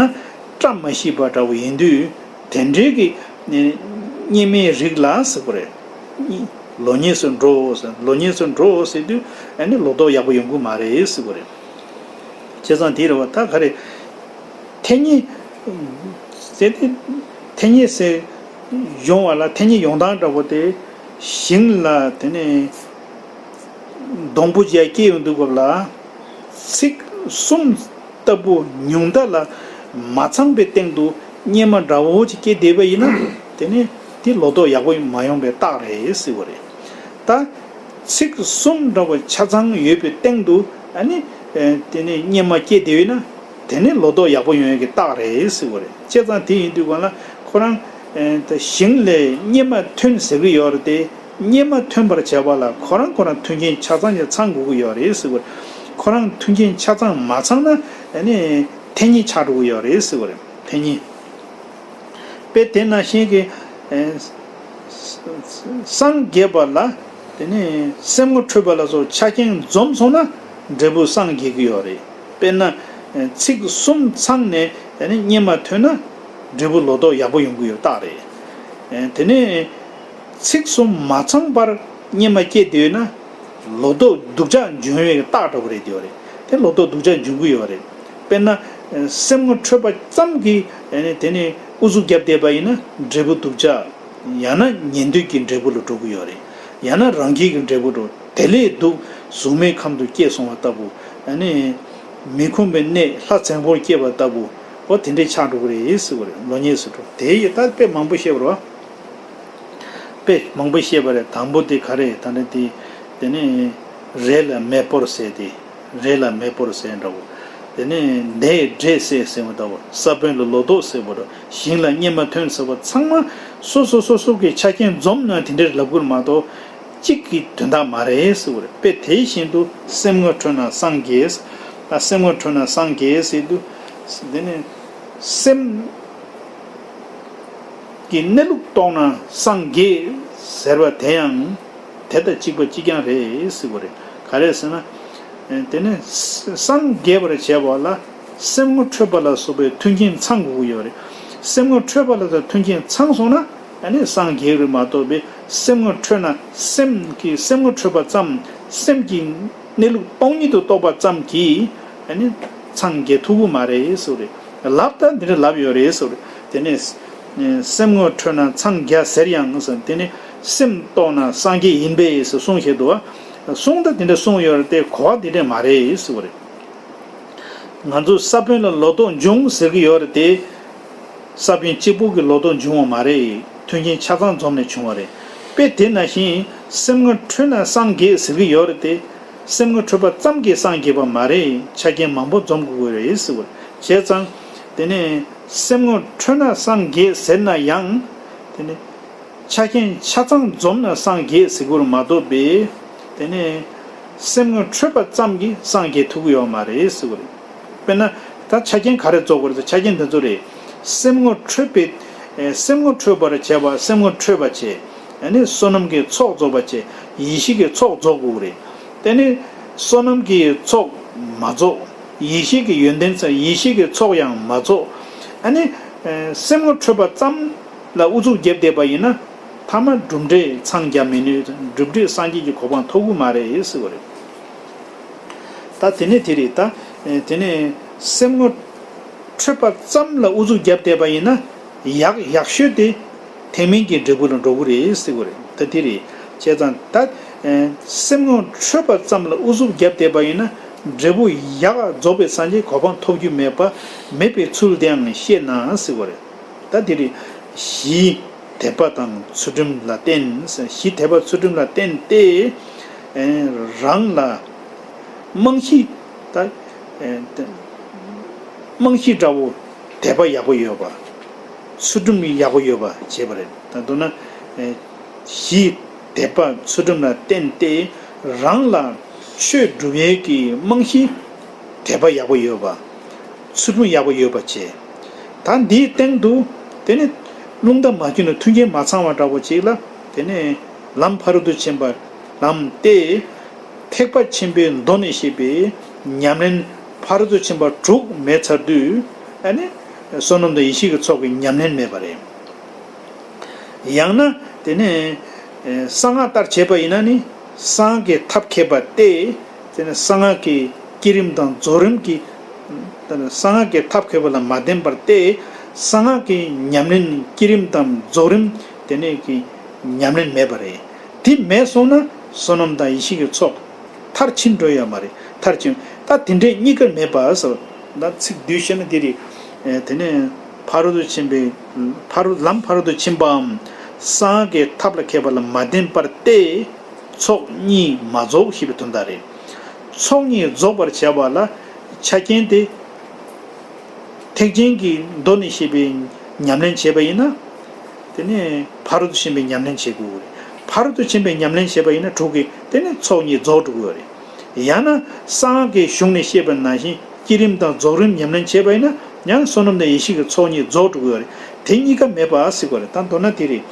བཀྲ་མ་ཤིས་པ་འདྲ་བོ་ཡིན་དུས་དེ་འདྲའི་གི་སྙན་མའི་རིགས་ལ་ཟེར་བ་རེད། ལོ་ཉེས་སུ་འགྲོ་ཟེར། ལོ་ཉེས་སུ་འགྲོ་ཟེར་དུས་ཨ་ནི་ལོ་ཏོག་ཡག་པོ་ཡོང་གི་མ་རེད་ཟེར་བ་རེད། བྱས་ཙང་དེ་རེད་བ། ད་ག་རེ། ཐེ་ཉི་ཟེར་ཏེ། ཐེ་ཉི་ཟེར་ཡོང་བ་ལ་ཐེ་ཉི་ཡོང་སྟངས་འདྲ་བོ་དེ། ཞིང་ལ་དེ་ནས་སྡོང་པོ་ཅིག་སྐྱེ་ཡོང་དུས་སྐབས་ལ། ཚིག་གསུམ་ལྟ་བུ་ཉུང་མཐའ་ལ་མ་ཚང་པའི་སྟེང་དུ་སྙན་མ་འདྲ་བོ་ཅིག་སྐྱེས་བསྡད་པ་ཡིན་ན། དེ་ནི་དེ་ལོ་ཏོག་ཡག་པོ་མ་ཡོང་པའི་རྟགས་རེད་ཟེར་བ་རེད། ད་ཚིག་གསུམ་འདྲ་བོ་ཆ་ཚང་ཡོད་པའི་སྟེང་དུ་ཨ་ནི་དེ་ནི་སྙན་མ་སྐྱེས་བསྡད་ཡོད་ན། དེ་ནི་ལོ་ཏོག་ཡག་པོ་ཡོང་ཡག་གི་རྟགས་རེད་ཟེར་བ་རེད། བྱས་ཙང་དེ་ཡིན་དུས་གང་ལ་ཁོ་རང་ཨེ་ད་ཞིང་ལས་སྙེ་མ་ཐོན་ཟེར་གི་ཡོད་རེད་དེ། སྙེ་མ་ཐོན་པར་བྱ་བ་ལ་ཁོ་རང་ཁོ་རང་མཐུན་རྐྱེན་ཆ་ཚང་ཞིག་ཚང་དགོས་ཀྱི་ཡོད་རེད་ཟེར་བ་རེད། ཁོ་རང་མཐུན་རྐྱེན་ཆ་ཚང་མ་ཚང་ན་ཨ་ནི་མཚན་ཉིད་ཆགས་འགྲོ་གི་ཡོད་རེད་ཟེར་བ་རེད། མཚན་ཉིད། དཔེ་དེ་ནང་བཞིན་གྱི་ཨེ་སངས་རྒྱས་པ་ལ་དེ་ནི་སེམས་ངོ་འཕྲོད་པ་ལ་སོགས་ཆ་རྐྱེན་འཛོམས་སོང་ན་འབྲས་བུ་སངས་རྒྱས་ཀྱི་ཡོད་རེད། དཔེར་ན་ཚིགས་གསུམ་ཚང་ནས་དེ་ནི་སྙེ་མ་ཐོན་ན་འབྲས་བུ་ལོ་ཏོག་ཡག་པོ་ཡོང་གི་ཡོད་རྟགས་རེད། དེ་ནས་ཚིགས་གསུམ་མ་ཚང་བར་སྙེ་མ་སྐྱེས་བསྡད་ཡོད་ན་ལོ་ཏོག་སྡུག་ཅག་འབྱུང་བའི་རྟགས་འདྲ་པོ་རེད་བསྡད་ཡོད་རེད། དེ་ལོ་ཏོག་སྡུག་ཅག་འབྱུང་གི་ཡོད་རེད། དཔེར་ན་སེམས་ངོ་འཕྲོད་པ་ཙམ་གྱིས་དེ་ནས་ཨུ་ཚུགས་བརྒྱབ་བསྡད་པ་ཡིན་ན་འབྲས་བུ་སྡུག་ཅག་ཡང་ན་ཉན་ཐོས་ཀྱི་འབྲས་བུ་ལ་འགྲོ་གི་ཡོད་རེད། ཡང་ན་རང་རྒྱལ་གྱི་འབྲས་བུ་འགྲོ། དེ་ལས་སྡུག་གཟུགས་མེད་ཁམས་སུ་སྐྱེས་སོང་བ་ལྟ་བུ། ཨ་ནི་མི་ཁོམ་པའི་གནས། ལྷ་བཙན་པོར་སྐྱེས་པ་ལྟ་བུ། འོ་དེ་འདྲས་ཆགས་འགྲོ་གི་རེད་ཟེར་བ་རེད། ལོ་ཉེས་སུ་འགྲོ། དེ་ཡི་ད་དཔེ་མང་པོ་བཤད་པ་རེད་བ། དཔེ་མང་པོ་བཤད་པ་རེད། དང་པོ་དེ་ག་རེ། ད་ནི་དེ་དེ་ནི་རས་ལ་མེ་སྤོར་ཟེར་ཏེ། རས་ལ་མེ་སྤོར་ཟེར་འདྲ་བོ། དེ་ནི་མདའི་འབྲས་སེལ་ཟེར་བ་འདྲ་བོ། ས་བོན་ལ་ལོ་ཏོག་ཟེར་བ་འདྲ་བོ། ཞིང་ལ་སྙེ་མ་ཐོན་ཟེར་བ་ཚང་མ་སོ་སོ་སོ་སོ་གི་ཆ་རྐྱེན་འཛོམས་ན་དེ་འདྲར་ལབ་དགོས་མ་གཏོགས་གཅིག་གི་དོན་དག་མ་རེད་ཟེར་བ་རེད། དཔེ་དེ་བཞིན་དུ་སེམས་ངོ་འཕྲོད་ན་སངས་རྒྱས། ད་སེམས་ངོ་འཕྲོད་ན་སངས་རྒྱས་ཟེར་དུས་དེ་ནི་སེམས་ཀྱི་གནས་ལུགས་རྟོགས་ན་སངས་རྒྱས་ཟེར་བ་དེ་ཡང་དེ་དང་གཅིག་པ་གཅིག་རྐྱང་རེད་ཟེར་བ་རེད། ག་རེ་ཟེར་ན། དེ་ནི་སངས་རྒྱས་པར་བྱེད་པ་ལ་སེམས་ངོ་འཕྲོད་པ་ལ་སོགས་པའི་མཐུན་རྐྱེན་ཚང་དགོས་ཀྱི་ཡོད་རེད། སེམས་ངོ་འཕྲོད་པ་ལ་སོགས་མཐུན་རྐྱེན་ཚང་སོང་ན་ཨ་ནི་སངས་རྒྱས་རེད་མ་གཏོགས་པའི་སེམས་ངོ་འཕྲོད་ན་སེམས་ཀྱི་སེམས་ངོ་འཕྲོད་པ་ཙམ། སེམས་ཀྱི་གནས་ལུགས་སྟོང་ཉིད་དུ་རྟོགས་པ་ཙམ་གྱིས་ཨ་ནི་སངས་རྒྱས་ཐུབ་ཀྱི་མ་རེད་ཟེར་བ་རེད། ལབ་ད་འདི་འདྲ་ལབ་ཡོད་རེད་ཟེར་བ་རེད། དེ་ནས་སེམས་ངོ་འཕྲོད་ན་འཚང་རྒྱ་ཟེར་ཡང་ཟེར། དེ་ནས་སེམས་རྟོགས་ན་སངས་རྒྱས་ཡིན་པས་ཟེར་གསུངས་བཞག་འདུག་བ། གསུངས་ད་དེ་འདྲ་གསུངས་ཡོད་རེད་དེ་གོ་བ་འདི་འདྲ་མ་རེད་ཟེར་བ་རེད། ང་ཚོ་ས་བོན་ལ་ལོ་ཏོག་འབྱུང་ཟེར་གྱི་ཡོད་རེད་དེ། ས་བོན་གཅིག་པོ་གི་ལོ་ཏོག་འབྱུང་བ་མ་རེད། མཐུན་རྐྱེན་ཆ་ཚང་འཛོམས་ནས་བྱུང་བ་རེད། དཔེ་དེ་ནང་བཞིན་སེམས་ངོ་འཕྲོད་ན་སངས་རྒྱས་ཟེར་གྱི་ཡོད་རེད་དེ། སེམས་ངོ་འཕྲོད་པ་ཙམ་གྱིས་སངས་རྒྱས་པ་མ་རེད། ཆ་རྐྱེན་མང་པོ་འཛོམས་དགོས་ཀྱི་རེད་ཟེར་བ་རེད། བྱས་ཙང་དེ་ནས་སེམས་ངོ་འཕྲོད་ན་སངས་རྒྱས་ཟེར་ན་ཡང་དེ་ནས་ཆ་རྐྱེན་ཆ་ཚང་འཛོམས་ན་སངས་རྒྱས་ཟེར་དགོས་རེད་མ་གཏོགས་པས། དེ་ནས་སེམས་ངོ་འཕྲོད་པ་ཙམ་གྱིས་སངས་རྒྱས་ཐུབ་ཀྱི་ཡོད་མ་རེད་ཟེར་བ་རེད། དཔེར་ན་ད་ཆ་རྐྱེན་ག་རེ་རྫོགས་དགོས་རེད་ཟེར། ཆ་རྐྱེན་འདི་ཚོ་རེད། སེམས་ངོ་འཕྲོད་པའི་ཨེ་སེམས་ངོ་འཕྲོད་པར་བྱེད་པ། སེམས་ངོ་འཕྲོད་པ་བྱེད། ཨ་ནི་བསོད་ནམས་ཀྱི་ཚོགས་རྫོགས་པ་བྱེད། ཡེ་ཤེས་ཀྱི་ཚོགས་རྫོགས་དགོས་རེད། དེ་ནི་བསོད་ནམས་ཀྱི་ཚོགས་མ་རྫོགས། ཡེ་ཤེས་ཀྱི་ཡོན་ཏན་ཚང་། ཡེ་ཤེས་ཀྱི་ཚོགས་ཡང་མ་རྫོགས། ཨ་ནི་ཨེ་སེམས་ངོ་འཕྲོད་པ་ཙམ་ལ་ཨུ་ཚུགས་བརྒྱབ་བསྡད་པ་ཡིན་ན་ཐ་མ་གྲུབ་འབྲས་འཚང་རྒྱ་མི་ནུས། གྲུབ་འབྲས་སངས་རྒྱས་ཀྱི་གོ་འཕང་ཐོབ་ཀྱི་མ་རེད་ཟེར་བ་རེད། ད་དེ་ནས་དེ་རེད། ད་དེ་ནས་སེམས་ངོ་འཕྲོད་པ་ཙམ་ལ་ཨུ་ཚུགས་བརྒྱབ་བསྡད་པ་ཡིན་ན་ཡག་ཡག་ཤོས་དེ་དེ་མིན་གྱི་འབྲས་བུ་ལ་འགྲོ་གི་རེད་ཟེར་བ་རེད། ད་དེ་རེད། བྱས་ཙང་ད་སེམས་ངོ་འཕྲོད་པ་ཙམ་ལ་ཨུ་ཚུགས་བརྒྱབ་བསྡད་པ་ཡིན་ན་འབྲས་བུ་ཡག་རྫོགས་པའི་སངས་རྒྱས་གོ་འཕང་ཐོབ་རྒྱུ་མེད་པ་མེད་པའི་ཚུལ་དེའང་ཤེས་ན་ཟེར་བ་རེད། ད་དེ་རེད། གཞི་དད་པ་དང་ཚུལ་ཁྲིམས་ལ་བརྟེན། གཞི་དད་པ་ཚུལ་ཁྲིམས་ལ་བརྟེན་ཏེ། ཨེ་རང་ལ་རྨང་གཞི་ད་ཨེ་རྨང་གཞི་འདྲ་བོ་དད་པ་ཡག་པོ་ཡོད་པ། ཚུལ་ཁྲིམས་ཡག་པོ་ཡོད་པ་བྱས་པ་རེད། ད་མདོར་ན་ཨེ་གཞི་དད་པ་ཚུལ་ཁྲིམས་ལ་བརྟེན་ཏེ་རང་ལ་ཆོས་སྒྲུབ་ཡས་ཀྱི་རྨང་གཞི་དད་པ་ཡག་པོ་ཡོད་པ། ཚུལ་ཁྲིམས་ཡག་པོ་ཡོད་པ་བྱས། ད་འདིའི་སྟེང་དུ་དེ་ནི་རླུང་རྟ་མ་བརྒྱུད་ནས་མཐུན་རྐྱེན་མ་ཚང་བ་འདྲ་བོ་ཅིག་ལ་དེ་ནི་ལམ་ཕ་རོལ་ཏུ་ཕྱིན་པ་ལམ་སྟེ། ཐེག་པ་ཆེན་པོའི་མདོ་ནས་བཤད་པའི་ཉམས་ལེན་ཕ་རོལ་ཏུ་ཕྱིན་པ་དྲུག་མེད་ཚར་དུས་ཨ་ནི་བསོད་ནམས་དང་ཡེ་ཤེས་ཀྱི་ཚོགས་ཀྱི་ཉམས་ལེན་མེད་པ་རེད། ཡང་ན་དེ་ནས་གསང་སྔགས་ལྟར་བྱས་པ་ཡིན་ན་ནི་གསང་སྔགས་ཀྱི་ཐབས་མཁས་པ་སྟེ། དེ་ནས་གསང་སྔགས་ཀྱི་བསྐྱེད་རིམ་དང་རྫོགས་རིམ་གྱི། གསང་སྔགས་ཀྱི་ཐབས་མཁས་པ་ལ་མ་བརྟེན་པར་ཏེ། གསང་སྔགས་ཀྱི་ཉམས་ལེན་བསྐྱེད་རིམ་དང་རྫོགས་རིམ་དེ་ནས་ཀྱི་ཉམས་ལེན་མེད་པ་རེད། དེ་མེད་སོང་ན་བསོད་ནམས་དང་ཡེ་ཤེས་ཀྱི་ཚོགས་མཐར་ཕྱིན་འགྲོ་ཡོད་མ་རེད། མཐར་ཕྱིན་ད་དེ་འདྲའི་གཉིས་ཀ་མེད་པ་ཟེར། ད་ཚིག་བསྡུས་བཤད་ན་དེ་རེད། དེ་ནས་ཕ་རོལ་ཏུ་ཕྱིན་པའི་ཕ་རོལ་ལམ་ཕ་རོལ་ཏུ་ཕྱིན་པའམ་གསང་སྔགས་ཀྱི་ཐབས་ལ་མཁས་པ་ལ་མ་བརྟེན་པར་ཏེ། ཚོགས་གཉིས་མ་རྫོགས་ཞེས་པའི་དོན་དག་རེད། ཚོགས་གཉིས་རྫོགས་པར་བྱ་བ་ལ་ཆ་རྐྱེན་དེ་ ཐེག་ཆེན་གྱི་མདོ་ནས་བཤད་པའི་ཉམས་ལེན་བྱས་པ་ཡིན་ན། དེ་ནས་ཕ་རོལ་ཏུ་ཕྱིན་པའི་ཉམས་ལེན་བྱེད་དགོས་རེད། ཕ་རོལ་ཏུ་ཕྱིན་པའི་ཉམས་ལེན་བྱས་པ་ཡིན་ན་དྲུག་གི་དེ་ནས་ཚོགས་གཉིས་རྫོགས་འགྲོ་གི་ཡོད་རེད། ཡང་ན་གསང་སྔགས་ཀྱི་གཞུང་ནས་བཤད་པ་ནང་བཞིན་བསྐྱེད་རིམ་དང་རྫོགས་རིམ་ཉམས་ལེན་བྱས་པ་ཡིན་ན་ཡང་བསོད་ནམས་དང་ཡེ་ཤེས་ཀྱི་ཚོགས་གཉིས་རྫོགས་འགྲོ་གི་ཡོད་རེད། དེ་གཉིས་ཀ་མེད་པ་ཟེར་དགོས་རེད། ད་མདོར་ན་དེ་རེད།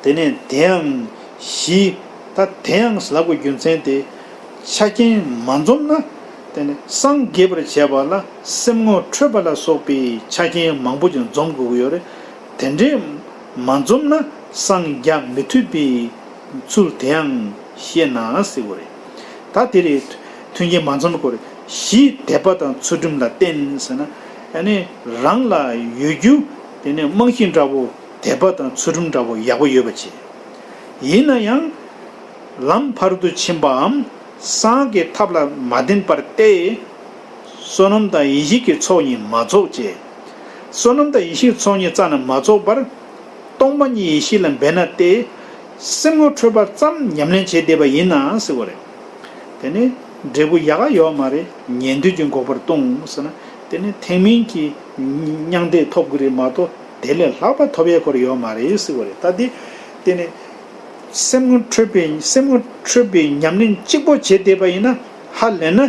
དེ་ནས་དེ་ཡང་གཞི། ད་དེ་ཡང་ལབ་པའི་རྒྱུ་མཚན་དེ། ཆ་རྐྱེན་མ་འཛོམས་ན། དེ་ནས་སངས་རྒྱས་པར་བྱེད་པ་ལ་སེམས་ངོ་འཕྲོད་པ་ལ་སོགས་པའི་ཆ་རྐྱེན་མང་པོ་ཅིག་འཛོམས་དགོས་ཀྱི་ཡོད་རེད། དེ་འདྲའི་མ་འཛོམས་ན་སངས་རྒྱ་མི་ཐུབ་པའི་ཚུལ་དེ་ཡང་ཤེས་ན་ཟེར་བ་རེད། ད་དེ་རེད། མཐུན་རྐྱེན་མ་འཛོམས་སྐོར་གཞི་དད་པ་དང་ཚུལ་ཁྲིམས་ལ་བརྟེན་ཟེར་ན། ཨ་ནི་རང་ལ་ཡོད་རྒྱུ་དེ་ནི་རྨང་གཞི་འདྲ་བོ། དད་པ་དང་ཚུལ་ཁྲིམས་འདྲ་བོ་ཡག་པོ་ཡོད་པ་བྱས། ཡིན་ན་ཡང་། ལམ་ཕ་རོལ་ཏུ་ཕྱིན་པའམ་གསང་སྔགས་ཀྱི་ཐབས་ལ་མ་བརྟེན་པར་ཏེ། བསོད་ནམས་དང་ཡེ་ཤེས་ཀྱི་ཚོགས་གཉིས་མ་རྫོགས་བྱས། བསོད་ནམས་དང་ཡེ་ཤེས་ཀྱི་ཚོགས་གཉིས་རྩ་ནས་མ་རྫོགས་པར། སྟོང་པ་ཉིད་ཡེ་ཤེས་ལ་འབད་ན་སྟེ། སེམས་ངོ་འཕྲོད་པ་ཙམ་ཉམས་ལེན་བྱས་བསྡད་པ་ཡིན་ན་ཟེར་བ་རེད། དེ་ནི་འབྲས་བུ་ཡག་ག་ཡོད་མ་རེད། ཉན་ཐོས་ཀྱི་འགོག་པར་ལྟུང་ཟེར་ན། དེ་ནི་ཐེག་དམན་གྱི་མྱང་འདས་ཐོབ་ཀྱི་རེད་མ་གཏོགས་དེ་ལས་ལྷག་པ་ཐོབ་ཡས་སྐོར་ཡོད་མ་རེད་ཟེར་བ་རེད། ད་དེ་དེ་ནི་སེམས་ངོ་འཕྲོད་པའི་སེམས་ངོ་འཕྲོད་པའི་ཉམས་ལེན་གཅིག་པོ་བྱས་བསྡད་པ་ཡིན་ན། ཧ་ལས་ན་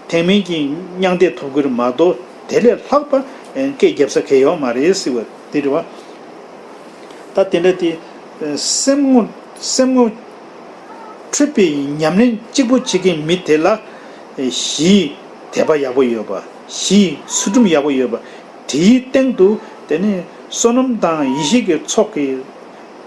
ཐེག་དམན་གྱི་མྱང་འདས་ཐོབ་ཀྱི་རེད་མ་གཏོགས་དེ་ལས་ལྷག་པ་སྐད་རྒྱབ་ས་གལ་ཡོད་མ་རེད་ཟེར་བ་དེ་རེད་བ། ད་དེ་འདྲ་དེ། སེམས་ངོ་སེམས་ངོ་འཕྲོད་པའི་ཉམས་ལེན་གཅིག་པོ་བྱེད་མཁན་མི་དེ་ལ། གཞིའི་དད་པ་ཡག་པོ་ཡོད་པ། གཞིའི་ཚུལ་ཁྲིམས་ཡག་པོ་ཡོད་པ། དེའི་སྟེང་དུ་དེ་ནས་བསོད་ནམས་དང་ཡེ་ཤེས་ཀྱི་ཚོགས་ཀྱི་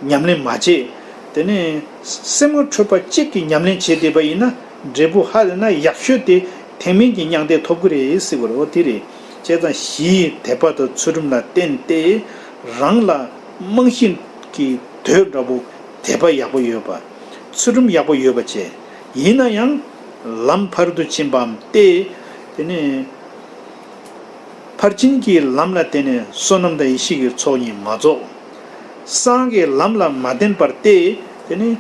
ཉམས་ལེན་མ་བྱས། དེ་ནས་སེམས་ངོ་འཕྲོད་པ་གཅིག་གི་ཉམས་ལེན་བྱས་བསྡད་པ་ཡིན་ན་འབྲས་བུ་ཧ་ལས་ན་ཡག་ཤོས་དེ་ཐེག་དམན་གྱི་མྱང་འདས་ཐོབ་ཀྱི་རེད་ཟེར་བ་རེད། འོ་དེ་རེད། བྱས་ཙང་གཞིའི་དད་པ་དང་ཚུལ་ཁྲིམས་ལ་བརྟེན་ཏེ། རང་ལ་རྨང་གཞི་གི་དོད་འདྲ་པོ་དད་པ་ཡག་པོ་ཡོད་པ། ཚུལ་ཁྲིམས་ཡག་པོ་ཡོད་པ་བྱས། ཡིན་ན་ཡང་ལམ་ཕ་རོལ་ཏུ་ཕྱིན་པའམ་སྟེ། དེ་ནས་ཕར་ཕྱིན་གྱི་ལམ་ལ་བརྟེན་ནས་བསོད་ནམས་དང་ཡེ་ཤེས་ཀྱི་ཚོགས་གཉིས་མ་རྫོགས། གསང་སྔགས་ལམ་ལ་མ་བརྟེན་པར་ཏེ། དེ་ནས་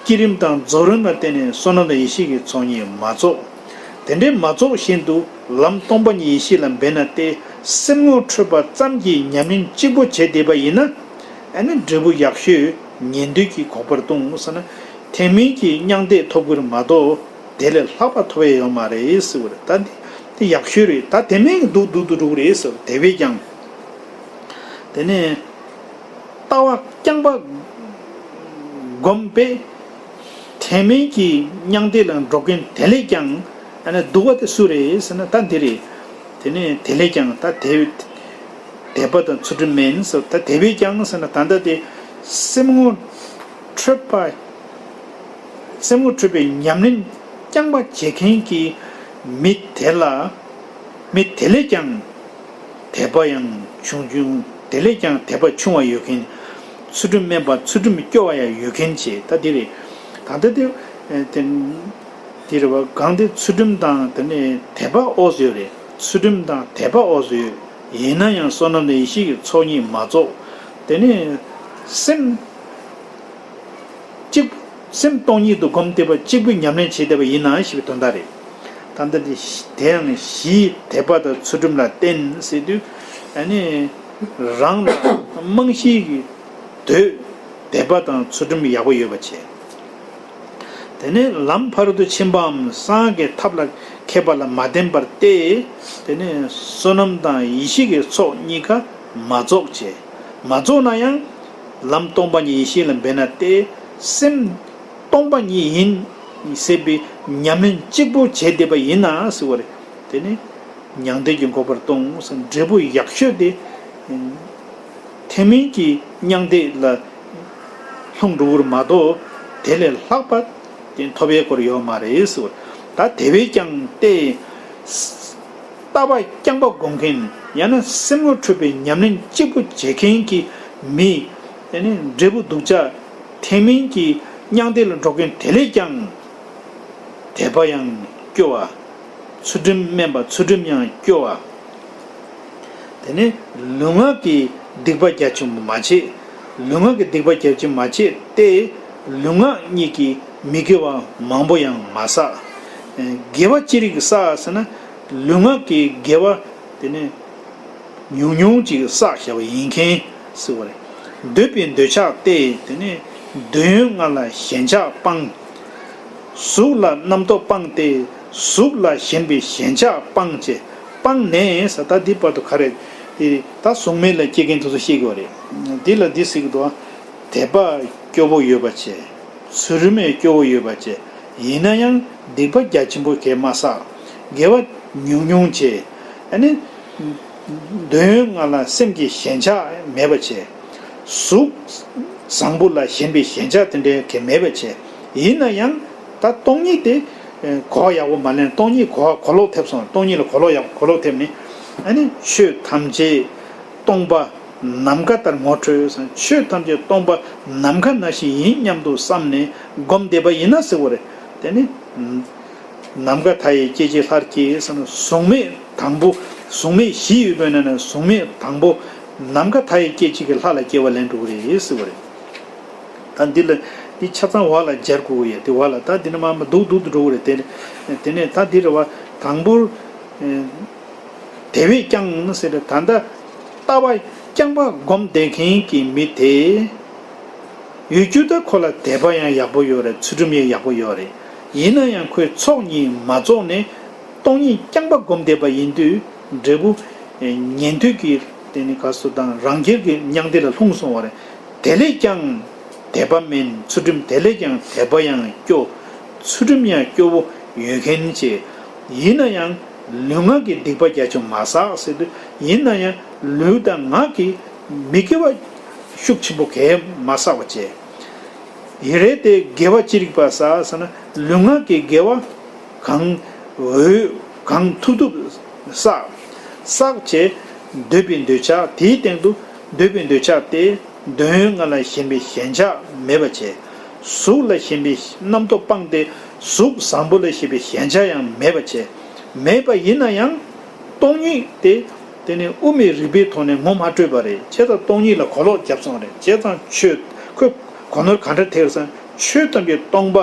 བསྐྱེད་རིམ་དང་རྫོགས་རིམ་ལ་བརྟེན་ནས་བསོད་ནམས་དང་ཡེ་ཤེས་ཀྱི་ཚོགས་གཉིས་མ་རྫོགས། དེ་འདྲའི་མ་རྫོགས་བཞིན་དུ་ལམ་སྟོང་པ་ཉིད་ཡེ་ཤེས་ལ་འབད་ན་སྟེ། སེམས་ངོ་འཕྲོད་པ་ཙམ་གྱི་ཉམས་ལེན་གཅིག་པོ་བྱས་བསྡད་པ་ཡིན་ན། ཨ་ནི་འབྲས་བུ་ཡག་ཤོས་ཉན་ཐོས་ཀྱི་འགོག་པར་ལྟུང་ཟེར་ན། ཐེག་དམན་གྱི་མྱང་འདས་ཐོབ་ཀྱི་རེད་མ་གཏོགས་དེ་ལས་ལྷག་པ་ཐོབ་ཡས་ཡོད་མ་རེད་ཟེར་བ་རེད། ད་འདི་དེ་ཡག་ཤོས་རེད། ད་དེ་མིན་གྱི་འདུག་འདུག་འདུག་འགྲོ་གི་རེད་ཟེར་བ་དེ་བས་ཀྱང་། དེ་ནས་ལྟ་བ་རྐྱང་པ་བསྒོམས་པས་ཐེག་དམན་གྱི་མྱང་འདས་ལ་འགྲོ་མཁན་དེ་ལས་ཀྱང་ཨ་ནི་སྡུག་པ་དེ་སུ་རེད་ཟེར་ན། ད་འདི་རེད། དེ་ནས་དེ་ལས་ཀྱང་ད་དེ་དད་པ་དང་ཚུལ་ཁྲིམས་མིན་ཟེར། ད་དེ་བས་ཀྱང་ཟེར་ན། ད་ལྟ་དེ་སེམས་ངོ་འཕྲོད་པ། སེམས་ངོ་འཕྲོད་པའི་ཉམས་ལེན་རྐྱང་པ་བྱེད་མཁན་གྱི་མི་དེ་ལ། མི་དེ་ལས་ཀྱང་དད་པ་ཡང་ཆུང་ཆུང་། དེ་ལས་ཀྱང་དད་པ་ཆུང་བ་ཡོད་མཁན། ཚུལ་ཁྲིམས་དམན་པ་ཚུལ་ཁྲིམས་སྐྱོ་བ་ཡང་ཡོད་མཁན་བྱས། ད་འདི་རེད། ད་ལྟ་དེ་དེ་དེ་རེད་བ། གང་དེ་ཚུལ་ཁྲིམས་དང་དེ་ནས་དད་པ་འོས་ཡོད་རེད། ཚུལ་ཁྲིམས་དང་དད་པ་འོས་ཡོད། ཡིན་ན་ཡང་བསོད་ནམས་དང་ཡེ་ཤེས་ཀྱི་ཚོགས་གཉིས་མ་རྫོགས། དེ་ནས་སེམས་གཅིག་སེམས་སྟོང་ཉིད་དུ་བསྒོམས་བསྡད་པ་གཅིག་པུས་ཉམས་ལེན་བྱས་བསྡད་པ་ཡིན་ན་ཞེས་པའི་དོན་དག་རེད། ད་ལྟ་འདི་དེ་ཡང་གཞིའི་དད་པ་དང་ཚུལ་ཁྲིམས་ལ་བརྟེན་ཟེར་དུས། ཨ་ནི་རང་ལ་རྨང་གཞིའི་དོད་དད་པ་དང་ཚུལ་ཁྲིམས་ཡག་པོ་ཡོད་པ་བྱས། དེ་ནས་ལམ་ཕ་རོལ་ཏུ་ཕྱིན་པའམ་གསང་སྔགས་ཀྱི་ཐབས་ལ་མཁས་པ་ལ་མ་བརྟེན་པར་ཏེ། དེ་ནས་བསོད་ནམས་དང་ཡེ་ཤེས་ཀྱི་ཚོགས་གཉིས་ཀ་མ་རྫོགས་བྱས། མ་རྫོགས་ན་ཡང་ལམ་སྟོང་པ་ཉིད་ཡེ་ཤེས་ལ་འབད་ན་སྟེ། སེམས་སྟོང་པ་ཉིད་ཡིན་ཟེར་བའི་ཉམས་ལེན་གཅིག་པོ་བྱས་བསྡད་པ་ཡིན་ན་ཟེར་བ་རེད། དེ་ནི་མྱང་འདས་ཀྱི་འགོག་པར་ལྟུང་ཟེར། འབྲས་བུ་ཡག་ཤོས་དེ། ཐེག་དམན་གྱི་མྱང་འདས་ལ་ལྷུང་འགྲོ་གི་རེད་མ་གཏོགས་དེ་ལས་ལྷག་པ་དེ་ཐོབ་ཡས་སྐོར་ཡོད་མ་རེད་ཟེར། ད་དེ་བས་ཀྱང་སྟེ། ལྟ་བ་རྐྱང་པ་སྒོམ་མཁན། ཡང་ན་སེམས་ངོ་འཕྲོད་པའི་ཉམས་ལེན་གཅིག་པུ་བྱེད་མཁན་གྱི་མི། ཡང་ན་འབྲས་བུ་སྡུག་ཅག་ཐེག་དམན་གྱི་མྱང་འདས་ལ་འགྲོ་མཁན་དེ་ལས་ཀྱང་དད་པ་ཡང་སྐྱོ་བ། ཚུལ་ཁྲིམས་དམན་པ་ཚུལ་ཁྲིམས་ཡང་སྐྱོ་བ། དེ་ནས་ལུས་ངག་གི་སྡིག་པ་རྒྱ་ཆེན་པོ་མ་བྱེད། ལུས་ངག་གི་སྡིག་པ་རྒྱ་ཆེན་མ་བྱེད་དེ། ལུས་ངག་གཉིས་ཀྱིས་མི་དགེ་བ་མང་པོ་ཡང་མ་བསགས། དགེ་བ་ཅི་རིགས་བསགས་ཟེར་ན། ལུས་ངག་གི་དགེ་བ་དེ་ནས་ ཉུང་ཉུང་ཅིག་བསགས་བཞག་པ་ཡིན་མཁན་ཟེར་བ་རེད། འདོད་པའི་འདོད་ཆགས་ཏེ། དེ་ནས་འདོད་ཡོན་ལྔ་ལ་ཞེན་ཆགས་སྤངས། གཟུགས་ལ་རྣམ་རྟོག་སྤངས་ཏེ། གཟུགས་ལ་ཞེན་པའི་ཞེན་ཆགས་སྤངས་བྱས། སྤངས་ནས་ཟེར། ད་འདི་བར་དུ་ག་རེ། དེ་ད་གཟུགས་མེད་ལ་སྐྱེ་མཁན་དེ་ཚོ་བཤད་དགོས་རེད། འདི་ལ་འདི་ཟེར་གྱི་འདུག་དད་པ་སྐྱོ་བོ་ཡོད་པ་བྱས། ཚུལ་ཁྲིམས་སྐྱོ་བོ་ཡོད་པ་བྱས། ཡིན་ན་ཡང་སྡིག་པ་རྒྱ་ཆེན་པོ་གས་མ་བསགས། དགེ་བ་ཉུང་ཉུང་བྱས། ཨ་ནི། འདོད་ཡོན་ལྔ་ལ་སེམས་ཀྱི་ཞེན་ཆགས་མེད་པ་བྱས། གཟུགས་བཟང་པོ་ལ་ཞེན་པའི་ཞེན་ཆགས་དེ་འདྲའི་གས་མེད་པ་བྱས། ཡིན་ན་ཡང་ད་སྟོང་ཉིད་དེ་གོ་ཡག་པོ་མ་ལེན། སྟོང་ཉིད་གོ་གོ་ལོག་ཐེབས་སོང་། སྟོང་ཉིད་ལ་གོ་ལོག་ཡག་གོ་ལོག་ཐེབས་ནས། ཨ་ནི་ཆོས་ཐམས་ཅད་སྟོང་པ་ནམ་མཁའ་ལྟར་ངོ་འཕྲོད་ཟེར། ཆོས་ཐམས་ཅད་སྟོང་པ་ནམ་མཁའ་ནང་བཞིན་ཡིན་སྙམ་དུ་བསམས་ནས་སྒོམ་བསྡད་པ་ཡིན་ན་ཟེར་བ་རེད། དེ་ནི། ནམ་མཁའ་མཐའ་ཡས་སྐྱེ་མཆེད་ལྷར་སྐྱེས་ཟེར་ན། གཟུགས་མེད་དང་པོ། གཟུགས་མེད་བཞི་ཡོད་པའི་ནང་ནས་གཟུགས་མེད་དང་པོ་ནམ་མཁའ་མཐའ་ཡས་སྐྱེ་མཆེད་ཀྱི་ལྷ་ལ་སྐྱེ་བ་ལེན་འགྲོ་གི་རེད་ཟེར་བ་རེད། ད་འདི་ལ་འདི་ཆ་ཚང་བ་ལ་སྦྱར་དགོས་ཀྱི་ཡོད། དེ་བ་ལ་ད་འདི་ནས་མར་མར་སྡུག་སྡུག་ཏུ་འགྲོ་གི་རེད། དེ་དེ་ནས་ད་འདི་རེད་བ། དང་པོར། དེ་བས་ཀྱང་ཟེར་ཏེ། ད་ལྟ་ལྟ་བ་རྐྱང་པ་སྒོམ་བསྡད་མཁན་གྱི་མི་དེ། ཡོད་རྒྱུ་ད་ཁོ་ལ་དད་པ་ཡང་ཡག་པོ་ཡོད་རེད། ཚུལ་ཁྲིམས་ཡང་ཡག་པོ་ཡོད་རེད། ཡིན་ན་ཡང་ཁོས་ཚོགས་གཉིས་མ་རྫོགས་ནས་སྟོང་ཉིད་རྐྱང་པ་སྒོམ་བསྡད་པ་ཡིན་དུས། འབྲས་བུ་ཉན་ཐོས་ཀྱི་དེ་ནི་ག་སུ་དང་རང་རྒྱལ་གྱི་མྱང་འདས་ལ་ལྷུང་སོང་བ་རེད། དེ་ལས་ཀྱང་དད་པ་མིན། ཚུལ་ཁྲིམས། དེ་ལས་ཀྱང་དད་པ་ཡང་སྐྱོ། ཚུལ་ཁྲིམས་ཡང་སྐྱོ་བོ་ཡོད་མཁན་བྱས། ཡིན་ན་ཡང་ལུས་ངག་གི་སྡིག་པ་རྒྱ་ཆེན་མ་བསགས་ཟེར་དུས། ཡིན་ན་ཡང་ལུས་དང་ངག་གི་མི་དགེ་བ་ཤུགས་ཆེན་པོ་གས་མ་བསགས་པ་བྱས། ཡི་རེ་དེ་དགེ་བ་ཅི་རིགས་པ་བསགས་ཟེར་ན། ལུས་ངག་གི་དགེ་བ་གང་འོས་གང་ཐུབ་ཐུབ་བསགས། བསགས་བྱས། འདོད་པའི་འདོད་ཆགས། དེའི་སྟེང་དུ་འདོད་པའི་འདོད་ཆགས་ཏེ། འདོད་ཡོན་ལྔ་ལ་ཞེན་པའི་ཞེན་ཆགས་མེད་པ་བྱས། གཟུགས་ལ་ཞེན་པའི་རྣམ་རྟོག་སྤངས་ཏེ། གཟུགས་བཟང་པོ་ལ་ཞེན་པའི་ཞེན་ཆགས་ཡང་མེད་པ་བྱས། མེད་པ་ཡིན་ན་ཡང་སྟོང་ཉིད་དེ། དེ་ནི་དབུ་མའི་རིགས་པའི་ཐོག་ནས་ངོ་མ་སྤྲོད་པ་རེད། བྱས་ཙང་སྟོང་ཉིད་ལ་གོ་ལོག་བརྒྱབ་སོང་བ་རེད། བྱས་ཙང་ཆོས་ཁོས་གོ་ནོར་ག་འདྲ་ཐེབས་སམ། ཆོས་ཐམས་ཅད་སྟོང་པ།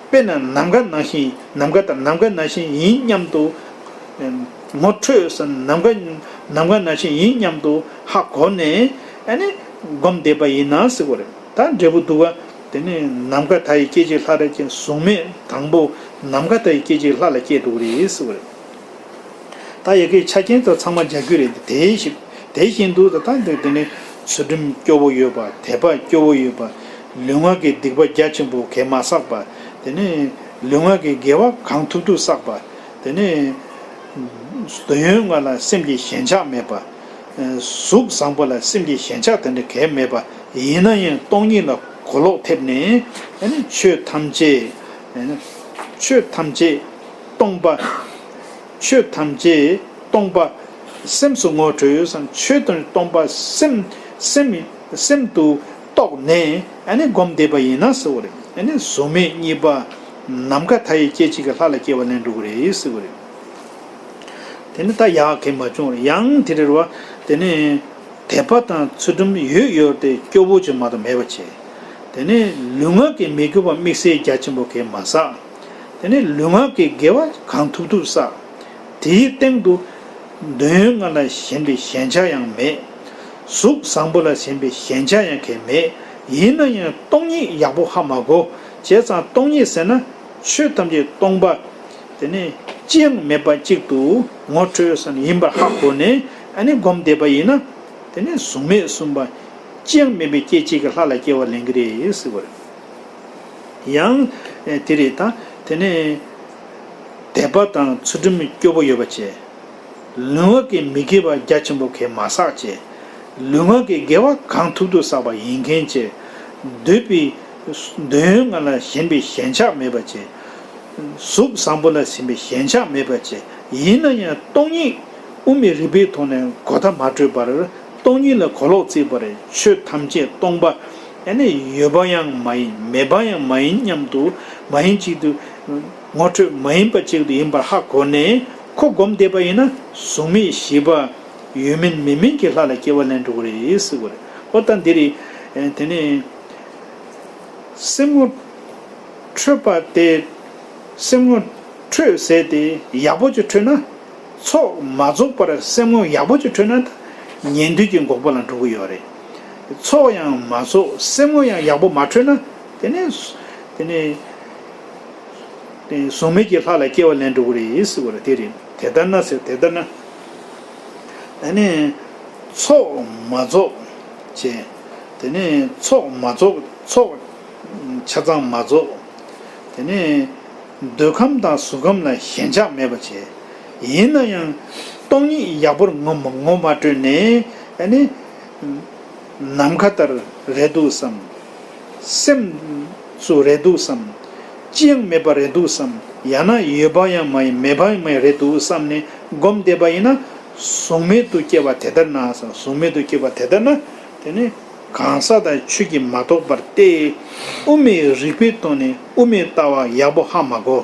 དཔེར་ན་ནམ་མཁའ་ནང་བཞིན། ནམ་མཁའ་ལྟར། ནམ་མཁའ་ནང་བཞིན་ཡིན་སྙམ་དུ་ངོ་འཕྲོད་ཟེར། ནམ་མཁའ། ནམ་མཁའ་ནང་བཞིན་ཡིན་སྙམ་དུ་ཧ་གོ་ནས། ཨ་ནི་སྒོམ་བསྡད་པ་ཡིན་ན་ཟེར་བ་རེད། ད་འབྲས་བུ་སྡུག་པ་དེ་ནི་ནམ་མཁའ་མཐའ་ཡས་སྐྱེ་མཆེད་ལྷར་སྐྱེས། གཟུགས་མེད་དང་པོ་ནམ་མཁའ་མཐའ་ཡས་སྐྱེ་མཆེད་ལྷ་ལ་སྐྱེ་འགྲོ་གི་རེད་ཟེར་བ་རེད། ད་ཡ་གིའི་ཆ་རྐྱེན་དེ་ཚང་མ་སྦྱར་རྒྱུ་རེད། དེ་བཞིན་དེ་བཞིན་དུ་ད་ལྟ་འདི་དེ་ནི་ཚུལ་ཁྲིམས་སྐྱོ་བོ་ཡོད་པ། དད་པ་སྐྱོ་བོ་ཡོད་པ། ལུས་ངག་གི་སྡིག་པ་རྒྱ་ཆེན་པོ་གས་མ་བསགས་པ། དེ་ནས་ལུས་ངག་གི་དགེ་བ་གང་ཐུབ་ཐུབ་བསགས་པ། དེ་ནས་འདོད་ཡོན་ལྔ་ལ་སེམས་ཀྱི་ཞེན་ཆགས་མེད་པ། གཟུགས་བཟང་པོ་ལ་སེམས་ཀྱི་ཞེན་ཆགས་དེ་འདྲ་གས་མེད་པ། ཡིན་ན་ཡང་སྟོང་ཉིད་ལ་གོ་ལོག་ཐེབས་ནས། ཨ་ནི་ཆོས་ཐམས་ཅད། ཨ་ནི་ཆོས་ཐམས་ཅད་སྟོང་པ། ཆོས་ཐམས་ཅད་སྟོང་པ་སེམས་སུ་ངོ་འཕྲོད་ཟེར། ཆོས་དོན་སྟོང་པ་སེམས། སེམས། སེམས་དུ་རྟོགས་ནས། ཨ་ནི་སྒོམ་བསྡད་པ་ཡིན་ན་ཟེར་བ་རེད། ཨ་ནི་གཟུགས་མེད་གཉིས་པ་ནམ་མཁའ་མཐའ་ཡས་སྐྱེ་མཆེད་ཀྱི་ལྷ་ལ་སྐྱེ་བ་ལེན་འགྲོ་གི་རེད་ཟེར་བ་རེད། དེ་ནི་ད་ཡག་གི་མ་བྱུང་རེད། ཡང་དེ་རེད་བ། དེ་ནི་དད་པ་དང་ཚུལ་ཁྲིམས་ཡོད་ཡོད་དེ་སྐྱོ་བོ་ཅིག་མ་གཏོགས་མེད་པ་བྱས། དེ་ནི་ལུས་ངག་གི་མི་དགེ་བ་དམིགས་བསལ་རྒྱ་ཆེན་པོ་གས་མ་བསགས། དེ་ནས་ལུས་ངག་གི་དགེ་བ་གང་ཐུབ་ཐུབ་བསགས། དེའི་སྟེང་དུ་འདོད་ཡོན་ལྔ་ལ་ཞེན་པའི་ཞེན་ཆགས་ཡང་མེད། གཟུགས་བཟང་པོ་ལ་ཞེན་པའི་ཞེན་ཆགས་ཡང་གས་མེད། ཡིན་ན་ཡང་སྟོང་ཉིད་ཡག་པོ་ཧ་མ་གོ། བྱས་ཙང་སྟོང་ཉིད་ཟེར་ན་ཆོས་ཐམས་ཅད་སྟོང་པ། དེ་ནས་ཅི་ཡང་མེད་པ་གཅིག་ཏུ་ངོ་འཕྲོད་ཟེར་ནས་ཡིན་པར་ཧ་གོ་ནས། ཨ་ནི་སྒོམ་བསྡད་པ་ཡིན་ན། དེ་ནས་གཟུགས་མེད་གསུམ་པ་ཅི་ཡང་མེད་པའི་སྐྱེ་མཆེད་ཀྱི་ལྷ་ལ་སྐྱེ་བ་ལེན་གྱི་རེད་ཟེར་བ་རེད། ཡང་དེ་རེད། ད་དེ་ནས་དད་པ་དང་ཚུལ་ཁྲིམས་སྐྱོ་བོ་ཡོད་པ་བྱས། ལུས་ངག་གི་མི་དགེ་བ་རྒྱ་ཆེན་པོ་གས་མ་བསགས་བྱས། ལུས་ངག་གི་དགེ་བ་གང་ཐུབ་ཐུབ་བསགས་པ་ཡིན་མཁན་བྱས། འདོད་པའི། འདོད་ཡོན་ལྔ་ལ་ཞེན་པའི་ཞེན་ཆགས་མེད་པ་བྱས། གཟུགས་བཟང་པོ་ལ་ཞེན་པའི་ཞེན་ཆགས་མེད་པ་བྱས། ཡིན་ན་ཡང་སྟོང་ཉིད་དབུ་མའི་རིགས་པའི་ཐོག་ནས་གོ་བརྡ་མ་སྤྲོད་པར། སྟོང་ཉིད་ལ་གོ་ལོག་བརྩིས་པ་རེད། ཆོས་ཐམས་ཅད་སྟོང་པ། ཨ་ནི་ཡོད་པ་ཡང་མ་ཡིན། མེད་པ་ཡང་མ་ཡིན་སྙམ་དུ། མ་ཡིན་གཅིག་ཏུ་ངོ་འཕྲོད། མ་ཡིན་པ་གཅིག་ཏུ་ཡིན་པར་ཧ་གོ་ནས། ཁོ་སྒོམ་བསྡད་པ་ཡིན་ན་གཟུགས་མེད་བཞི་པ་ཡོད་མིན་མེད་མིན་གྱི་ལྷ་ལ་སྐྱེ་བ་ལེན་འགྲོ་གི་རེད་ཟེར་བ་རེད། ཨོ་ད་འདི་རེད། ཨེ་དེ་ནས་སེམས་ངོ་འཕྲོད་པ་དེ། སེམས་ངོ་འཕྲོད་ཟེར་དེ་ཡག་པོ་ཅིག་འཕྲོད་ན། ཚོགས་མ་རྫོགས་པར་སེམས་ངོ་ཡག་པོ་ཅིག་འཕྲོད་ན་ད་ཉན་ཐོས་ཀྱི་འགོག་པ་ལ་འགྲོ་གི་ཡོད་རེད། ཚོགས་ཡང་མ་རྫོགས་སེམས་ངོ་ཡང་ཡག་པོ་མ་འཕྲོད་ན་དེ་ནས་དེ་ནས་དེ་གཟུགས་མེད་ཀྱི་ལྷ་ལ་སྐྱེ་བ་ལེན་འགྲོ་གི་རེད་ཟེར་བ་རེད། དེ་རེད། དེ་ལྟར་ན་ཟེར། དེ་ལྟར་ན་ཨ་ནི་ཚོགས་མ་རྫོགས་བྱས། དེ་ནས་ཚོགས་མ་རྫོགས་ཚོགས་ཆ་ཚང་མ་རྫོགས། དེ་ནས་འདོད་ཁམས་དང་གཟུགས་ཁམས་ལ་ཞེན་ཆགས་མེད་པ་བྱས། ཡིན་ན་ཡང་སྟོང་ཉིད་ཡག་པོར་ངོ་མ་ངོ་མ་འཕྲོད་ནས་ཨ་ནི་ནམ་མཁའ་ལྟར་རེད་འདུག་བསམ། སེམས་སུ་རེད་འདུག་བསམ། ཅི་ཡང་མེད་པ་རེད་འདུག་བསམ། ཡང་ན་ཡོད་པ་ཡང་མ་ཡིན་མེད་པ་ཡང་མ་ཡིན་རེད་འདུག་བསམ་ནས་སྒོམ་བསྡད་པ་ཡིན་ན། གཟུགས་མེད་དུ་སྐྱེ་བ་དེ་ལྟར་ན་བསམ། གཟུགས་མེད་དུ་སྐྱེ་བ་དེ་ལྟར་ན། དེ་ནི་གང་ཟག་དང་ཆོས་ཀྱིས་མ་རྟོགས་པར་ཏེ། དབུ་མའི་རིགས་པའི་ཐོག་ནས་དབུ་མའི་ལྟ་བ་ཡག་པོ་ཧ་མ་གོ།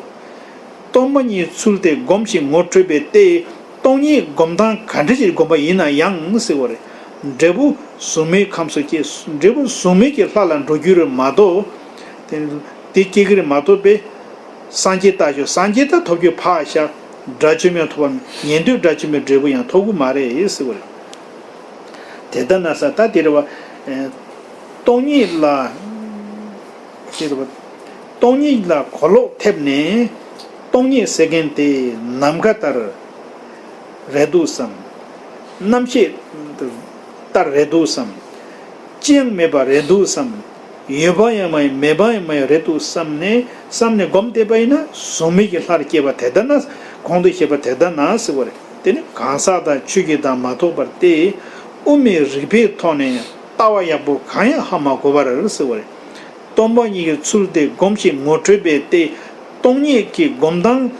སྟོང་པ་ཉིད་ཚུལ་དེ་སྒོམ་ཞིང་ངོ་འཕྲོད་པས་ཏེ། སྟོང་ཉིད་སྒོམ་སྟངས་ག་འདྲ་ཞིག་སྒོམ་པ་ཡིན་ན་ཡང་ཟེར་བ་རེད། འབྲས་བུ་གཟུགས་མེད་ཁམས་སུ་སྐྱེ། འབྲས་བུ་གཟུགས་མེད་ཀྱི་ལྷ་ལ་འགྲོ་རྒྱུ་རེད་མ་གཏོགས། དེ་དེ་སྐྱེ་གི་རེད་མ་གཏོགས་པས། སངས་རྒྱས་ལྟ་ཞོག་སངས་རྒྱས་ལྟ་ཐོབ་རྒྱུ་ཕར་བཞག་དགྲ་བཅོམ་ཡང་ཐོབ་པ་ཉན་ཐོས་དགྲ་བཅོམ་པའི་འབྲས་བུ་ཡང་ཐོབ་གི་མ་རེད་ཟེར་བ་རེད། དེ་ལྟ་ན་ས་ད་དེ་རེད་བ། ཨེ། སྟོང་ཉིད་ལ། ཅེས་པ། སྟོང་ཉིད་ལ་གོ་ལོག་ཐེབས་ནས། སྟོང་ཉིད་ཟེར་མཁན་དེ་ནམ་མཁའ་ལྟར་རེད་འདུག་བསམ། རྣམ་ཤེས་ལྟར་རེད་འདུག་བསམ། ཅི་ཡང་མེད་པ་རེད་འདུག་བསམ། ཡོད་པ་ཡང་མ་ཡིན་མེད་པ་ཡང་མ་ཡིན་རེད་འདུག་བསམ་ནས་བསམ་ནས་སྒོམ་བསྡད་པ་ཡིན་ན་གཟུགས་མེད་ཀྱི་ལྷར་སྐྱེས་པ་དེ་ལྟར་ན། གོང་དུ་བཤད་པ་དེ་ལྟར་ན་ཟེར་བ་རེད། དེ་ནི་གང་ཟག་དང་ཆོས་ཀྱི་དང་མ་རྟོགས་པར་ཏེ། དབུ་མའི་རིགས་པའི་ཐོག་ནས་ལྟ་བ་ཡག་པོ་གང་ཡང་ཧ་མ་གོ་བར་ཟེར་བ་རེད། སྟོང་པ་ཉིད་ཀྱི་ཚུལ་དེ་སྒོམ་ཞིང་ངོ་འཕྲོད་པས་ཏེ། སྟོང་ཉིད་ཀྱི་སྒོམ་སྟངས་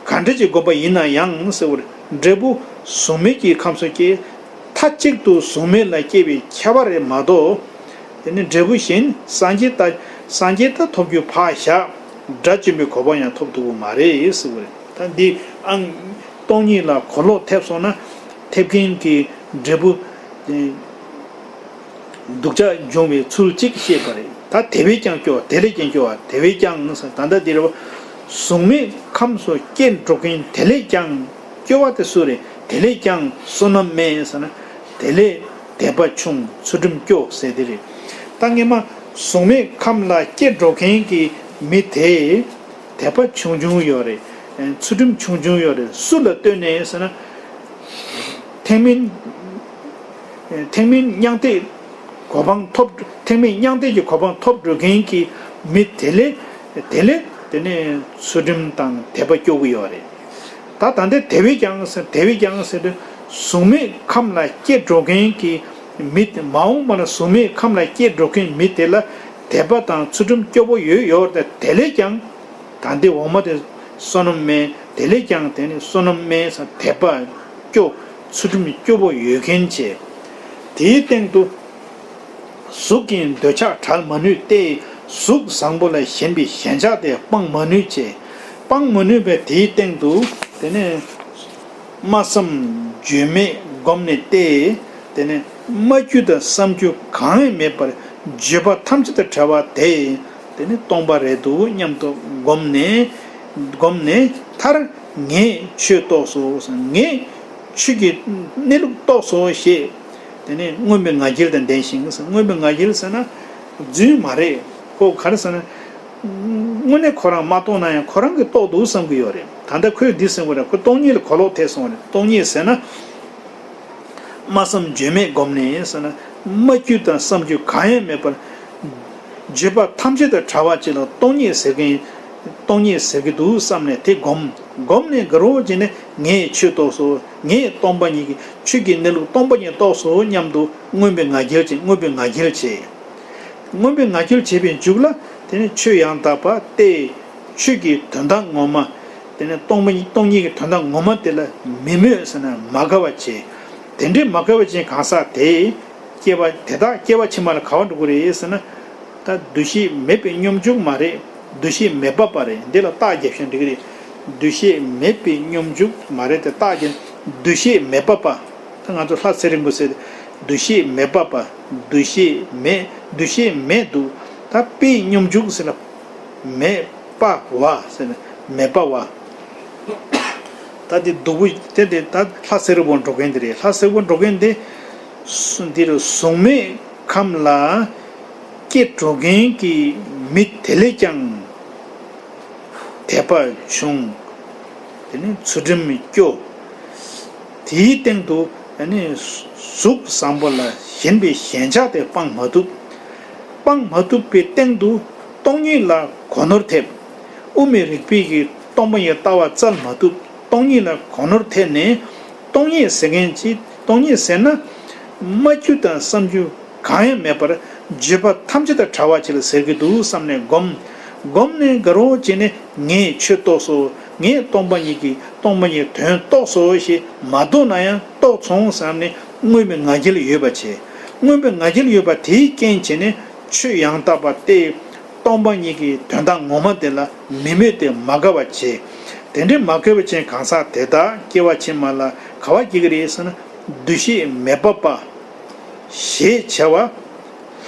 ག་འདྲ་ཅིག་སྒོམ་པ་ཡིན་ན་ཡང་ཟེར་བ་རེད། འབྲས་བུ་གཟུགས་མེད་ཀྱི་ཁམས་སུ་སྐྱེ། མཐའ་གཅིག་ཏུ་གཟུགས་མེད་ལ་སྐྱེ་བའི་ཁྱབ་པ་རེད་མ་གཏོགས། དེ་ནི་འབྲས་བུ་གཞན་སངས་རྒྱས་ལྟ་སངས་རྒྱས་ལྟ་ཐོབ་རྒྱུ་ཕར་བཞག་དགྲ་བཅོམ་པའི་གོ་འཕང་ཡང་ཐོབ་ཐུབ་ཀྱི་མ་རེད་ཟེར་བ་རེད། ད་འདི་ཨང་སྟོང་ཉིད་ལ་གོ་ལོག་ཐེབས་སོང་ན། ཐེབས་མཁན་གྱི་འབྲས་བུ་དེ་སྡུག་ཅག་འབྱུང་བའི་ཚུལ་གཅིག་བཤད་པ་རེད། ད་དེ་བས་ཀྱང་སྐྱོ་བ་དེ་ལས་ཀྱང་སྐྱོ་བ་དེ་བས་ཀྱང་ཟེར། ད་ལྟ་འདི་རེད་བ། གཟུགས་མེད་ཁམས་སུ་སྐྱེ་འགྲོ་མཁན་དེ་ལས་ཀྱང་། སྐྱོ་བ་དེ་སུ་རེད། དེ་ལས་ཀྱང་བསོད་ནམས་དམན་ཟེར་ན། དེ་ལས་དད་པ་ཆུང་ཚུལ་ཁྲིམས་སྐྱོ་ཟེར་དེ་རེད། ད་སྔས་མ་གཟུགས་མེད་ཁམས་ལ་སྐྱེ་འགྲོ་མཁན་གྱི་མི་དེ་དད་པ་ཆུང་ཆུང་ཡོད་རེད། ཚུལ་ཁྲིམས་ཆུང་ཆུང་ཡོད་རེད། སུ་ལ་ལྟོས་ནས་ཟེར་ན། ཐེག་དམན། ཐེག་དམན་མྱང་འདས་གོ་འཕང་ཐོབ། ཐེག་དམན་མྱང་འདས་ཀྱི་གོ་འཕང་ཐོབ་འགྲོ་མཁན་གྱི་མི་དེ་ལས་དེ་ལས་དེ་ནས་ཚུལ་ཁྲིམས་དང་དད་པ་སྐྱོ་གི་ཡོད་རེད། ད་ད་ལྟ་དེ་བས་ཀྱང་ཟེར་དེ་བས་ཀྱང་ཟེར་དུས་གཟུགས་མེད་ཁམས་ལ་སྐྱེ་འགྲོ་མཁན་གྱི་མི་དེ་མ་འོངས་པ་ན་གཟུགས་མེད་ཁམས་ལ་སྐྱེ་འགྲོ་མཁན་མི་དེ་ལ་དད་པ་དང་ཚུལ་ཁྲིམས་སྐྱོ་པོ་ཡོད་ཡོད་རེད། དེ་ལས་ཀྱང་། ད་འདི་འོག་མ་དེ་བསོད་ནམས་དམན། དེ་ལས་ཀྱང་དེ་ནི་བསོད་ནམས་དམན་ཟེར་དད་པ་སྐྱོ། ཚུལ་ཁྲིམས་སྐྱོ་པོ་ཡོད་མཁན་བྱས། དེའི་སྟེང་དུ་གཟུགས་ཀྱི་འདོད་ཆགས་བྲལ་མ་ནུས་ཏེ། གཟུགས་བཟང་པོ་ལ་ཞེན་པའི་ཞེན་ཆགས་དེ་སྤང་མ་ནུས་བྱས། སྤང་མ་ནུས་པས་དེའི་སྟེང་དུ་དེ་ནི་སྨྲ་བསམ་བརྗོད་མེད་བསྒོམས་ནས་ཏེ། དེ་ནི་སྨྲ་རྒྱུ་དང་བསམ་རྒྱུ་གང་ཡང་མེད་པར་བརྗོད་པ་ཐམས་ཅད་དང་བྲལ་བ་དེ། དེ་ནི་སྟོང་པ་རེད་འདུག་སྙམ་དུ་བསྒོམས་ནས། བསྒོམས་ནས་མཐར་ངས་ཆོས་རྟོགས་སོ། ངས་ཆོས་ཀྱི་གནས་ལུགས་རྟོགས་སོ་ཞེས། དེ་ནི་མངོན་པའི་ང་རྒྱལ་དང་ལྡན་ཞིང་། མངོན་པའི་ང་རྒྱལ་ཟེར་ན་རྫུན་མ་རེད། ཁོ་ག་རེ་ཟེར་ན། དངོས་གནས་ཁོ་རང་མ་རྟོགས་ན་ཡང་ཁོ་རང་གིས་རྟོགས་འདུག་བསམ་གྱི་ཡོད་རེད། ད་ལྟ་ཁོས་འདི་ཟེར་བ་རེད། ཁོ་སྟོང་ཉིད་ལ་གོ་ལོག་ཐེབས་སོང་བ་རེད། སྟོང་ཉིད་ཟེར་ན། སྨྲ་བསམ་བརྗོད་མེད་བསྒོམས་ནས་ཟེར་ན། སྨྲ་རྒྱུ་དང་བསམ་རྒྱུ་གང་ཡང་མེད་པར། བརྗོད་པ་ཐམས་ཅད་དང་བྲལ་བ་ཅིག་ལ་སྟོང་ཉིད་ཟེར་མཁན། སྟོང་ཉིད་ཟེར་གྱི་འདུག་བསམ་ནས་དེ་བསྒོམ། བསྒོམས་ནས་དགའ་རོགས་བྱས་ནས་ངས་ཆོས་རྟོགས་སོ། ངས་སྟོང་པ་ཉིད་ཀྱི་ཆོས་ཀྱི་གནས་ལུགས་སྟོང་པ་ཉིད་རྟོགས་སོ་སྙམ་དུ་མངོན་པའི་ང་རྒྱལ་བྱས། མངོན་པའི་ང་རྒྱལ་བྱས། མངོན་པའི་ང་རྒྱལ་བྱས་པའི་མཇུག་ལ་དེ་ནི་ཆོས་ཡང་དག་པ་སྟེ། ཆོས་ཀྱི་དོན་དག་ངོ་མ། དེ་ནི་སྟོང་པ་ཉིད་སྟོང་ཉིད་ཀྱི་དོན་དག་ངོ་མ་དེ་ལ་མི་མོས་ཟེར་ན་མ་དགའ་བ་བྱས། དེ་འདྲའི་མ་དགའ་བ་ཅན་གང་ཟག་དེ། སྐྱེ་བ་དེ་དག་སྐྱེ་བ་ཕྱི་མ་ལ་ག་བ་འགྲོ་གི་རེད་ཟེར་ན། ད་འདུ་ཤེས་མེད་པའི་སྙོམས་འཇུག་མ་རེད། འདུ་ཤེས་མེད་པ་པ་རེད། འདི་ལ་རྟགས་རྒྱབ་ཤིང་འགྲིག་གི་རེད། འདུ་ཤེས་མེད་པའི་སྙོམས་འཇུག་མ་རེད་དེ་རྟགས་རྒྱབ། འདུ་ཤེས་མེད་པ་པ། ད་ང་ཚོ་ལྷ་ཚེ་རིང་པོ་ཟེར། འདུ་ཤེས་མེད་པ་པ། འདུ་ཤེས་མེད། འདུ་ཤེས་མེད་འདུག་ད་པའི་སྙོམས་འཇུག་ཟེར་ན། མེད་པ་བ་ཟེར་ན་མེད་པ་བ། ད་དེ་སྡུག་པོ་དེ་དེ་ད་ལྷ་ཚེ་རིང་པོ་འགྲོ་མཁན་དེ་རེད། ལྷ་ཚེ་རིང་པོ་འགྲོ་མཁན་དེ་སུ་འདིར་གཟུགས་མེད་ཁམས་ལ་སྐྱེ་འགྲོ་མཁན་གྱི་མི་དེ་ལས་ཀྱང་དད་པ་ཆུང་། དེ་ནས་ཚུལ་ཁྲིམས་སྐྱོ། དེའི་སྟེང་དུ་ཨ་ནི་གཟུགས་བཟང་པོ་ལ་ཞེན་པའི་ཞེན་ཆགས་དེ་སྤང་མ་ཐུབ། སྤང་མ་ཐུབ་པའི་སྟེང་དུ་སྟོང་ཉིད་ལ་གོ་ནོར་ཐེབས། དབུ་མའི་རིགས་པའི་གི་སྟོང་པ་ཉིད་ལྟ་བ་བཙལ་མ་ཐུབ། སྟོང་ཉིད་ལ་གོ་ནོར་ཐེབས་ནས་སྟོང་ཉིད་ཟེར་མཁན་གྱི་སྟོང་ཉིད་ཟེར་ན་སྨྲ་རྒྱུ་དང་བསམ་རྒྱུ་གང་ཡང་མེད་པར་བརྗོད་པ་ཐམས་ཅད་དང་བྲལ་བ་ཅིག་ལ་ཟེར་གྱི་འདུག་བསམ་ནས་སྒོམ། སྒོམ་ནས་དགའ་རོགས་བྱས་ནས་ངས་ཆོས་རྟོགས་སོ། ངས་སྟོང་པ་ཉིད་ཀྱི་སྟོང་པ་ཉིད་དོན་རྟོགས་སོ་ཞེས་མ་རྟོགས་ན་ཡང་རྟོགས་སོང་བསམ་ནས་མངོན་པའི་ང་རྒྱལ་ཡོད་པ་བྱས། མངོན་པའི་ང་རྒྱལ་ཡོད་པ་དེའི་རྐྱེན་བྱས་ནས་ཆོས་ཡང་དག་པ་སྟེ། སྟོང་པ་ཉིད་ཀྱི་དོན་དག་ངོ་མ་དེ་ལ་མི་མོས་ཏེ་མ་དགའ་བ་བྱས། དེ་འདྲའི་མ་དགའ་བ་ཅན་གང་ཟག་དེ་དག་སྐྱེ་བ་ཕྱི་མ་ལ་ག་བ་སྐྱེ་གི་རེད་ཟེར་ན། འདུ་ཤེས་མེད་པ་པ། ཞེས་བྱ་བ།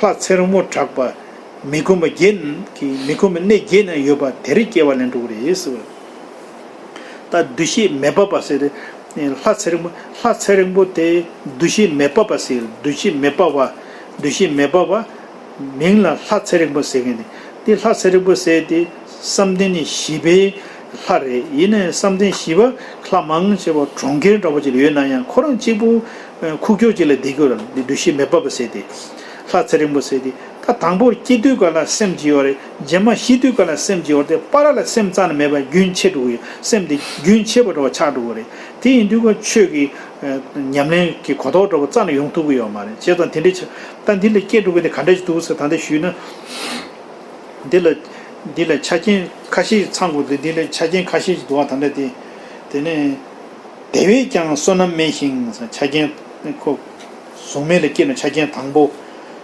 ལྷ་ཚེ་རིང་པོ་གྲགས་པ། མི་ཁོམ་པ་བརྒྱད་ཀྱི་མི་ཁོམ་པའི་གནས་བརྒྱད་ན་ཡོད་པ་དེར་སྐྱེ་བ་ལེན་འགྲོ་གི་རེད་ཟེར་བ། ད་འདུ་ཤེས་མེད་པ་པ་ཟེར་ཏེ། ལྷ་ཚེ་རིང་པོ་ལྷ་ཚེ་རིང་པོ་དེ་འདུ་ཤེས་མེད་པ་པ་ཟེར། འདུ་ཤེས་མེད་པ་པ། འདུ་ཤེས་མེད་པ་པ། མིང་ལ་ལྷ་ཚེ་རིང་པོ་ཟེར་མཁན་དེ། དེ་ལྷ་ཚེ་རིང་པོ་ཟེར་དེ་བསམ་གཏན་བཞི་པའི་ལྷ་རེད། ཡིན་ནའི་བསམ་གཏན་བཞི་པ་ལྷ་མང་ཆེ་བ་གྲོང་ཁྱེར་འདྲ་པོ་ཅིག་ལ་ཡོད་ན་ཡང་ཁོ་རང་གཅིག་པུ་ཁུག་ཀྱོག་ཅིག་ལ་བསྡད་ཀྱི་ཡོད་རེད། འདི་འདུ་ཤེས་མེད་པ་པ་ཟེར་དེ། ལྷ་ཚེ་རིང་པོ་ཟེར་དེ། ད་དང་པོར་སྐྱེ་དུས་ག་ལ་སེམས་ཀྱི་ཡོད་རེད། རྗེས་མ་ཤི་དུས་ག་ལ་སེམས་ཀྱི་ཡོད་རེད། དེ་བར་ལ་སེམས་རྩ་ནས་མེད་པ་རྒྱུན་ཆད་འགྲོ་གི་ཡོད། སེམས་དེ་རྒྱུན་ཆད་པ་འདྲ་བ་ཆགས་འགྲོ་གི་རེད། དེ་ཡིན་དུས་ཀ་ཆོས་ཀྱི་ཉམས་ལེན་གྱི་གོ་རྟོགས་འདྲ་བ་རྩ་ནས་ཡོང་ཐུབ་ཀྱི་ཡོད་མ་རེད། བྱས་ཙང་དེ་འདྲའི་ཆ་ད་འདི་ལ་སྐྱེ་འགྲོ་གི་དེ་ག་འདྲ་ཞིག་འདུག་ཟེར་ད་ལྟ་ཞུས་ན། འདི་ལ་འདི་ལ་ཆ་རྐྱེན་ཁ་ཤས་ཤིག་ཚང་དགོས་ཏེ། འདི་ལ་ཆ་རྐྱེན་ཁ་ཤས་ཤིག་འདུག་བ། ད་ལྟ་དེ་དེ་ནས། དེ་བས་ཀྱང་བསོད་ནམས་དམན་ཞིང་། ཆ་རྐྱེན་ཁོ། གཟུགས་མེད་ལ་སྐྱེས་ནས་ཆ་རྐྱེན་དང་པོ།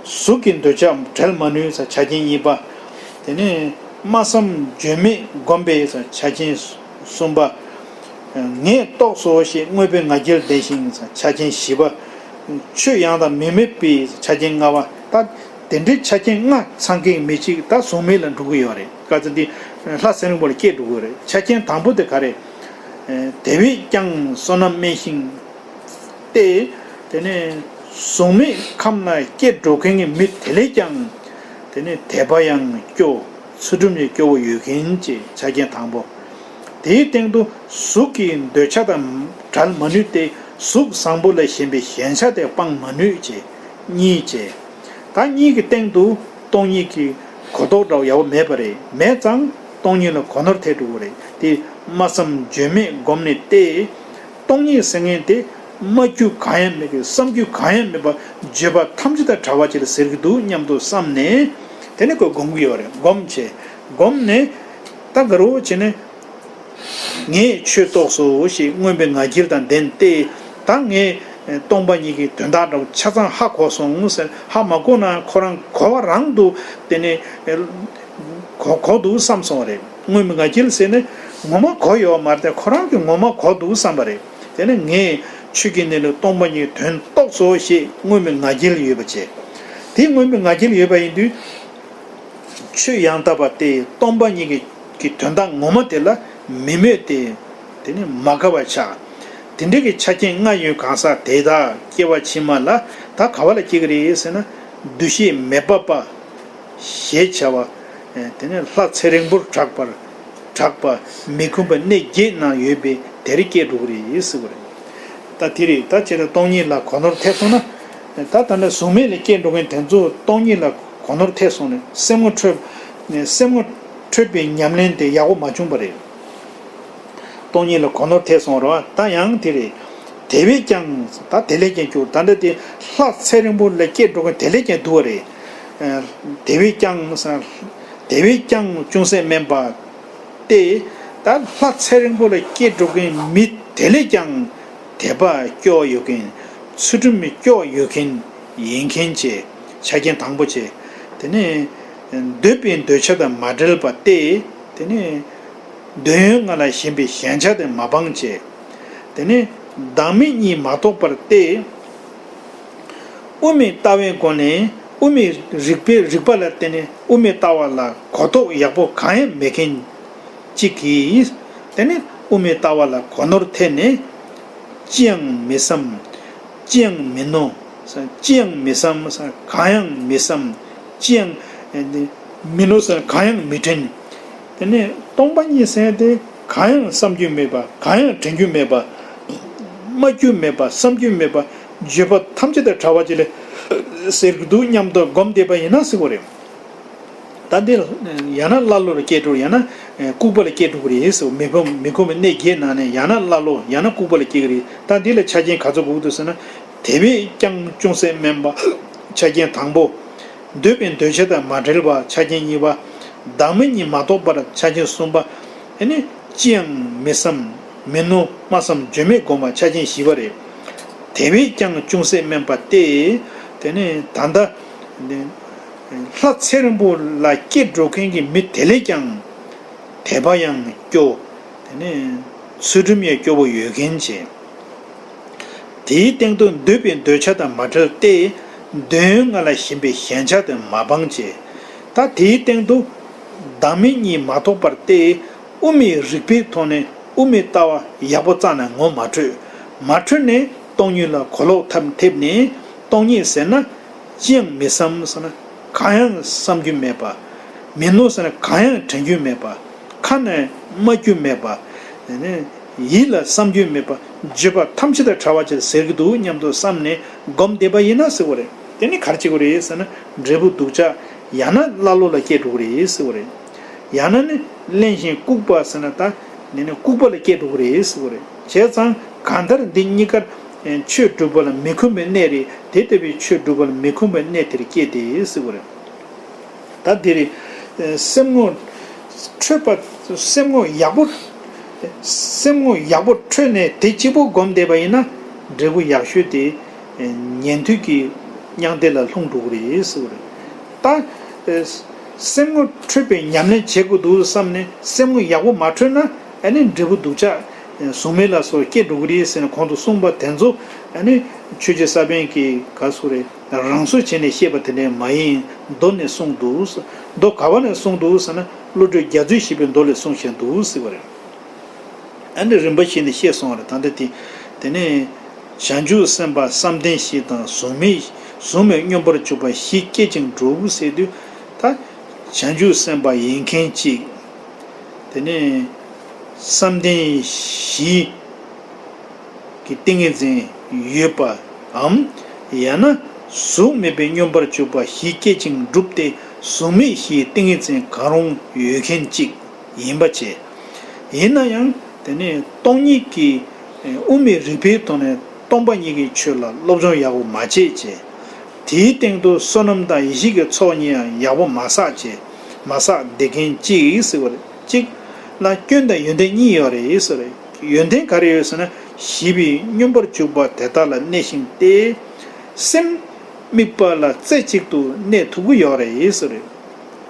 གཟུགས་ཀྱི་འདོད་ཆགས་བྲལ་མ་ནུས། ཆ་རྐྱེན་གཉིས་པ། དེ་ནས་སྨྲ་བསམ་བརྗོད་མེད་བསྒོམས་པས། ཆ་རྐྱེན་གསུམ་པ། ངས་རྟོགས་སོ་ཞེས་མངོན་པའི་ང་རྒྱལ་ལྡན་ཞིང་། ཆ་རྐྱེན་བཞི་པ། ཆོས་ཡང་དག་མི་མོས་པའི་ཆ་རྐྱེན་ལྔ་པ། ད་དེ་འདྲའི་ཆ་རྐྱེན་ལྔ་ཚང་མཁན་མི་གཅིག་ད་གཟུགས་མེད་ལ་འགྲོ་གི་ཡོད་རེད། ག་ཚོད་འདི་ལྷ་ཚེ་རིང་པོ་ལ་སྐྱེས་འགྲོ་གི་ཡོད་རེད། ཆ་རྐྱེན་དང་པོ་དེ་ག་རེད། དེ་བས་ཀྱང་བསོད་ནམས་དམན་ཞིང་། སྟེ། དེ་ནས་གཟུགས་མེད་ཁམས་ལ་སྐྱེ་འགྲོ་མཁན་གྱི་མི་དེ་ལས་ཀྱང་། དེ་ནས་དད་པ་ཡང་སྐྱོ། ཚུལ་ཁྲིམས་ཀྱི་སྐྱོ་བོ་ཡོད་མཁན་གྱི་ཆ་རྐྱེན་དང་པོ། དེའི་སྟེང་དུ་གཟུགས་ཀྱི་འདོད་ཆགས་དང་བྲལ་མ་ནུས་ཏེ། གཟུགས་བཟང་པོ་ལ་ཞེན་པའི་ཞེན་ཆགས་དེ་སྤང་མ་ནུས་ཀྱི། གཉིས་བྱས། ད་གཉིས་ཀྱི་སྟེང་དུ་སྟོང་ཉིད་ཀྱི་གོ་རྟོགས་འདྲ་བ་ཡག་པོ་མེད་པ་རེད། མེད་ཙང་སྟོང་ཉིད་ལ་གོ་ནོར་ཐེབས་འགྲོ་གི་རེད། དེ་སྨྲ་བསམ་བརྗོད་མེད་བསྒོམས་ནས་ཏེ། སྟོང་ཉིད་ཟེར་མཁན་དེ་སྨྲ་རྒྱུ་གང་ཡང་མེད་ཀྱི། བསམ་རྒྱུ་གང་ཡང་མེད་པ། བརྗོད་པ་ཐམས་ཅད་དང་བྲལ་བ་ཅིག་ལ་ཟེར་གྱི་འདུག་སྙམ་དུ་བསམ་ནས། དེ་ནས་ཁོས་སྒོམ་གྱི་ཡོད་རེད། སྒོམ་བྱས། སྒོམ་ནས་ད་དགའ་རོགས་བྱས་ནས། ངས་ཆོས་རྟོགས་སོ་ཞེས་མངོན་པའི་ང་རྒྱལ་དང་ལྡན་ཏེ། ད་ངས་སྟོང་པ་ཉིད་ཀྱི་དོན་དག་འདྲ་བོ་ཆ་ཚང་ཧ་གོ་སོང་ཟེར། ཧ་མ་གོ་ན་ཁོ་རང་གོ་བ་རང་དུ་དེ་ནས་གོ་གོ་འདུག་བསམ་སོང་བ་རེད། མངོན་པའི་ང་རྒྱལ་ཟེར་ནས་ངོ་མ་གོ་ཡོད་མ་རེད་དེ། ཁོ་རང་གིས་ངོ་མ་གོ་འདུག་བསམ་པ་རེད། དེ་ནས་ངས་ཆོས་ཀྱི་གནས་ལུགས་སྟོང་པ་ཉིད་དོན་རྟོགས་སོ་ཞེས་མངོན་པའི་ང་རྒྱལ་ཡོད་པ་བྱས། དེ་མངོན་པའི་ང་རྒྱལ་ཡོད་པ་ཡིན་དུས། ཆོས་ཡང་དག་པ་སྟེ་སྟོང་པ་ཉིད་ཀྱི་ཀྱི་དོན་དག་ངོ་མ་དེ་ལ་མི་མོས་ཏེ། དེ་ནི་མ་དགའ་བར་ཆགས། དེ་འདྲའི་གི་ཆ་རྐྱེན་ལྔ་ཡོད་གང་ཟག་དེ་དག་སྐྱེ་བ་ཕྱི་མ་ལ་ད་ག་བ་ལ་སྐྱེ་གི་རེད་ཟེར་ན། འདུ་ཤེས་མེད་པ་པ། ཞེས་བྱ་བ། དེ་ནི་ལྷ་ཚེ་རིང་པོར་གྲགས་པར། གྲགས་པ། མི་ཁོམ་པ་གནས་བརྒྱད་ན་ཡོད་པའི་དེར་སྐྱེ་འགྲོ་གི་རེད་ཟེར་བ་རེད། ད་དེ་རེད། ད་ཅེ་ན་སྟོང་ཉིད་ལ་གོ་ནོར་ཐེབས་སོང་ན། ད་ད་ལྟ་གཟུགས་མེད་ལ་སྐྱེས་འགྲོ་མཁན་དེ་ཚོ་སྟོང་ཉིད་ལ་གོ་ནོར་ཐེབས་སོང་ནས་སེམས་ངོ་འཕྲོད། སེམས་ངོ་འཕྲོད་པའི་ཉམས་ལེན་དེ་ཡག་པོ་མ་བྱུང་བ་རེད། སྟོང་ཉིད་ལ་གོ་ནོར་ཐེབས་སོང་རེད་བ། ད་ཡང་དེ་རེད། དེ་བས་ཀྱང་ད་དེ་ལས་ཀྱང་སྐྱུར། ད་འདྲ་དེ་ལྷ་ཚེ་རིང་པོ་ལ་སྐྱེས་འགྲོ་མཁན་དེ་ལས་ཀྱང་སྡུག་བ་རེད། དེ་བས་ཀྱང་། དེ་བས་ཀྱང་ཅུང་ཟད་དམན་པ། སྟེ། ད་ལྷ་ཚེ་རིང་པོ་ལ་སྐྱེས་འགྲོ་མཁན་མི་དེ་ལས་ཀྱང་དད་པ་སྐྱོ་བ་ཡོད་མཁན། ཚུལ་ཁྲིམས་སྐྱོ་བ་ཡོད་མཁན་ཡིན་མཁན་བྱས། ཆ་རྐྱེན་དང་པོ་བྱས། དེ་ནས་འདོད་པའི་འདོད་ཆགས་དང་མ་བྲལ་བ་སྟེ། དེ་ནས་འདོད་ཡོན་ལྔ་ལ་ཞེན་པའི་ཞེན་ཆགས་དེ་མ་སྤངས་བྱས། དེ་ནས་བདག་མེད་གཉིས་མ་རྟོགས་པར་སྟེ། དབུ་མའི་ལྟ་བའི་སྒོ་ནས་དབུ་མའི་རིགས་པའི་རིགས་པ་ལ་བརྟེན་ནས་དབུ་མའི་ལྟ་བ་ལ་གོ་རྟོགས་ཡག་པོ་གང་ཡང་མེད་མཁན་གཅིག་གིས། དེ་ནི་ དབུ་མའི་ལྟ་བ་ལ་གོ་ནོར་ཐེབས་ནས། ཅི་ཡང་མི་བསམ། ཅི་ཡང་མི་མནོ། ཅི་ཡང་མི་བསམ། གང་ཡང་མི་བསམ། ཅི་ཡང་མི་མནོ། གང་ཡང་མི་དྲན། དེ་ནས་སྟོང་པ་ཉིད་ཟེར་དེ་གང་ཡང་བསམ་རྒྱུ་མེད་པ། གང་ཡང་དྲན་རྒྱུ་མེད་པ། སྨྲ་རྒྱུ་མེད་པ། བསམ་རྒྱུ་མེད་པ། བརྗོད་པ་ཐམས་ཅད་དང་བྲལ་བ་ཅིག་ལ་ཟེར་གྱི་འདུག་སྙམ་དུ་སྒོམ་བསྡད་པ་ཡིན་ན་ཟེར་བ་རེད། ད་འདི་ཡང་ན་ཀླ་ཀློ་ལ་སྐྱེ་འགྲོ། ཡང་ན་ལྐུགས་པ་ལ་སྐྱེ་འགྲོ་གི་རེད་ཟེར། མི་ཁོམ་མི་ཁོམ་པའི་གནས་བརྒྱད་ནང་ནས་ཡང་ན་ཀླ་ཀློ། ཡང་ན་ལྐུགས་པ་ལ་སྐྱེ་གི་རེད། ད་འདི་ལ་ཆ་རྐྱེན་ག་ཚོད་དགོས་འདུག་ཟེར་ན། དེ་བས་ཀྱང་ཅུང་ཟད་དམན་པ། ཆ་རྐྱེན་དང་པོ། འདོད་པའི་འདོད་ཆགས་དང་མ་བྲལ་བ། ཆ་རྐྱེན་གཉིས་པ། བདག་མེད་གཉིས་མ་རྟོགས་པར། ཆ་རྐྱེན་གསུམ་པ། ཨ་ནི་ཅི་ཡང་མི་བསམ། མི་མནོ། སྨྲ་བསམ་བརྗོད་མེད་སྒོམ་པ། ཆ་རྐྱེན་བཞི་པ་རེད། དེ་བས་ཀྱང་ཅུང་ཟད་དམན་པ་སྟེ། དེ་ནི་ད་ལྟ་ལྷ་ཚེ་རིང་པོ་ལ་སྐྱེ་འགྲོ་མཁན་གྱི་མི་དེ་ལས་ཀྱང་དད་པ་ཡང་སྐྱོ། དེ་ནི་ཚུལ་ཁྲིམས་ཡང་སྐྱོ་བོ་ཡོད་མཁན་བྱས། དེའི་སྟེང་དུ་འདོད་པའི་འདོད་ཆགས་དང་མ་བྲལ་ཏེ། འདོད་ཡོན་ལྔ་ལ་ཞེན་པའི་ཞེན་ཆགས་དེ་མ་སྤངས་བྱས། ད་དེའི་སྟེང་དུ་བདག་མེད་གཉིས་མ་རྟོགས་པར་ཏེ། དབུ་མའི་རིགས་པའི་ཐོག་ནས་དབུ་མའི་ལྟ་བ་ཡག་པོ་རྩ་ནས་ངོ་མ་འཕྲོད། མ་འཕྲོད་ནས་སྟོང་ཉིད་ལ་གོ་ལོག་ཐབས་ཐེབས་ནས། སྟོང་ཉིད་ཟེར་ན་ཅི་ཡང་མི་བསམ་ཟེར་ན་གང་ཡང་བསམ་རྒྱུ་མེད་པ། མི་མནོ་ཟེར་ན་གང་ཡང་དྲན་རྒྱུ་མེད་པ། ཁ་ནས་སྨྲ་རྒྱུ་མེད་པ། དེ་ནས་ཡིད་ལ་བསམ་རྒྱུ་མེད་པ། བརྗོད་པ་ཐམས་ཅད་དང་བྲལ་བ་ཅིག་ཟེར་གྱི་འདུག་སྙམ་དུ་བསམ་ནས་སྒོམ་བསྡད་པ་ཡིན་ན་ཟེར་བ་རེད། དེ་ནི་ག་རེ་བྱེད་དགོས་རེད་ཟེར་ན། འབྲས་བུ་སྡུག་ཅག་ཡང་ན་ཀླ་ཀློ་ལ་སྐྱེ་འགྲོ་གི་རེད་ཟེར་བ་རེད། ཡང་ན་ནི་གླེན་ཞིང་ལྐུགས་པ་ཟེར་ན། ད་ནི་ནི་ལྐུགས་པ་ལ་སྐྱེ་འགྲོ་གི་རེད་ཟེར་བ་རེད། བྱས་ཙང་གང་ལྟར་འདི་གཉིས་ཀར་ཆོས་སྒྲུབ་པ་ལ་མི་ཁོམ་པའི་གནས་རེད། དེ་ལྟ་བུའི་ཆོས་སྒྲུབ་པ་ལ་མི་ཁོམ་པའི་གནས་དེར་སྐྱེས་ཏེ་ཟེར་བ་རེད། ད་འདིར་སེམས་ངོ་འཕྲོད་པ། སེམས་ངོ་ཡག་པོ། སེམས་ངོ་ཡག་པོ་འཕྲོད་ནས་དེ་གཅིག་པོ་སྒོམ་བསྡད་པ་ཡིན་ན། འབྲས་བུ་ཡག་ཤོས་དེ་ཉན་ཐོས་ཀྱི་མྱང་འདས་ལ་ལྷུང་འགྲོ་གི་རེད་ཟེར་བ་རེད། ད་སེམས་ངོ་འཕྲོད་པའི་ཉམས་ལེན་བྱེད་དགོས་འདུག་བསམ་ནས་སེམས་ངོ་ཡག་པོ་མ་འཕྲོད་ན། ཨ་ནི་འབྲས་བུ་སྡུག་ཅག་གཟུགས་མེད་ལ་སོགས་སྐྱེ་འགྲོ་གི་རེད་ཟེར་ནས་གོང་དུ་གསུངས་པ་དེ་ཚོ། ཨ་ནི་ཆོས་རྗེ་ས་པཎ་གྱིས་ག་ཟེར་རེད། རང་བཟོ་བྱས་ནས་བཤད་པ་དེ་འདྲ་མ་ཡིན། མདོ་ནས་གསུངས་འདུག། མདོ་ག་བ་ནས་གསུངས་འདུག་ཟེར་ན། བློ་གྲོས་རྒྱ་མཚོས་བཤད་པའི་མདོ་ལས་གསུངས་བཞིན་འདུག་ཟེར་བ་རེད། ཨ་ནི་རིམ་པ་བཞིན་དུ་བཤད་སོང་བ་རེད། ད་ལྟ་དེ། དེ་ནས་བྱང་ཆུབ་སེམས་དཔའ་བསམ་གཏན་བཞི་དང་། གཟུགས་མེད་གཟུགས་མེད་སྙོམས་པར་འཇུག་པ་བཞི་སྐྱེད་ཅིང་འགྲུབ་ཟེར་དུས། ད་བྱང་ཆུབ་སེམས་དཔའ་ཡིན་མཁན་གཅིག། དེ་ནས་བསམ་གཏན་བཞི་གི་ཏིང་ངེ་འཛིན་ཡོད་པའམ། ཡང་ན་གཟུགས་མེད་པའི་སྙོམས་པར་འཇུག་པ་བཞི་སྐྱེད་ཅིང་འགྲུབ་སྟེ། གཟུགས་མེད་བཞིའི་ཏིང་ངེ་འཛིན་གང་རུང་ཡོད་མཁན་གཅིག་ཡིན་པ་བྱས། ཡིན་ན་ཡང་དེ་ནས་སྟོང་ཉིད་ཀྱི་དབུ་མའི་རིགས་པའི་ཐོག་ནས་སྟོང་པ་ཉིད་ཀྱི་ཆོས་ལ་སློབ་སྦྱོང་ཡག་པོ་མ་བྱས་བྱས། དེའི་སྟེང་དུ་བསོད་ནམས་དང་ཡེ་ཤེས་ཀྱི་ཚོགས་གཉིས་ཡང་ཡག་པོ་མ་བསགས་བྱས། མ་བསགས་བསྡད་མཁན་གཅིག་ཟེར་བ་རེད། གཅིག་ལ་སྐྱོན་དང་ཡོན་ཏན་གཉིས་ཡོད་རེད་ཟེར་བ་རེད། ཡོན་ཏན་ག་རེ་ཡོད་ཟེར་ན། བཞི་པའི་སྙོམས་པར་འཇུག་པ་དེ་དག་ལ་གནས་ཤིང་སྟེ། སེམས་དམིགས་པ་ལ་རྩེ་གཅིག་ཏུ་གནས་ཐུབ་ཀྱི་ཡོད་རེད་ཟེར་བ་རེད།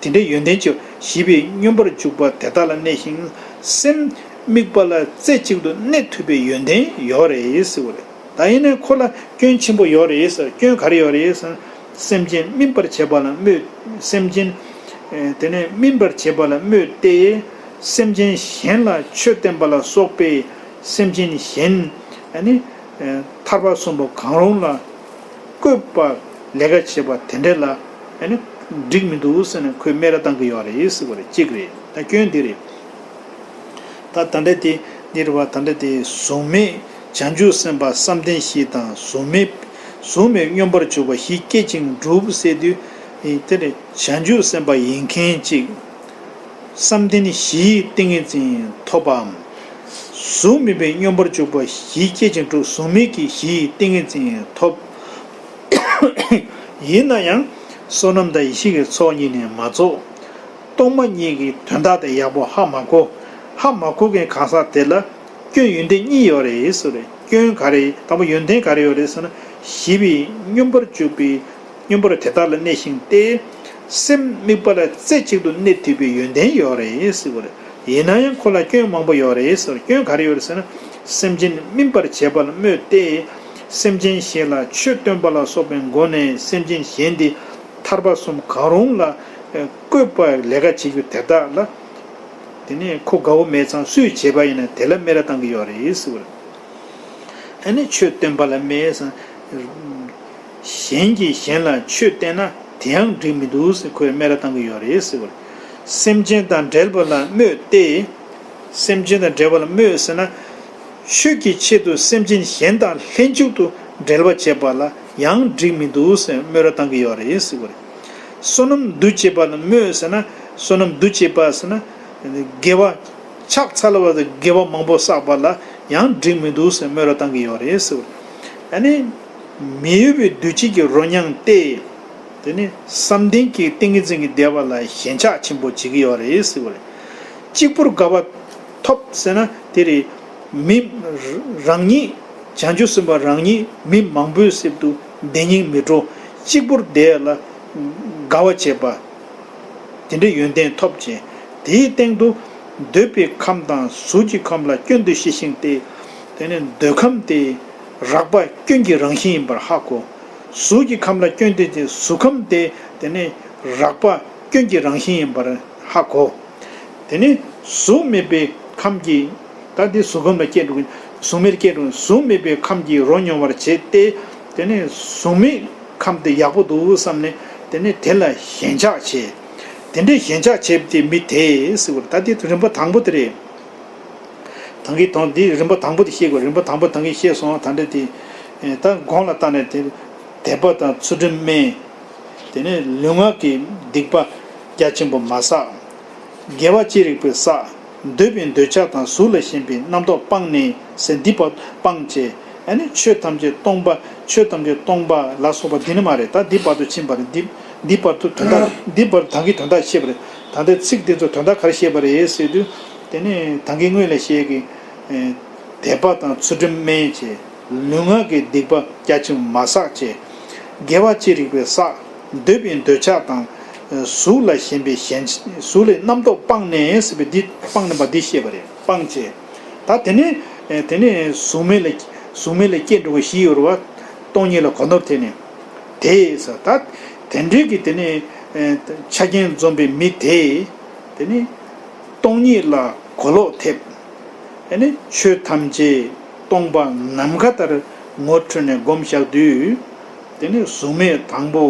དེ་འདྲའི་ཡོན་ཏན་གྱི་བཞི་པའི་སྙོམས་པར་འཇུག་པ་དེ་དག་ལ་གནས་ཤིང་། སེམས་དམིགས་པ་ལ་རྩེ་གཅིག་ཏུ་གནས་ཐུབ་པའི་ཡོན་ཏན་ཡོད་རེད་ཟེར་བ་རེད། ད་ཡིན་ནའི་ཁོ་ལ་སྐྱོན་ཆེན་པོ་ཡོད་རེད་ཟེར། སྐྱོན་ག་རེ་ཡོད་རེད་ཟེར། སེམས་ཅན་སྨིན་པར་བྱེད་པ་ལ་སྨོད། སེམས་ཅན། དེ་ནས་སྨིན་པར་བྱེད་པ་ལ་སྨོད་དེ། སེམས་ཅན་གཞན་ལ་ཆོས་བསྟན་པ་ལ་སོགས་པའི་སེམས་ཅན་གཞན། ཨ་ནི་ཐར་པ་གསུམ་པོ་གང་རུང་ལ་བཀོད་པ་ལས་ཀ་བྱེད་པ་དེ་འདྲ་ལ་ཨ་ནི་འགྲིག་མི་འདུག་ཟེར་ནས་ཁོས་སྨད་ར་བཏང་གི་ཡོད་རེད་ཟེར་བ་རེད། གཅིག་རེད། ད་སྐྱོན་འདི་རེད། ད་ད་ལྟ་དེ་འདིར་བ་ད་ལྟ་དེ་གཟུགས་མེད་བྱང་ཆུབ་སེམས་དཔའ་བསམ་གཏན་བཞི་དང་། གཟུགས་མེད་གཟུགས་མེད་སྙོམས་པར་འཇུག་པ་བཞི་སྐྱེད་ཅིང་འགྲུབ་ཟེར་དུས། དེ་ནི་བྱང་ཆུབ་སེམས་དཔའ་ཡིན་མཁན་གཅིག། བསམ་གཏན་བཞིའི་ཏིང་ངེ་འཛིན་ཐོབ་པའམ། གཟུགས་མེད་པའི་སྙོམས་པར་འཇུག་པ་བཞི་སྐྱེད་ཅིང་འགྲུབ། གཟུགས་མེད་ཀྱི་བཞིའི་ཏིང་ངེ་འཛིན་ཐོབ། ཡིན་ན་ཡང་བསོད་ནམས་དང་ཡེ་ཤེས་ཀྱི་ཚོགས་གཉིས་ནི་མ་རྫོགས། སྟོང་པ་ཉིད་ཀྱི་དོན་དག་དེ་ཡག་པོ་ཧ་མ་གོ། ཧ་མ་གོ་མཁན་གང་ཟག་དེ་ལ་སྐྱོན་ཡོན་ཏན་གཉིས་ཡོད་རེད་ཟེར་རེད། སྐྱོན་ག་རེ། དང་པོ་ཡོན་ཏན་ག་རེ་ཡོད་རེད་ཟེར་ན། བཞི་པའི་སྙོམས་པར་འཇུག་པའི་སྙོམས་པར་དེ་དག་ལ་གནས་ཤིང་སྟེ། སེམས་དམིགས་པ་ལ་རྩེ་གཅིག་ཏུ་གནས་ཐུབ་པའི་ཡོན་ཏན་ཡོད་རེད་ཟེར་བ་རེད། ཡིན་ན་ཡང་ཁོ་ལ་སྐྱོན་མང་པོ་ཡོད་རེད་ཟེར། སྐྱོན་ག་རེ་ཡོད་རེད་ཟེར་ན། སེམས་ཅན་སྨིན་པར་བྱེད་པ་ལ་སྨོད་དེ། སེམས་ཅན་གཞན་ལ་ཆོས་སྟོན་པ་ལ་སོགས་པའི་སྒོ་ནས་སེམས་ཅན་གཞན་དེ་ཐར་པ་གསུམ་གང་རུང་ལ་བཀོད་པའི་ལས་ཀ་བྱེད་རྒྱུ་དེ་དག་ལ་ དེ་ནས་ཁོ་དགའ་བོ་མེད་ཙང་སུས་བྱས་པ་ཡིན་ན་དེ་ལ་སྨད་ར་བཏང་གི་ཡོད་རེད་ཟེར་བ་རེད། ཨ་ནི་ཆོས་སྟོན་པ་ལ་སྨད་ཟེར། གཞན་གྱིས་གཞན་ལ་ཆོས་བསྟན་ན་དེ་ཡང་འགྲིག་མི་འདུག་ཟེར་ཁོས་སྨད་ར་བཏང་གི་ཡོད་རེད་ཟེར་བ་རེད། སེམས་ཅན་དང་འབྲེལ་བ་ལ་སྨོད་དེ། སེམས་ཅན་དང་འབྲེལ་བ་ལ་སྨོད་ཟེར་ན། ཆོས་ཀྱི་ཆེད་དུ་སེམས་ཅན་གཞན་དང་ལྷན་ཅིག་ཏུ་འབྲེལ་བ་བྱེད་པ་ལ་ཡང་འགྲིག་མི་འདུག་ཟེར་སྨོད་ར་བཏང་གི་ཡོད་རེད་ཟེར་བ་རེད། བསོད་ནམས་བསྡུ་བྱེད་པ་ལ་སྨོད་ཟེར་ན། བསོད་ནམས་བསྡུ་བྱེད་པ་ཟེར་ན། དགེ་བ་ཕྱག་འཚལ་བ་དང་དགེ་བ་མང་པོ་བསགས་པ་ལ་ཡང་འགྲིག་མི་འདུག་ཟེར་སྨོད་ར་བཏང་གི་ཡོད་རེད་ཟེར་བ་རེད། ཨ་ནི། མི་གཡོ་བའི་འདུ་བྱེད་ཀྱི་རོ་མྱང་སྟེ། དེ་ནི་བསམ་གཏན་གྱི་ཏིང་ངེ་འཛིན་གྱི་བདེ་བ་ལ་ཞེན་ཆགས་ཆེན་པོ་བྱེད་ཀྱི་ཡོད་རེད་ཟེར་བ་རེད། གཅིག་པུར་དགའ་བ་ཐོབ་ཟེར་ན་དེ་རེད། མི་རང་ཉིད་བྱང་ཆུབ་སེམས་དཔའ་རང་ཉིད་མི་མང་པོའི་གསེབ་ཏུ་བདེ་སྙིང་མི་འདོད། གཅིག་པུར་བསྡད་ལ་དགའ་བ་བྱེད་པ། དེ་འདྲའི་ཡོན་ཏན་ཐོབ་ཅེས། དེའི་སྟེང་དུ་འདོད་པའི་ཁམས་དང་གཟུགས་ཀྱི་ཁམས་ལ་སྐྱོན་དུ་ཤེས་ཤིང་སྟེ། དེ་ནི་འདོད་ཁམས་དེ་རགས་པ་སྐྱོན་གྱི་རང་བཞིན་ཡིན་པར་ཧ་གོ། གཟུགས་ཀྱི་ཁམས་ལ་སྐྱོན་དེ་དེ་གཟུགས་ཁམས་དེ་དེ་ནི་རགས་པ་སྐྱོན་གྱི་རང་བཞིན་ཡིན་པར་ཧ་གོ། དེ་ནི་གཟུགས་མེད་པའི་ཁམས་ཀྱི། ད་འདི་གཟུགས་ཁམས་ལ་སྐྱེ་འགྲོ་གི། གཟུགས་མེད་ལ་སྐྱེ་འགྲོ་གི། གཟུགས་མེད་པའི་ཁམས་ཀྱི་རོ་མྱོང་བར་བྱེད་དེ། དེ་ནི་གཟུགས་མེད་ཁམས་དེ་ཡག་པོ་འདུག་བསམ་ནས་དེ་ནི་དེ་ལ་ཞེན་ཆགས་བྱེད། དེ་འདྲའི་ཞེན་ཆགས་བྱེད་པ་དེ་མི་དེ་ཟེར་བ་རེད། ད་འདི་རིམ་པ་དང་པོ་དེ་རེད། ད་གིན་དང་འདི་རིམ་པ་དང་པོ་དེ་བཤད་དགོས། རིམ་པ་དང་པོ་ད་གིན་བཤད་སོང་། ད་འདྲ་དེ། ད་གོང་ལ་བལྟས་ནས་དེ། དད་པ་དང་ཚུལ་ཁྲིམས་དམན། དེ་ནས་ལུས་ངག་གི་སྡིག་པ་རྒྱ་ཆེན་པོ་མ་བསགས། དགེ་བ་ཅི་རིགས་པས་བསགས། འདོད་པའི་འདོད་ཆགས་དང་གཟུགས་ལ་ཞེན་པའི་རྣམ་རྟོག་སྤངས་ནས་ཟེར་འདི་བར་སྤངས་བྱས། ཨ་ནི་ཆོས་ཐམས་ཅད་སྟོང་པ། ཆོས་ཐམས་ཅད་སྟོང་པ་ལ་སོགས་པ་འདི་ནི་མ་རེད། ད་འདི་བར་དུ་ཕྱིན་པ་རེད། འདི་འདི་བར་དུ་དོན་དག་འདི་བར་ད་གིན་དོན་དག་བཤད་པ་རེད། ད་ལྟའི་ཚིག་འདི་ཚོ་དོན་དག་ག་རེ་བཤད་པ་རེད་ཟེར་དུས། དེ་ནས་ད་གིན་སྔོན་ལ་བཤད་ཀྱི། དད་པ་དང་ཚུལ་ཁྲིམས་དམན་བྱས། ལུས་ངག་གི་སྡིག་པ་རྒྱ་ཆེན་མ་བསགས་བྱས། དགེ་བ་ཅི་རིགས་པས་བསགས། འདོད་པའི་འདོད་ཆགས་དང་། གཟུགས་ལ་ཞེན་པའི་ཞེན། གཟུགས་ལ་རྣམ་རྟོག་སྤངས་ནས་ཟེར་བའི་འདི་སྤངས་ནས་པ་འདི་བཤད་པ་རེད། སྤངས་བྱས། ད་དེ་ནས་དེ་ནས་གཟུགས་མེད་ལ། གཟུགས་མེད་ལ་སྐྱེ་འགྲོ་བ་བཞི་ཡོད་རེད་བ། སྟོང་ཉིད་ལ་གོ་ནོར་ཐེབས་ནས། དེས་ད་དེ་འདྲའི་གི་དེ་ནས་ཆ་རྐྱེན་འཛོམས་པའི་མི་དེས་དེ་ནས་སྟོང་ཉིད་ལ་གོ་ལོག་ཐེབས། དེ་ནས་ཆོས་ཐམས་ཅད་སྟོང་པ་ནམ་མཁའ་ལྟར་ངོ་འཕྲོད་ནས་སྒོམ་བཞག་དུས། དེ་ནས་གཟུགས་མེད་དང་པོ་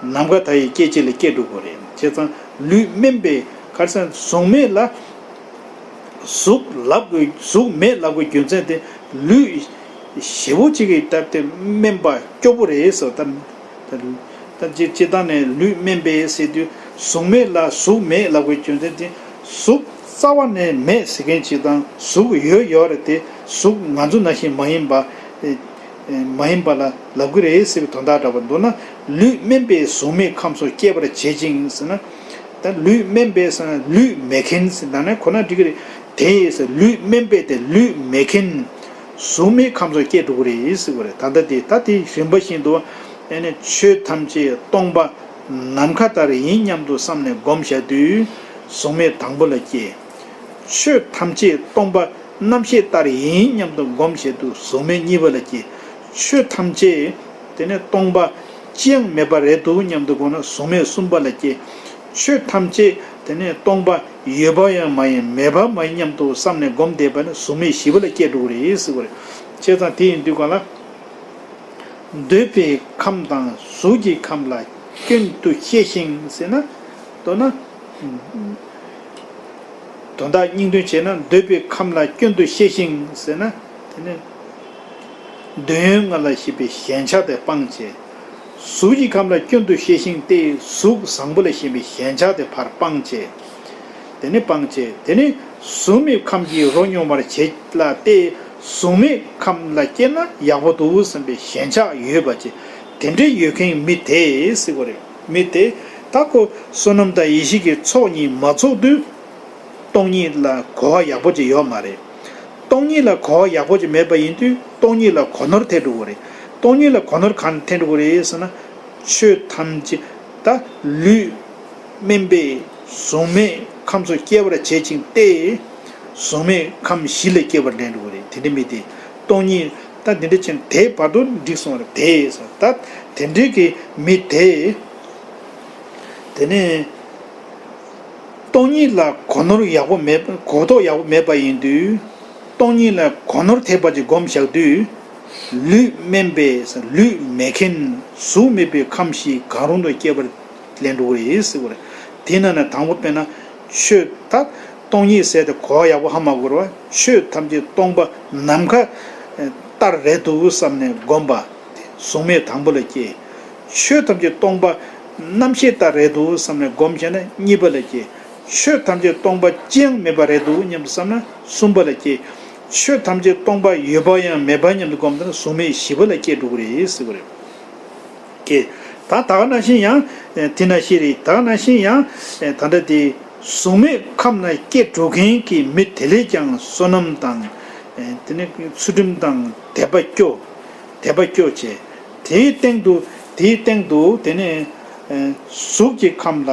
ནམ་མཁའ་མཐའ་ཡས་སྐྱེ་མཆེད་ལ་སྐྱེ་འགྲོ་དགོས་རེད། བྱས་ཙང་ལུས་དམན་པའི་ག་རེ་ཟེར་ན་གཟུགས་མེད་ལ། གཟུགས་ལབ་དགོས། གཟུགས་མེད་ལབ་དགོས་རྒྱུ་མཚན་དེ་ལུས་ཞེ་པོ་ཅིག་གི་སྟབས་དེ་དམན་པ་སྐྱོ་པོ་རེད་ཟེར། ད་ད་ད་སྤྱི་སྤྱི་བཏང་ནས་ལུས་དམན་པས་ཟེར་དུས་གཟུགས་མེད་ལ་གཟུགས་མེད་ལབ་དགོས་རྒྱུ་མཚན་དེ་གཟུགས་རྩ་བ་ནས་མེད་ཟེར་མཁན་ཅིག་དང་གཟུགས་ཡོད་ཡོད་རེད་དེ་གཟུགས་ང་ཚོ་ནང་བཞིན་མ་ཡིན་པ། མ་ཡིན་པ་ལ་ལབ་ཀྱི་རེད་ཟེར་བའི་དོན་དག་འདྲ་པོ་འདུག་ན། ལུས་དམན་པས་གཟུགས་མེད་ཁམས་སུ་སྐྱེ་བར་བྱེད་ཅིང་ཟེར་ན། ད་ལུས་དམན་པས་ཟེར་ན་ལུས་མེད་མཁན་ཟེར་ན་ནི་ཁོ་ན་འགྲིག་གི་རེད། དེ་ཡིས་ཟེར་ལུས་དམན་པས་དེ་ལུས་མེད་མཁན། གཟུགས་མེད་ཁམས་སུ་སྐྱེ་འགྲོ་གི་རེད་ཟེར་བ་རེད། ད་ལྟ་དེ་ད་དེ་རིམ་པ་བཞིན་དུ་ཨེ་ནི་ཆོས་ཐམས་ཅད་སྟོང་པ་ནམ་མཁའ་ལྟར་ཡིན་སྙམ་དུ་བསམ་ནས་སྒོམ་བྱ་དུས་གཟུགས་མེད་དང་པོ་ལ་སྐྱེ། ཆོས་ཐམས་ཅད་སྟོང་པ་རྣམ་ཤེས་ལྟར་ཡིན་སྙམ་དུ་སྒོམ་བྱེད་དུ་གཟུགས་མེད་གཉིས་པ་ལ་སྐྱེ། ཆོས་ཐམས་ཅད་དེ་ནི་སྟོང་པ་ཅི་ཡང་མེད་པ་རེད་འདུག་སྙམ་དུ་སྒོམ་ན་གཟུགས་མེད་གསུམ་པ་ལ་སྐྱེ། ཆོས་ཐམས་ཅད་དེ་ནི་སྟོང་པ་ཡོད་པ་ཡང་མ་ཡིན་མེད་པ་མ་ཡིན་སྙམ་དུ་བསམ་ནས་སྒོམ་བསྡད་པ་ནི་གཟུགས་མེད་བཞི་པ་ལ་སྐྱེ་འགྲོ་གི་རེད་ཟེར་བ་རེད། བྱས་ཙང་དེ་ཡིན་དུས་གང་ལ། འདོད་པའི་ཁམས་དང་གཟུགས་ཀྱི་ཁམས་ལ་སྐྱོན་དུ་ཤེས་ཤིང་ཟེར་ན། མདོར་ན། དོན་དག་སྙིང་དོན་བྱས་ན་འདོད་པའི་ཁམས་ལ་སྐྱོན་དུ་ཤེས་ཤིང་ཟེར་ན། དེ་ནི་འདོད་ཡོན་ལྔ་ལ་ཞེན་པའི་ཞེན་ཆགས་དེ་སྤངས་བྱས། གཟུགས་ཀྱི་ཁམས་ལ་སྐྱོན་དུ་ཤེས་ཤིང་སྟེ་གཟུགས་བཟང་པོ་ལ་ཞེན་པའི་ཞེན་ཆགས་དེ་ཕར་སྤངས་བྱས། དེ་ནི་སྤངས་བྱས། དེ་ནི་གཟུགས་མེད་ཁམས་ཀྱི་རོ་མྱོང་བར་བྱེད་ལ་སྟེ། གཟུགས་མེད་ཁམས་ལ་སྐྱེས་ན་ཡག་པོ་འདུག་བསམ་པའི་ཞེན་ཆགས་ཡོད་པ་ཅིག་དེ་འདྲའི་ཡོད་མཁན་མི་དེ་ཟེར་བ་རེད། མི་དེ་ད་ཁོ་བསོད་ནམས་དང་ཡེ་ཤེས་ཀྱི་ཚོགས་གཉིས་མ་ཚོགས་དུས། སྟོང་ཉིད་ལ་གོ་བ་ཡག་པོ་ཅིག་ཡོད་མ་རེད། སྟོང་ཉིད་ལ་གོ་བ་ཡག་པོ་ཅིག་མེད་པ་ཡིན་དུས་སྟོང་ཉིད་ལ་གོ་ནོར་ཐེབས་འགྲོ་གི་རེད། སྟོང་ཉིད་ལ་གོ་ནོར་གང་ཐེབས་འགྲོ་གི་རེད་ཟེར་ན། ཆོས་ཐམས་ཅད་ད་ལུས་དམན་པས་གཟུགས་མེད་ཁམས་སུ་སྐྱེ་བར་བྱེད་ཅིང་སྟེ། གཟུགས་མེད་ཁམས་བཞི་ལ་སྐྱེ་བར་ལེན་འགྲོ་གི་རེད། དེ་འདྲ་མི་དེ་སྟོང་ཉིད་ད་འདི་འདྲ་ཕྱིན་དེ་བར་དུ་འགྲིག་སོང་བ་རེད། དེ་ཟེར་ད་དེ་འདྲའི་གི་མི་དེ། དེ་ནས། སྟོང་ཉིད་ལ་གོ་ནོར་ཡག་པོ་མེད། གོ་རྟོགས་ཡག་པོ་མེད་པ་ཡིན་དུས། སྟོང་ཉིད་ལ་གོ་ནོར་ཐེབས་པ་ཅིག་སྒོམ་བཞག་དུས། ལུས་དམན་པས་ལུས་མེད་མཁན། གཟུགས་མེད་པའི་ཁམས་ཤིག་གང་རུང་དུ་སྐྱེ་བར་ལེན་འགྲོ་གི་རེད་ཟེར་བ་རེད། དེ་ནང་ནས་དང་པོ་དཔེར་ན། ཆོས་ད་སྟོང་ཉིད་ཟེར་དེ་གོ་བ་ཡག་པོ་ཧ་མ་གོ་ར་བ། ཆོས་ཐམས་ཅད་སྟོང་པ་ནམ་མཁའ་ལྟར་རེད་འདུག་བསམ་ནས་སྒོམ་པ། གཟུགས་མེད་དང་པོ་ལ་སྐྱེ། ཆོས་ཐམས་ཅད་སྟོང་པ་རྣམ་ཤེས་ལྟར་རེད་འདུག་བསམ་ནས་སྒོམ་བྱས་ན་གཉིས་པ་ལ་སྐྱེ། ཆོས་ཐམས་ཅད་སྟོང་པ་ཅི་ཡང་མེད་པ་རེད་འདུག་སྙམ་དུ་བསམ་ན་གསུམ་པ་ལ་སྐྱེ། ཆོས་ཐམས་ཅད་སྟོང་པ་ཡོད་པ་ཡང་མེད་པ་སྙམ་དུ་སྒོམ་ད་ན་གཟུགས་མེད་བཞི་པ་ལ་སྐྱེ་འགྲོ་གི་རེད་ཟེར་བ་རེད། སྐྱེ། ད་ད་ག་ནང་བཞིན་ཡང་དེ་ནང་བཞིན་རེད། ད་ག་ནང་བཞིན་ཡང་ད་ལྟ་དེ་གཟུགས་མེད་ཁམས་ན་སྐྱེ་འགྲོ་མཁན་གྱི་མི་དེ་ལས་ཀྱང་བསོད་ནམས་དང་། དེ་ནས་ཚུལ་ཁྲིམས་དང་དད་པ་སྐྱོ། དད་པ་སྐྱོ་བྱས། དེའི་སྟེང་དུ། དེའི་སྟེང་དུ་དེ་ནས་གཟུགས་ཀྱི་ཁམས་ལ་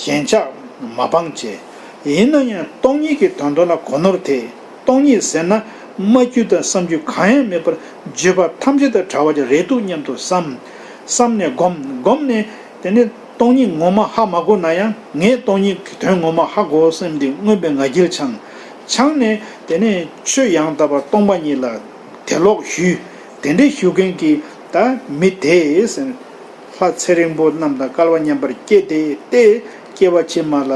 ཞེན་ཆགས་མ་སྤངས་བྱས། ཡིན་ན་ཡང་སྟོང་ཉིད་ཀྱི་དོན་དག་ལ་གོ་ནོར་ཐེབས། སྟོང་ཉིད་ཟེར་ན་སྨྲ་རྒྱུ་དང་བསམ་རྒྱུ་གང་ཡང་མེད་པར་བརྗོད་པ་ཐམས་ཅད་དང་བྲལ་བ་ཅིག་རེད་འདུག་སྙམ་དུ་བསམ། བསམ་ནས་སྒོམ། སྒོམ་ནས་དེ་ནས་སྟོང་ཉིད་ངོ་མ་ཧ་མ་གོ་ན་ཡང་ངས་སྟོང་ཉིད་ཀྱི་དོན་ངོ་མ་ཧ་གོ་བསམ་སྟེ་མངོན་པའི་ང་རྒྱལ་འཆང་། འཆང་ནས་དེ་ནས་ཆོས་ཡང་དག་པ་སྟོང་པ་ཉིད་ལ་དད་ལོག་ཞུས། དེ་འདྲའི་ཞུ་མཁན་གྱི་ད་མི་དེས། ལྷ་ཚེ་རིང་པོ་རྣམས་དང་སྐལ་བ་མཉམ་པར་སྐྱེས་ཏེ་སྟེ། སྐྱེ་བ་ཕྱི་མ་ལ་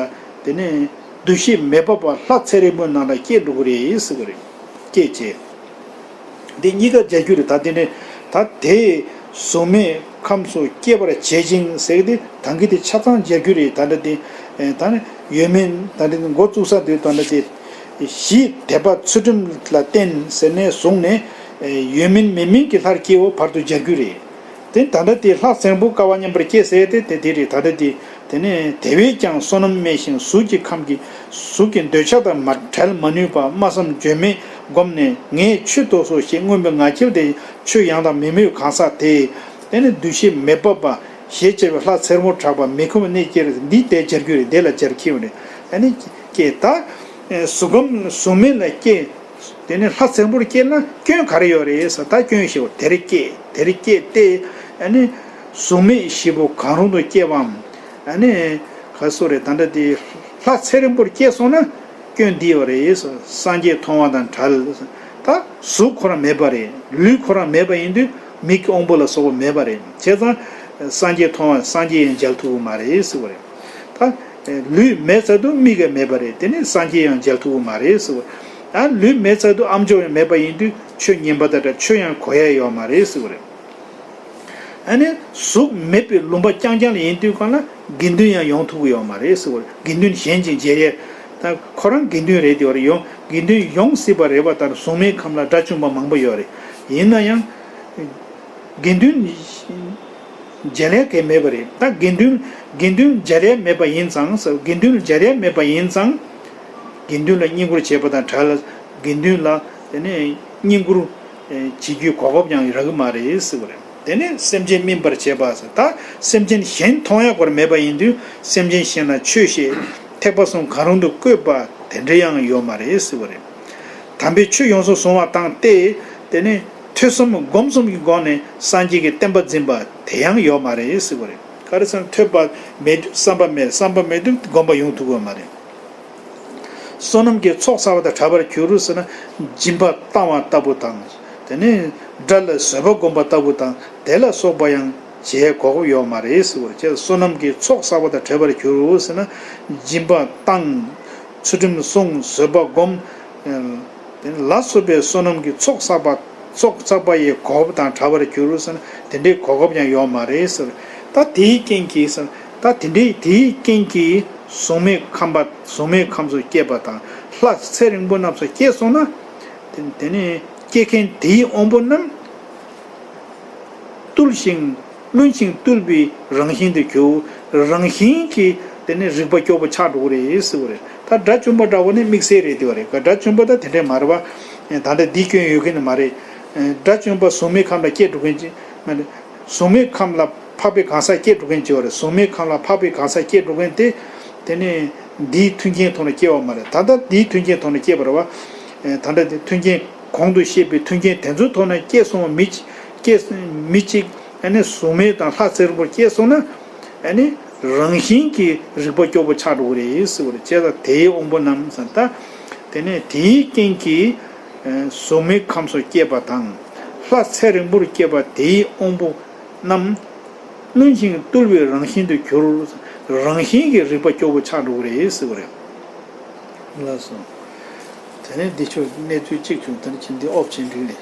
དེ་ནས་འདུ་ཤེས་མི་འབབ་པ་ལྷ་ཚེ་རིང་པོ་རྣམས་ལ་སྐྱེ་འགྲོ་གི་རེད་ཟེར་གི་རེད། སྐྱེ་བྱས། འདི་གཉིས་ཀ་སྦྱར་རྒྱུ་རེད། ད་དེ་ནས་ད་དེ་གཟུགས་མེད་ཁམས་སུ་སྐྱེ་བར་བྱེད་ཅིང་ཟེར་གི་དེ་ད་གི་དེ་ཆ་ཚང་སྦྱར་རྒྱུ་རེད། ད་འདྲ་དེ་ད་ནི་ཡོད་མིན་ད་འདྲ་འགོ་བཙུགས་ས་དེ་ད་འདྲ་དེ་གཞི་དད་པ་ཚུལ་ཁྲིམས་ལ་བརྟེན་ཟེར་ནས་བཟུང་ནས་ཡོད་མིན་མེད་མིན་གྱི་ལྷར་སྐྱེའོ་བར་དུ་སྦྱར་རྒྱུ་རེད། དེ་ད་ལྟ་དེ་ལྷ་ཚེ་རིང་པོ་སྐལ་བ་མཉམ་པར་སྐྱེས་ཟེར་ཏེ་དེ་དེ་རེད། ད་ལྟ་དེ་དེ་ནས་དེ་བས་ཀྱང་བསོད་ནམས་དམན་ཞིང་གཟུགས་ཀྱི་ཁམས་ཀྱི་གཟུགས་ཀྱི་འདོད་ཆགས་དང་མ་བྲལ་མ་ནུས་པ་སྨྲ་བསམ་བརྗོད་མེད་བསྒོམས་ནས་ངས་ཆོས་ཐོས་སོ་ཞེས་མངོན་པའི་ང་རྒྱལ་དེ་ཆོས་ཡང་དག་མེད་མོད་གང་ཟག་དེ་དེ་ནས་འདུ་ཤེས་མི་འབབ་པ་ཞེས་བྱ་བའི་ལྷ་ཚེ་རིང་པོར་གྲགས་པ་མི་ཁོམ་གནས་སྐྱེ་རེད། འདི་དེ་སྦྱར་རྒྱུ་རེད། དེ་ལ་སྦྱར་ཁྱེར་བ་རེད། ཨ་ནི་སྐྱེ་ད་གཟུགས་ཁམས་གཟུགས་མེད་ལ་སྐྱེ། དེ་ནས་ལྷ་ཚེ་རིང་པོར་སྐྱེས་ན་སྐྱོན་ག་རེ་ཡོད་རེད་ཟེར། ད་སྐྱོན་ཞེས་པ་དེར་སྐྱེས། དེར་སྐྱེས་ཏེ་ཨ་ནི་གཟུགས་མེད་བཞི་པོ་གང་རུང་དུ་སྐྱེ་བའམ། ཨ་ནི་ག་སོ་རེད། ད་ལྟ་དེ་ལྷ་ཚེ་རིང་པོར་སྐྱེས་སོང་ན་སྐྱོན་འདི་ཡོད་རེད་ཟེར། སངས་རྒྱས་མཐོང་བ་དང་བྲལ། ད་གཟུགས་ཁོ་རང་མེད་པ་རེད། ལུས་ཁོ་རང་མེད་པ་ཡིན་དུས་མིག་གི་དབང་པོ་ལ་སོགས་པ་མེད་པ་རེད། བྱས་ཙང་སངས་རྒྱས་མཐོང་བ་སངས་རྒྱས་ཡང་མཇལ་ཐུབ་ཀྱི་མ་རེད་ཟེར་བ་རེད། ད་ལུས་མེད་ཚར་དུས་མིག་ཡང་མེད་པ་རེད། དེ་ནི་སངས་རྒྱས་ཡང་མཇལ་ཐུབ་ཀྱི་མ་རེད་ཟེར་བ། ད་ལུས་མེད་ཚར་དུས་ཨ་མཆོག་ཡང་མེད་པ་ཡིན་དུས་ཆོས་ཉན་པ་དང་འདྲ་ཆོས་ཡང་གོ་ཡ་ཡོད་མ་རེད་ཟེར་བ་རེད། ཨ་ནི་གཟུགས་མེད་པའི་ལུང་པ་རྐྱང་རྐྱང་ལ་ཡིན་དུས་གང་ལ་དགེ་འདུན་ཡང་ཡོང་ཐུབ་ཀྱི་ཡོད་མ་རེད་ཟེར་བ་རེད། དགེ་འདུན་གཞན་ཅིག་མཇལ་ཡས། ད་ཁོ་རང་དགེ་འདུན་རེད་དེ་བ་རེད། ཡོང་དགེ་འདུན་ཡོང་སྲིད་པ་རེད་པ། ད་གཟུགས་མེད་ཁམས་ལ་དགྲ་བཅོམ་པ་མང་པོ་ཡོད་རེད། ཡིན་ན་ཡང་། དགེ་འདུན་མཇལ་ཡ་གང་མེད་པ་རེད། ད་དགེ་འདུན་དགེ་འདུན་མཇལ་ཡ་མེད་པ་ཡིན་ཙང་ཟེར། དགེ་འདུན་མཇལ་ཡ་མེད་པ་ཡིན་ཙང་། དགེ་འདུན་ལ་བསྙེན་བཀུར་བྱེད་པ་དང་བྲལ། དགེ་འདུན་ལ་དེ་ནས་བསྙེན་བཀུར་བྱེད་རྒྱུའི་གོ་སྐབས་ཀྱང་རག་གི་མ་རེད་ཟེར་བ་རེད། དེ་ནས་སེམས་ཅན་སྨིན་པར་བྱེད་པ་ཟེར། ད་སེམས་ཅན་གཞན་མཐོང་ཡ་སྐོར་མེད་པ་ཡིན་དུས་སེམས་ཅན་གཞན་ལ་ཆོས་བཤད། ཐེག་པ་གསུམ་གང་རུང་དུ་བཀོད་པ་དེ་འདྲ་ཡང་ཡོད་མ་རེད་ཟེར་བ་རེད། དམ་པའི་ཆོས་ཡོངས་སུ་བཟུང་བ་དང་སྟེ། དེ་ནས་ཐོས་བསམ་སྒོམ་གསུམ་གྱི་སྒོ་ནས་སངས་རྒྱས་ཀྱི་བསྟན་པ་འཛིན་པ་དེ་ཡང་ཡོད་མ་རེད་ཟེར་བ་རེད། ག་རེ་ཟེར་ན་ཐོས་པ་མེད་དུས་བསམ་པ་མེད། བསམ་པ་མེད་དུས་སྒོམ་པ་ཡོང་ཐུབ་ཀྱི་ཡོད་མ་རེད། བསོད་ནམས་ཀྱི་ཚོགས་བསགས་པ་དང་བྲལ་བར་འགྱུར་ཟེར་ན། སྦྱིན་པ་བཏང་བ་ལྟ་བུ་དང་། དེ་ནས་དགྲ་ལ་བཟོད་པ་བསྒོམ་པ་ལྟ་བུ་དང་དེ་ལ་སོགས་པ་ཡང་བྱེད་གོ་སྐབས་ཡོད་མ་རེད་ཟེར་བ། བྱས་བསོད་ནམས་ཀྱི་ཚོགས་བསགས་པ་དང་བྲལ་བར་འགྱུར་ཟེར་ན། སྦྱིན་པ་བཏང་། ཚུལ་ཁྲིམས་བསྲུང་། བཟོད་པ་བསྒོམ། དེ་ལ་སོགས་པའི་བསོད་ནམས་ཀྱི་ཚོགས་བསགས་པ། ཚོགས་བསགས་པ་ཡི་གོ་སྐབས་དང་བྲལ་བར་འགྱུར་ཟེར་ན། དེ་འདྲའི་གོ་སྐབས་ཀྱང་ཡོད་མ་རེད་ཟེར། ད་དེའི་རྐྱེན་གྱིས་ཟེར། ད་དེ་འདྲའི་དེའི་རྐྱེན་གྱིས་གཟུགས་མེད་ཁམས་པ་གཟུགས་མེད་ཁམས་སུ་སྐྱེས་པ་དང་ལྷ་ཚེ་རིང་པོ་རྣམས་སུ་སྐྱེས་སོང་ན། དེ་དེ་ནས་སྐྱེ་མཁན་དེའི་དབང་པོ་རྣམས། བཏུལ་ཞིང་བླུན་ཞིང་བཏུལ་བའི་རང་བཞིན་དུ་གྱུར། རང་བཞིན་གྱིས་དེ་ནི་རིག་པ་སྐྱོ་པོ་ཆགས་འགྲོ་གི་རེད་ཟེར་བ་རེད། ད་དགྲ་བཅོམ་པ་འདྲ་བོ་ནི་དམིགས་བསལ་རེད་དེ་བ་རེད། དགྲ་བཅོམ་པ་ད་དེ་འདྲས་མ་རེད་བ། ད་ལྟ་འདི་སྐྱོན་ཡོད་མཁན་ནི་མ་རེད། དགྲ་བཅོམ་པ་གཟུགས་མེད་ཁམས་ལ་སྐྱེ་འགྲོ་མཁན་ཅིག་མ་རེད། གཟུགས་མེད་ཁམས་ལ་འཕགས་པའི་གང་ཟག་སྐྱེ་འགྲོ་མཁན་ཅིག་བ་རེད། གཟུགས་མེད་ཁམས་ལ་འཕགས་པའི་གང་ཟག་སྐྱེ་འགྲོ་མཁན་དེ། དེ་ནི་འདིའི་མཐུན་རྐྱེན་ཐོག་ནས་སྐྱེ་བ་མ་རེད། ད་ལྟ་འདིའི་མཐུན་རྐྱེན་ཐོག་ནས་སྐྱེ་བ་རེད་བ། ད་ལྟ་འདི་མཐུན་རྐྱེན་གོང་དུ་བཤད་པའི་མཐུན་རྐྱེན་དེ་ཚོའི་ཐོག་ནས་སྐྱེས་སོང་བ་མི་གཅིག་སྐྱེས་མི་གཅིག་ཨ་ནི་གཟུགས་མེད་དང་ལྷ་ཚེ་རིང་པོར་སྐྱེས་སོང་ན། ཨ་ནི་ རང་བཞིན་གྱིས་རིག་པ་སྐྱོ་པོ་ཆགས་འགྲོ་གི་རེད་ཟེར་བ་རེད། བྱས་ཙང་དེའི་དབང་པོ་རྣམས་ཟེར་ད། དེ་ནས་དེའི་རྐྱེན་གྱིས་གཟུགས་མེད་ཁམས་སུ་སྐྱེས་པ་དང་། ལྷ་ཚེ་རིང་པོར་སྐྱེས་པ་དེའི་དབང་པོ་རྣམས་རློན་ཞིང་རྟུལ་བའི་རང་བཞིན་དུ་གྱུར། རང་བཞིན་གྱིས་རིག་པ་སྐྱོ་པོ་ཆགས་འགྲོ་གི་རེད་ཟེར་བ་རེད། ལགས་སོ། དེ་ནས་འདི་ཆོ་གནས་ཚུལ་གཅིག་བྱུང་། དེ་ནས་ཁྱེད་འདི་ཨོབ་ཆེན་འགྲིག་ལས།